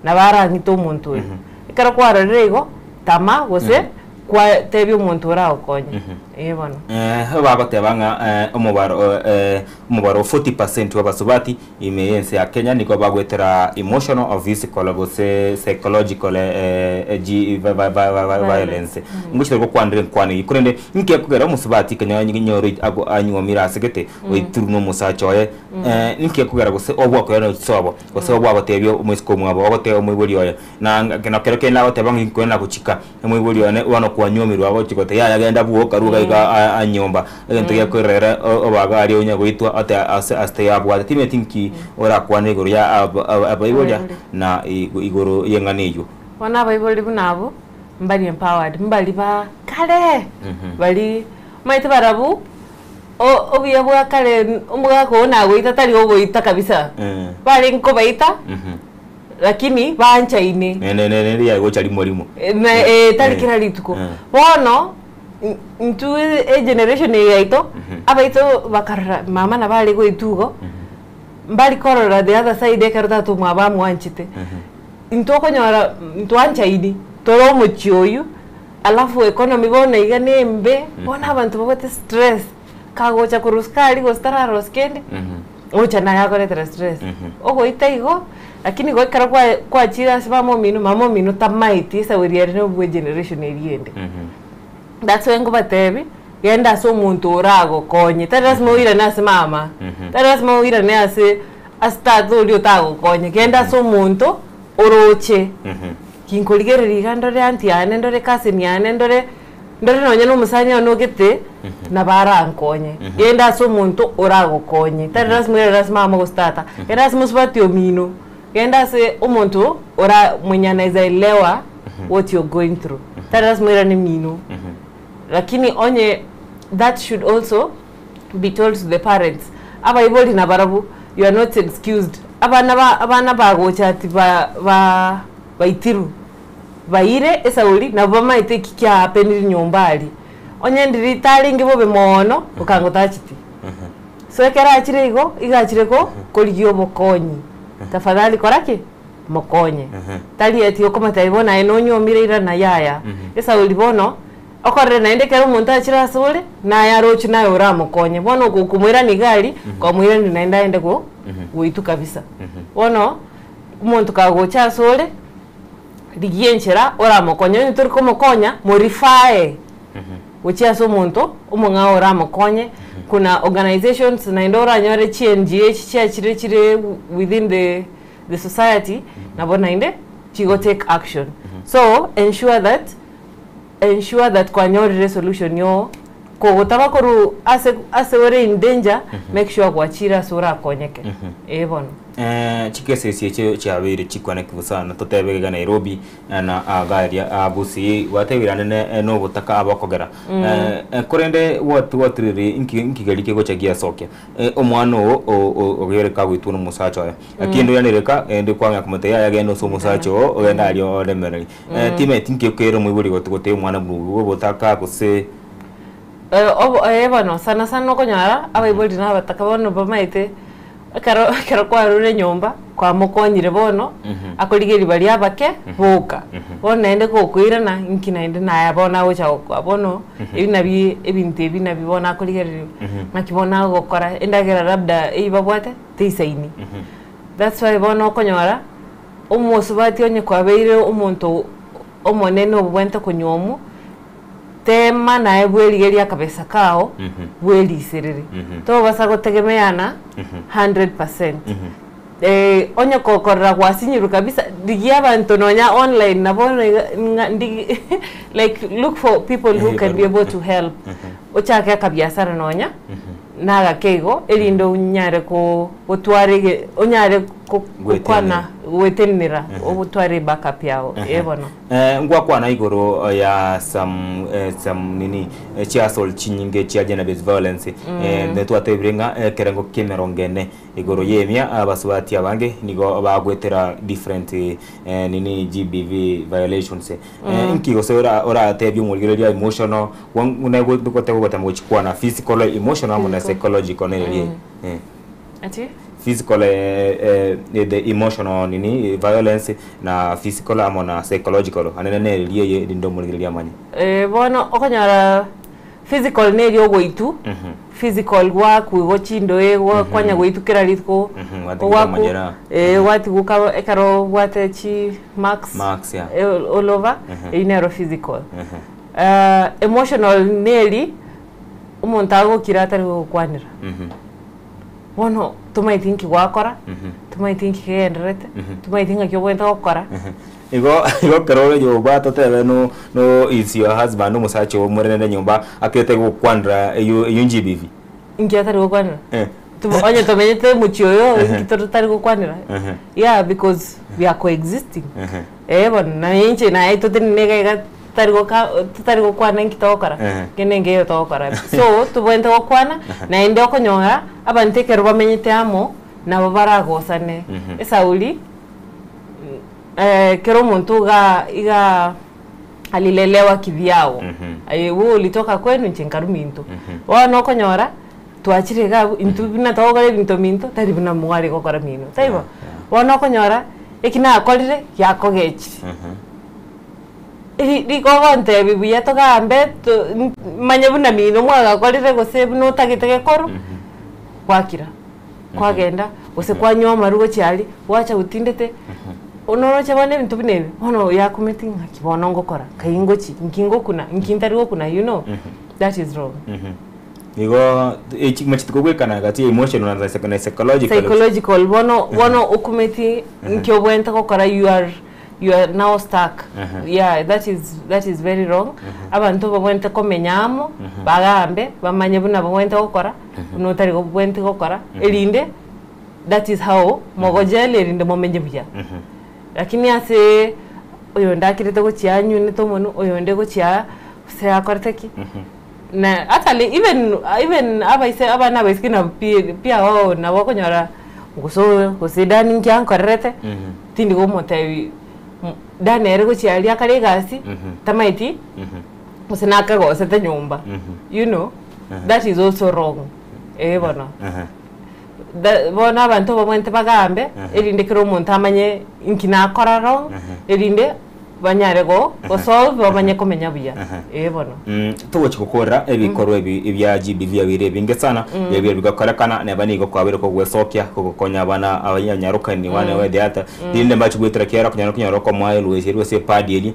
nabo arang'ite omonto oyo. Ekero kwarorire igo, tama gose kwa tebia omonto oragokonye. Ee bono.
Eh, bagoteba ng'a eh, omobaro eh, omobaro 40% bw'abasubati Ime y'ense ya Kenya nigo bagoetera emotional or physical gose psychological violence. Ngochire gokwanera enkwana eyio korende inki ekogera omosubati kenya nyore anyuomire ase gete oitirwe na omosacha oye inki ekogera gose obwakoyana chisobo gose obwagotebia omoiseke omwabo ogotebia omoibori oye Na na kero kende agoteba ng'a inkwena gochika, omoibori one bono kwanyuomirwe agochia goteba yaya genda bwoka karue iga iga a- anyomba, egento gekoirera o- obaga aria onya goitwa ate ase ase yabwate. Timanyeti nki orakwane igoro ya ab- ab- abaiboria
Abaibori.
na igo igoro y'eng'ana eywo.
Bono abaibori buna abwo, mbari empowered, mbari ba kare, bari omanyete barabwo, o- obuya bwa kare omogaka oo nagoita tari gogoita kabisa, barenge kobaita. Lakini baanchaine.
Ne ne ne ne riaye gocha rimo rimo.
Eh, na eh, tari kera rituko. Bono intwe egeneration eye yaito, abaito bakarora mama nabo are goitwa igo, mbari korora the other side ekero tata omwabo amwanchete. Intwe okonyora ntwanchaini, tore omochie oywo, alafu economy bono iga na embe, bono abanto babwate stress, kagocha korwa sukari gose tararosia kende. Ogocha naye akoretera stress. Ogoita igo, lakini igo ekero kwa kwachire ase mama omino, mama omino tamaeti esauri ere na obwe generation eria ende. That's why nkobatebi, genda ase omonto oragokonye, tari lasima oirane ase mama, tari lasima oirane ase ase tata oria otagokonye, genda ase omonto oroche, ginkorigereria iga ndore aunty yane, ndore cousin yane, ndore Ndore nonya nomosani one ogete, nabo arankonye. Genda ase omonto oragokonye. Tari lasima oirane ase mama gose tata. Genda ase mosubati omino. Genda ase omonto ora mwenye anaeza elewa what you're going through. Tari lasima oirane mino. Lakini onye that should also be told to the parents. Abaibori nabarabwo you are not excused. Abana ba abana bagocha ati ba ba baitirwe. Baire esauri, nabwo bamaete eki kiahapenire nyomba aria. Onye ndiri tarenge bobe moono, okango tacheti. So ekero achire igo, igo achire ko korigia obokonyi. Tafadhali kora ki? Mokonye. Tari eti okomotebia bono aye nonyomire irana yaya. Esauri bono, okorire naende ekero omonto achire asore, naye aroche naye oramokonye. Bono oko okomoirania iga aria, kwamoirania naende aende go goitwa kabisa. Bono, omonto kagocha asore. Rigia enchera oramokonye, onye tori komokonya, morifae gochia ase omonto omong'ao oramokonye. Kuna organisations naende oranyore chi NGO echi chiachire chire within the the society, nabo naende chigo take action. So ensure that ensure that kwanyorire esolution yo kogotaba korwa ase ase ore in danger, make sure gwachire ase orakonyeke. Ee bono.
Chikesi echi echio chiabeire chikwanekigwe sana, totebe iga Nairobi na iga aria Gusii, gwatebire ande ne nobotaka abokogera. Korende what what really inki inki keria kegocha giasokia? Omwana oo ogereka agoitwa na omosacha oye. Lakini ende oiranereka ende kwang'ea komotebia yaya genda ase omosacha oo ogende aria oremereri. Timanyeti inki ekere omoibori gotebia omwana buna oywo obotaka gose.
Obo ee bono sana sana okonyora abaibori na abataka bono bamaete. Ekero ekero kwarure nyomba, kwamokonyire bono, akorigereria baria abake boka. Bono naende gokoirana, inki naende naye bono agocha gokoa bono, ebi nabio ebinto ebi nabio bono akorigereria, ng'aki bono agokora, endagera labda eywo babwate, teisaini. That's why bono okonyora, omosubati onye kwabeire omonto omonene obwenerete konyuomwa, Teema naye bwerigerie akabesa kao bweriserere. Tobasa gotegemeana 100%. Onye kokorora gwasinyirwe kabisa, rigia abanto nonya online na bono iga ng'a ndi like look for people who can be able to help. Ochake akabiasara nonya Nagake igo, erinde onyare ko gotwara ege onyare ko gokwana gwetenenera otware ebackup yago, eh bono.
Ngwakwana igoro ya some some nini chiasol chinyinge chia gender based violence netwatebire ng'a ekerengo kia emerongo ene igoro ya emia abasubati abange nigo bagwetera different nini GBV violations. Inki gose oratebie omorigereria emotional goteba gochikwana physical, emotional amo na psychological nere eri.
Ati?
Physical the emotional nini violence na physical amo na psychological anene nere eye rinde omorigereria amanye.
Bono okonyora physical neri ogoitu physical gwaku igo chindoe kwanya goitu kera rituko
ogwaku
gwatiguka ekero obwate chi marks
marks yeah
all over eri nero physical. Emotional neri omonto agokira atari gokwanera. Bono tomaeti nki gwakora, tomaeti nki kegendererete, tomaeti ng'aki obwenerete gokora.
Igo igo ekero ore nyomba totebe no no is your husband omosacha oo morenere nyomba akete gokwanera eywo eywo GBV.
Inki atari gokwanera? Onye tomenyete omochie oyo, inki totari gokwanera? Yeah, because we are coexisting. Eh bono, naye inche naye totenene iga iga totari goka totari gokwana inki togokora, kende nkeiyo togokora. So, tobwenerete gokwana, naende okonyora, abanto ekero bamenyete amo, nabo baragosane. Esauri, kera omonto iga iga alilelewa kivyao. Aye wewe ulitoka kwenu inche nkarwa minto. Bono okonyora, twachire iga abwo, intwe buna togokora ebinto minto, tari buna mware gokora mino, taibo? Bono okonyora, eki nakorire, giakogechire. Ri rigogontebia buya togambe to manye buna mino mwagakorire gose buna otagete gekorwa, gwakira, kwagenda, gose kwanywa amarwa gochia aria, gwacha gotindete, noroche bono ebinto buna ebi, bono yakumeti ng'aki bono ngokora, nkai ngochi, nki ngokuna, nki ntari gokuna you know, that is wrong.
Igo macheti kobwekana gati ya emotional na na psychological.
Psychological bono bono okumeti nki obwenerete gokora you are you are now stuck yeah that is that is very wrong abanto babwenerete komenya amo bagambe bamanye buna babwenerete gokora buna otari bwenerete gokora erinde that is how mogojela erinde momenye buya lakini ase oyonde akirete gochia anyunete omonwe oyonde gochia aa gose akorete ki na actually even even abaise abana abaiseke nabo pi pia wao nabo okonyora gose oyo gose Dani inki ankorerete tindi komotebi Dani ere gochia aria akare egasi tamaeti gose nakagosete nyomba you know that is also wrong eh bono. Bono abanto babwenerete bagambe erinde kera omonto amanye inki nakora wrong erinde banyare go gosolve bamanye komenya buya ee bono.
Togochi gokorera ebikorwa ebi ebia GBV biabeire ebinge sana ebio bigokorekana neba nigo kwabeire kogwesokia kogokonya abana abanyarokani bane wetheata rinde mbachi goetera kiara okonyora okonyora okomoa erusia ase epad eria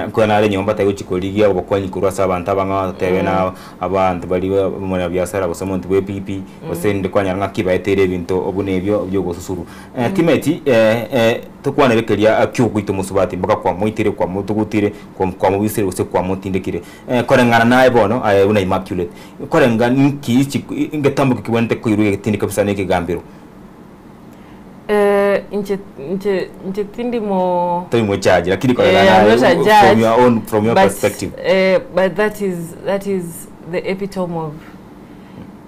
Nkonya nare nyomba tari gochia korigia obokonyi korwa ase abanto abang'ao totebe na abanto baria omonyabiasara gose omonto bwe epipi gose rinde kwanyora ng'aki baeteire ebinto buna ebio bia ogosusuru. Timeti tokwanere keria kiogoita omosubati mpaka kwamoitire kwamotugutire kwamobisire gose kwamotindekire. Koreng'ana naye bono aye buna Immaculate, korenga ninki ngetambo ki kebwenerete koirwa egetindi kabisa na ekegambero?
Eh, inche inche inche tindi mo
Tori mochaji lakini
Eh,
korera
I'm
naye
not a
from
judge,
your own from your
but,
perspective.
eh, but that is that is the epitome of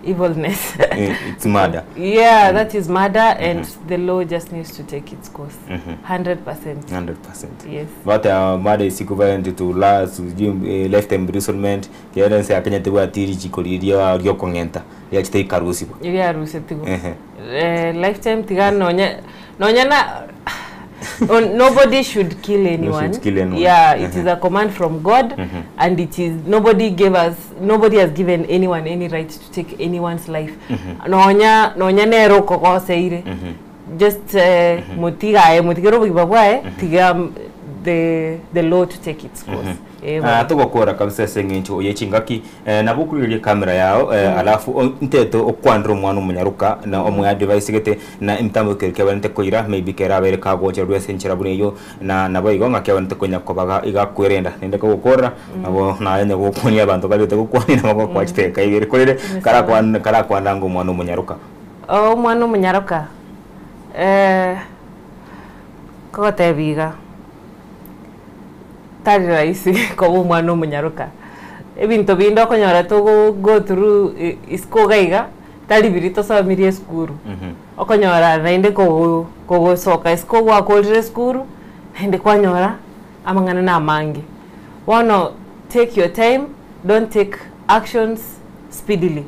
evilness.
Eh, it's murder.
Yeah, that is murder and the law just needs to take its course. 100%.
100%.
Yes.
But murder is equivalent to last lifetime imprisonment. Kera ense ya Kenya tebwati richiko riria riokong'enta riachete rikarusigwa.
Riarusetigwe.
Ehe.
Eh, lifetime tiga nonya nonya na on, nobody should kill anyone.
should kill anyone.
Yeah, it
Mhm.
is a command from God and it is nobody gave us nobody has given anyone any right to take anyone's life. Nonya nonya nere okogoseire. Just eh, motiga aye motigere obogima bwaye tiga mm, the the law to take its course. Eh,
Ah, togokora kabisa ase eng'encho ye chingaki eh, nabo okorigereria camera yao eh, alafu o- ntete okwanera omwana omonyaroka na omoe advice gete na emitambo ekero kiabanete koira maybe kera abeire kagocherwa ase enchera buna eyio na nabo igo ng'a kiabanete konya kobaga iga kwerenda naende kogokorera nabo naye onye gokwania abanto barete gokwania nabo ogokoa chidakika ibere korende karakwan karakwana ango omwana omonyaroka.
Omwana omonyaroka eh, kogotebia iga. Tari rahisi koba omwana omonyaroka. Ebinto binde okonyora togo go through isiko iga iga, tari biria tosomirie esukuru. Okonyora naende kogo kogosoka isiko gwakorire esukuru, naende kwanyora amang'ana na amange. Bono take your time, don't take actions speedily,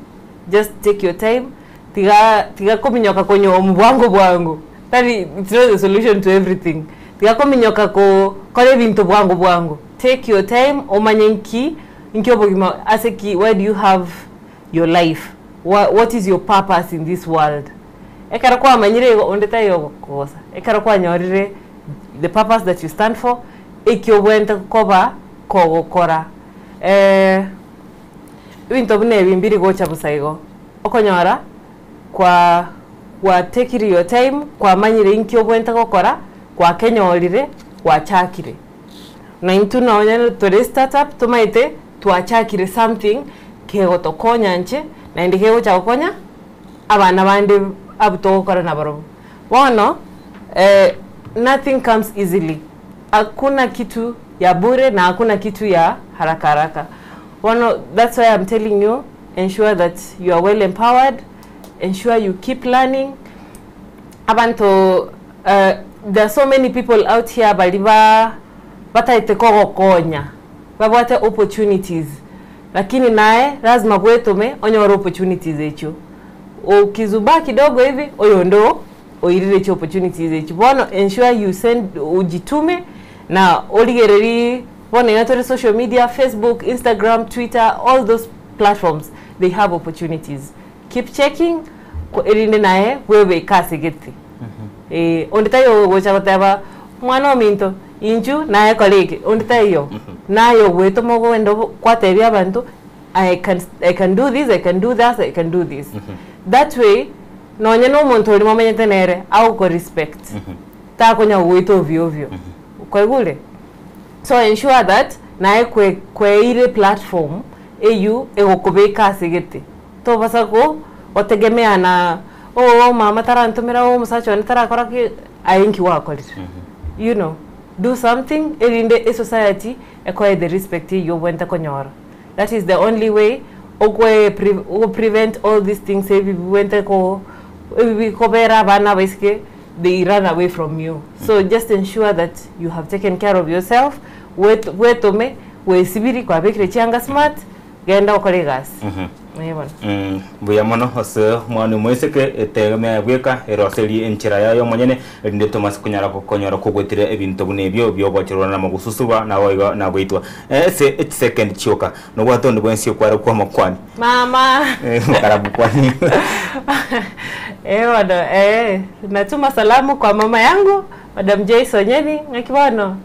just take your time, tiga tiga kominyoka konywa bwango bwango, tari it's not the solution to everything. Tiga kominyoka ko kora ebinto bwango bwango, take your time omanye nki nki obogima ase ki why do you have your life, wha what is your purpose in this world. Ekero kwamanyire igo onde taiyo ogokogosa, ekero kwanyorire the purpose that you stand for, eki obwenerete koba kogokora. Ebinto buna ebi mbiri gocha bosa igo, okonyora kwa gwatekire your time, kwamanyire inki obwenerete gokora, gwakenyorire, gwachakire. Na intwe nonye tore startup tomaete twachakire something kegotokonya inche naende kegocha gokonya abana bande abwo togokora nabarobwo. Bono nothing comes easily, hakuna kitu ya bure na hakuna kitu ya haraka haraka. Bono that's why I'm telling you ensure that you are well empowered, ensure you keep learning, abanto there are so many people out here baria ba bataete kogokonya, babwate opportunities lakini naye lazima bwetome onyore opportunities echio. Ukizubaa kidogo hivi oyonde oirire chiopportunities echio. Bono ensure you send ujitume na origererie bono iga tore social media, Facebook, Instagram, Twitter, all those platforms they have opportunities. Keep checking erinde naye bwebeke ase gete. Eh, onde taiyo ogocha goteba mwana ominto inchu naye kora eke, onde taiyo. Naye ogwetoma ogenda kwatebia abanto I can I can do this, I can do that, I can do this. That way nonye na omonto oria momenyete nere agoko respect, takonya gogoita ovyo ovyo. Kwaigure? So ensure that naye kwe kweire platform eywo egokobeka ase gete. Tobasa go gotegemea na oo mama tarantomera oo omosacha one tarakora ki, aye nki gwakorire? You know, do something erinde esociety ekoe the respect eywo obwenerete konyora. That is the only way okoe pre ogo prevent all these things ebi bibwenerete ko ebi bikobera abana abaiseke they run away from you. So just ensure that you have taken care of yourself, bwet bwetome, bwesibiri kwabekire chianga smart, genda okore egasi. Ee bono.
Mbuya mono ase omwana omoiseke etegemea bweka eroserie enchera yaye omonyene erinde tomase konyara gokonyora kogwetire ebinto buna ebio biogocherwa na mogosusuba naboigo nagoitwa ase echisekendi chioka nobwate onde bwensi okware kwamakwani
Mama.
Karamukwani.
Eh bono eh natuma salamu kwa mama yangu Madam Joyce Onyeni ng'aki bono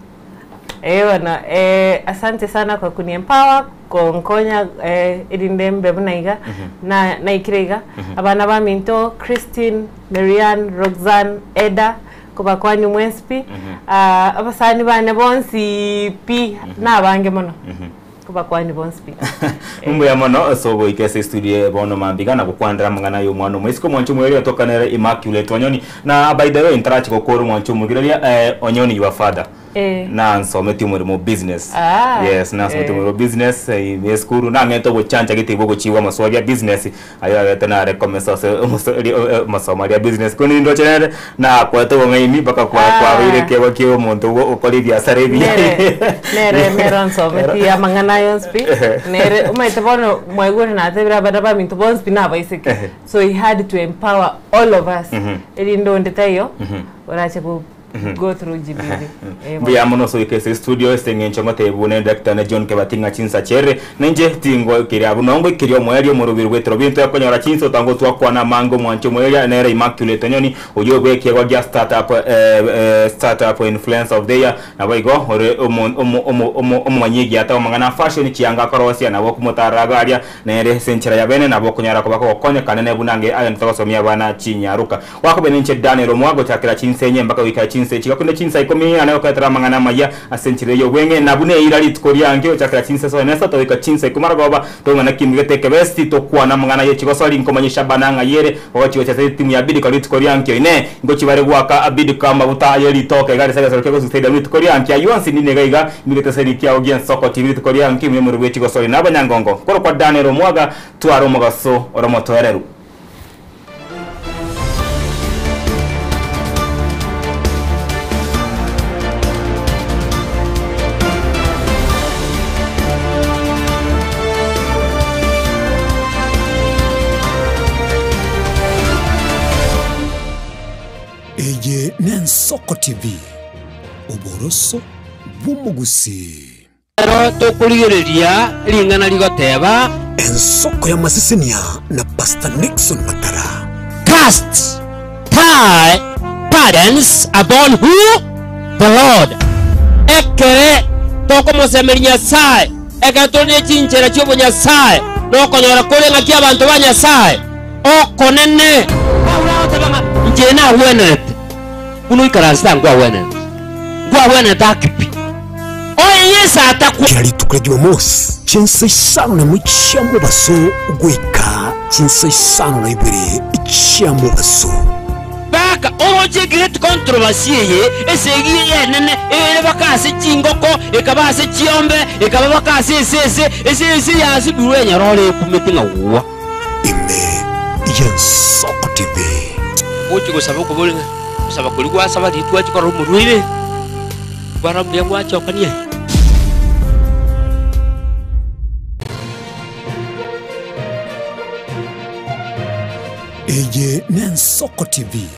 eh bono eh asante sana kwa kuniempower konkonya eh erinde mbe buna iga na naikire iga abana baminto Christine, Maryanne, Roxanne, Eda kobakwani mwensi pi abasani bane bonsi pi na abange mono. Kobakwani bonsi pi.
Mbuya mono ase ogoika ase estudio eye bono mambia iga na gokwanera amang'ana ya omwana omoiseke omwancho omoerio otokanere Immaculate Onyoni. Na by the way ntarachi gokora omwancho omogireria eh, Onyoni your father
Eh.
nansometie omoremo o business.
Ah,
Yes, nansometie
eh.
omoremo o business eh, ime esukuru nang'ete ogochancha gete igo ogochigwa amaswali ya business aye agete nare komesa ase omoso ri amasomo aria ya business korende nindoche nere nakwete obong'aini mpaka kwa
Ah.
kwabeire ekeegwa kia omonto ogo okora ebiasara ebiya.
Nere, nere, nere onsometie amang'ana aya onsi pi, nere omanyete bono mwaigure natebire abana baminto bonsi pi nabaiseke, so he had to empower all of us, erinde onde taiyo, orache go. Go through GBV. Eh,
Mbuya mono soike ase studio ase eng'encho ngotebiwa ne Doctor ne John Kebati ng'a chinsa chere ninche tingoikeria abwo nongo ikeria omoerio omorobiri bw'etero binto ekonyora chinsa otango twakwana amange omwancho omoeria nere Immaculate Onyoni oyio bw'ekiegwa gia startup eh, eh, startup influencer of the year Naboigo ore omomanyi egiata bw'amang'ana a fashion, chianga akorosia, nabo okomotarera iga aria, nere ase enchera ya bene nabo okonyara koba kogokonyeka nene buna ange agenderete gosomia abana chinyaroka. Gwakobe ninche Daniel omoa gochakera chinsa enye mpaka goika chinsa echi gakunde chinsa ikomi ane gokoretera amang'ana amayia ase enchera eye y'obweng'e, na buna eira rituko riange gochakera chinsa esoe na esato goika chinsa ikomi arogoba tong'ana kimigete ekebesti tokwana amang'ana ye chigosori nkomanyisha bana ng'ai ere Gochi gocha ase etimu ya Bidco rituko ria nkio. Inee! Ngochia bare goaka Bidco amaguta aye ritoke iga ase egesero kia Gusii Stadium rituko ria nkio? Ayio onsi ninde iga iga imigete ase rikiao gi'ensoko TV rituko ria nkio ime y'omorero bwe chigosori na abanyangongo. Korokwa Daniel Omwaga, twara omogaso ore omotoereru.
Eye n'Ensoko TV, oboroso bw'omogusii.
Ero tokorigereria ring'ana rigoteba.
Ensoko y'amasesenia na Pastor Nixon Matara.
Cast thy burdens upon who? The Lord. Ekere tokomosemeria Nyasae, ekero tore ne chinchera chi'obonyasae, nokonyora kore ng'aki abanto ba Nyasae okonene. Paulo agoteba ng'a inche nagwenerete buna oikaransete aa nkwagwenerete, nkwagwenerete ake pi. Onye Yeso atakwa.
Kera rituko ria Jumamosi, chinsa isano nemo chia mobaso goika chinsa isano na ibere chia mobaso.
Baka oroche great controversy eye, esegi eye enene ere baka ase chingoko, ekaba ase chiombe, ekaba baka ase esese, esese yasibirwe enyororo ekumete ng'a gwa.
Ime y'Ensoko TV.
Gochia gosaba okobori ng'a gosaba koria gwasaba riria twachia korora omorwaire, kwarora mbuya gwachokania aye.
Eye n'Ensoko TV.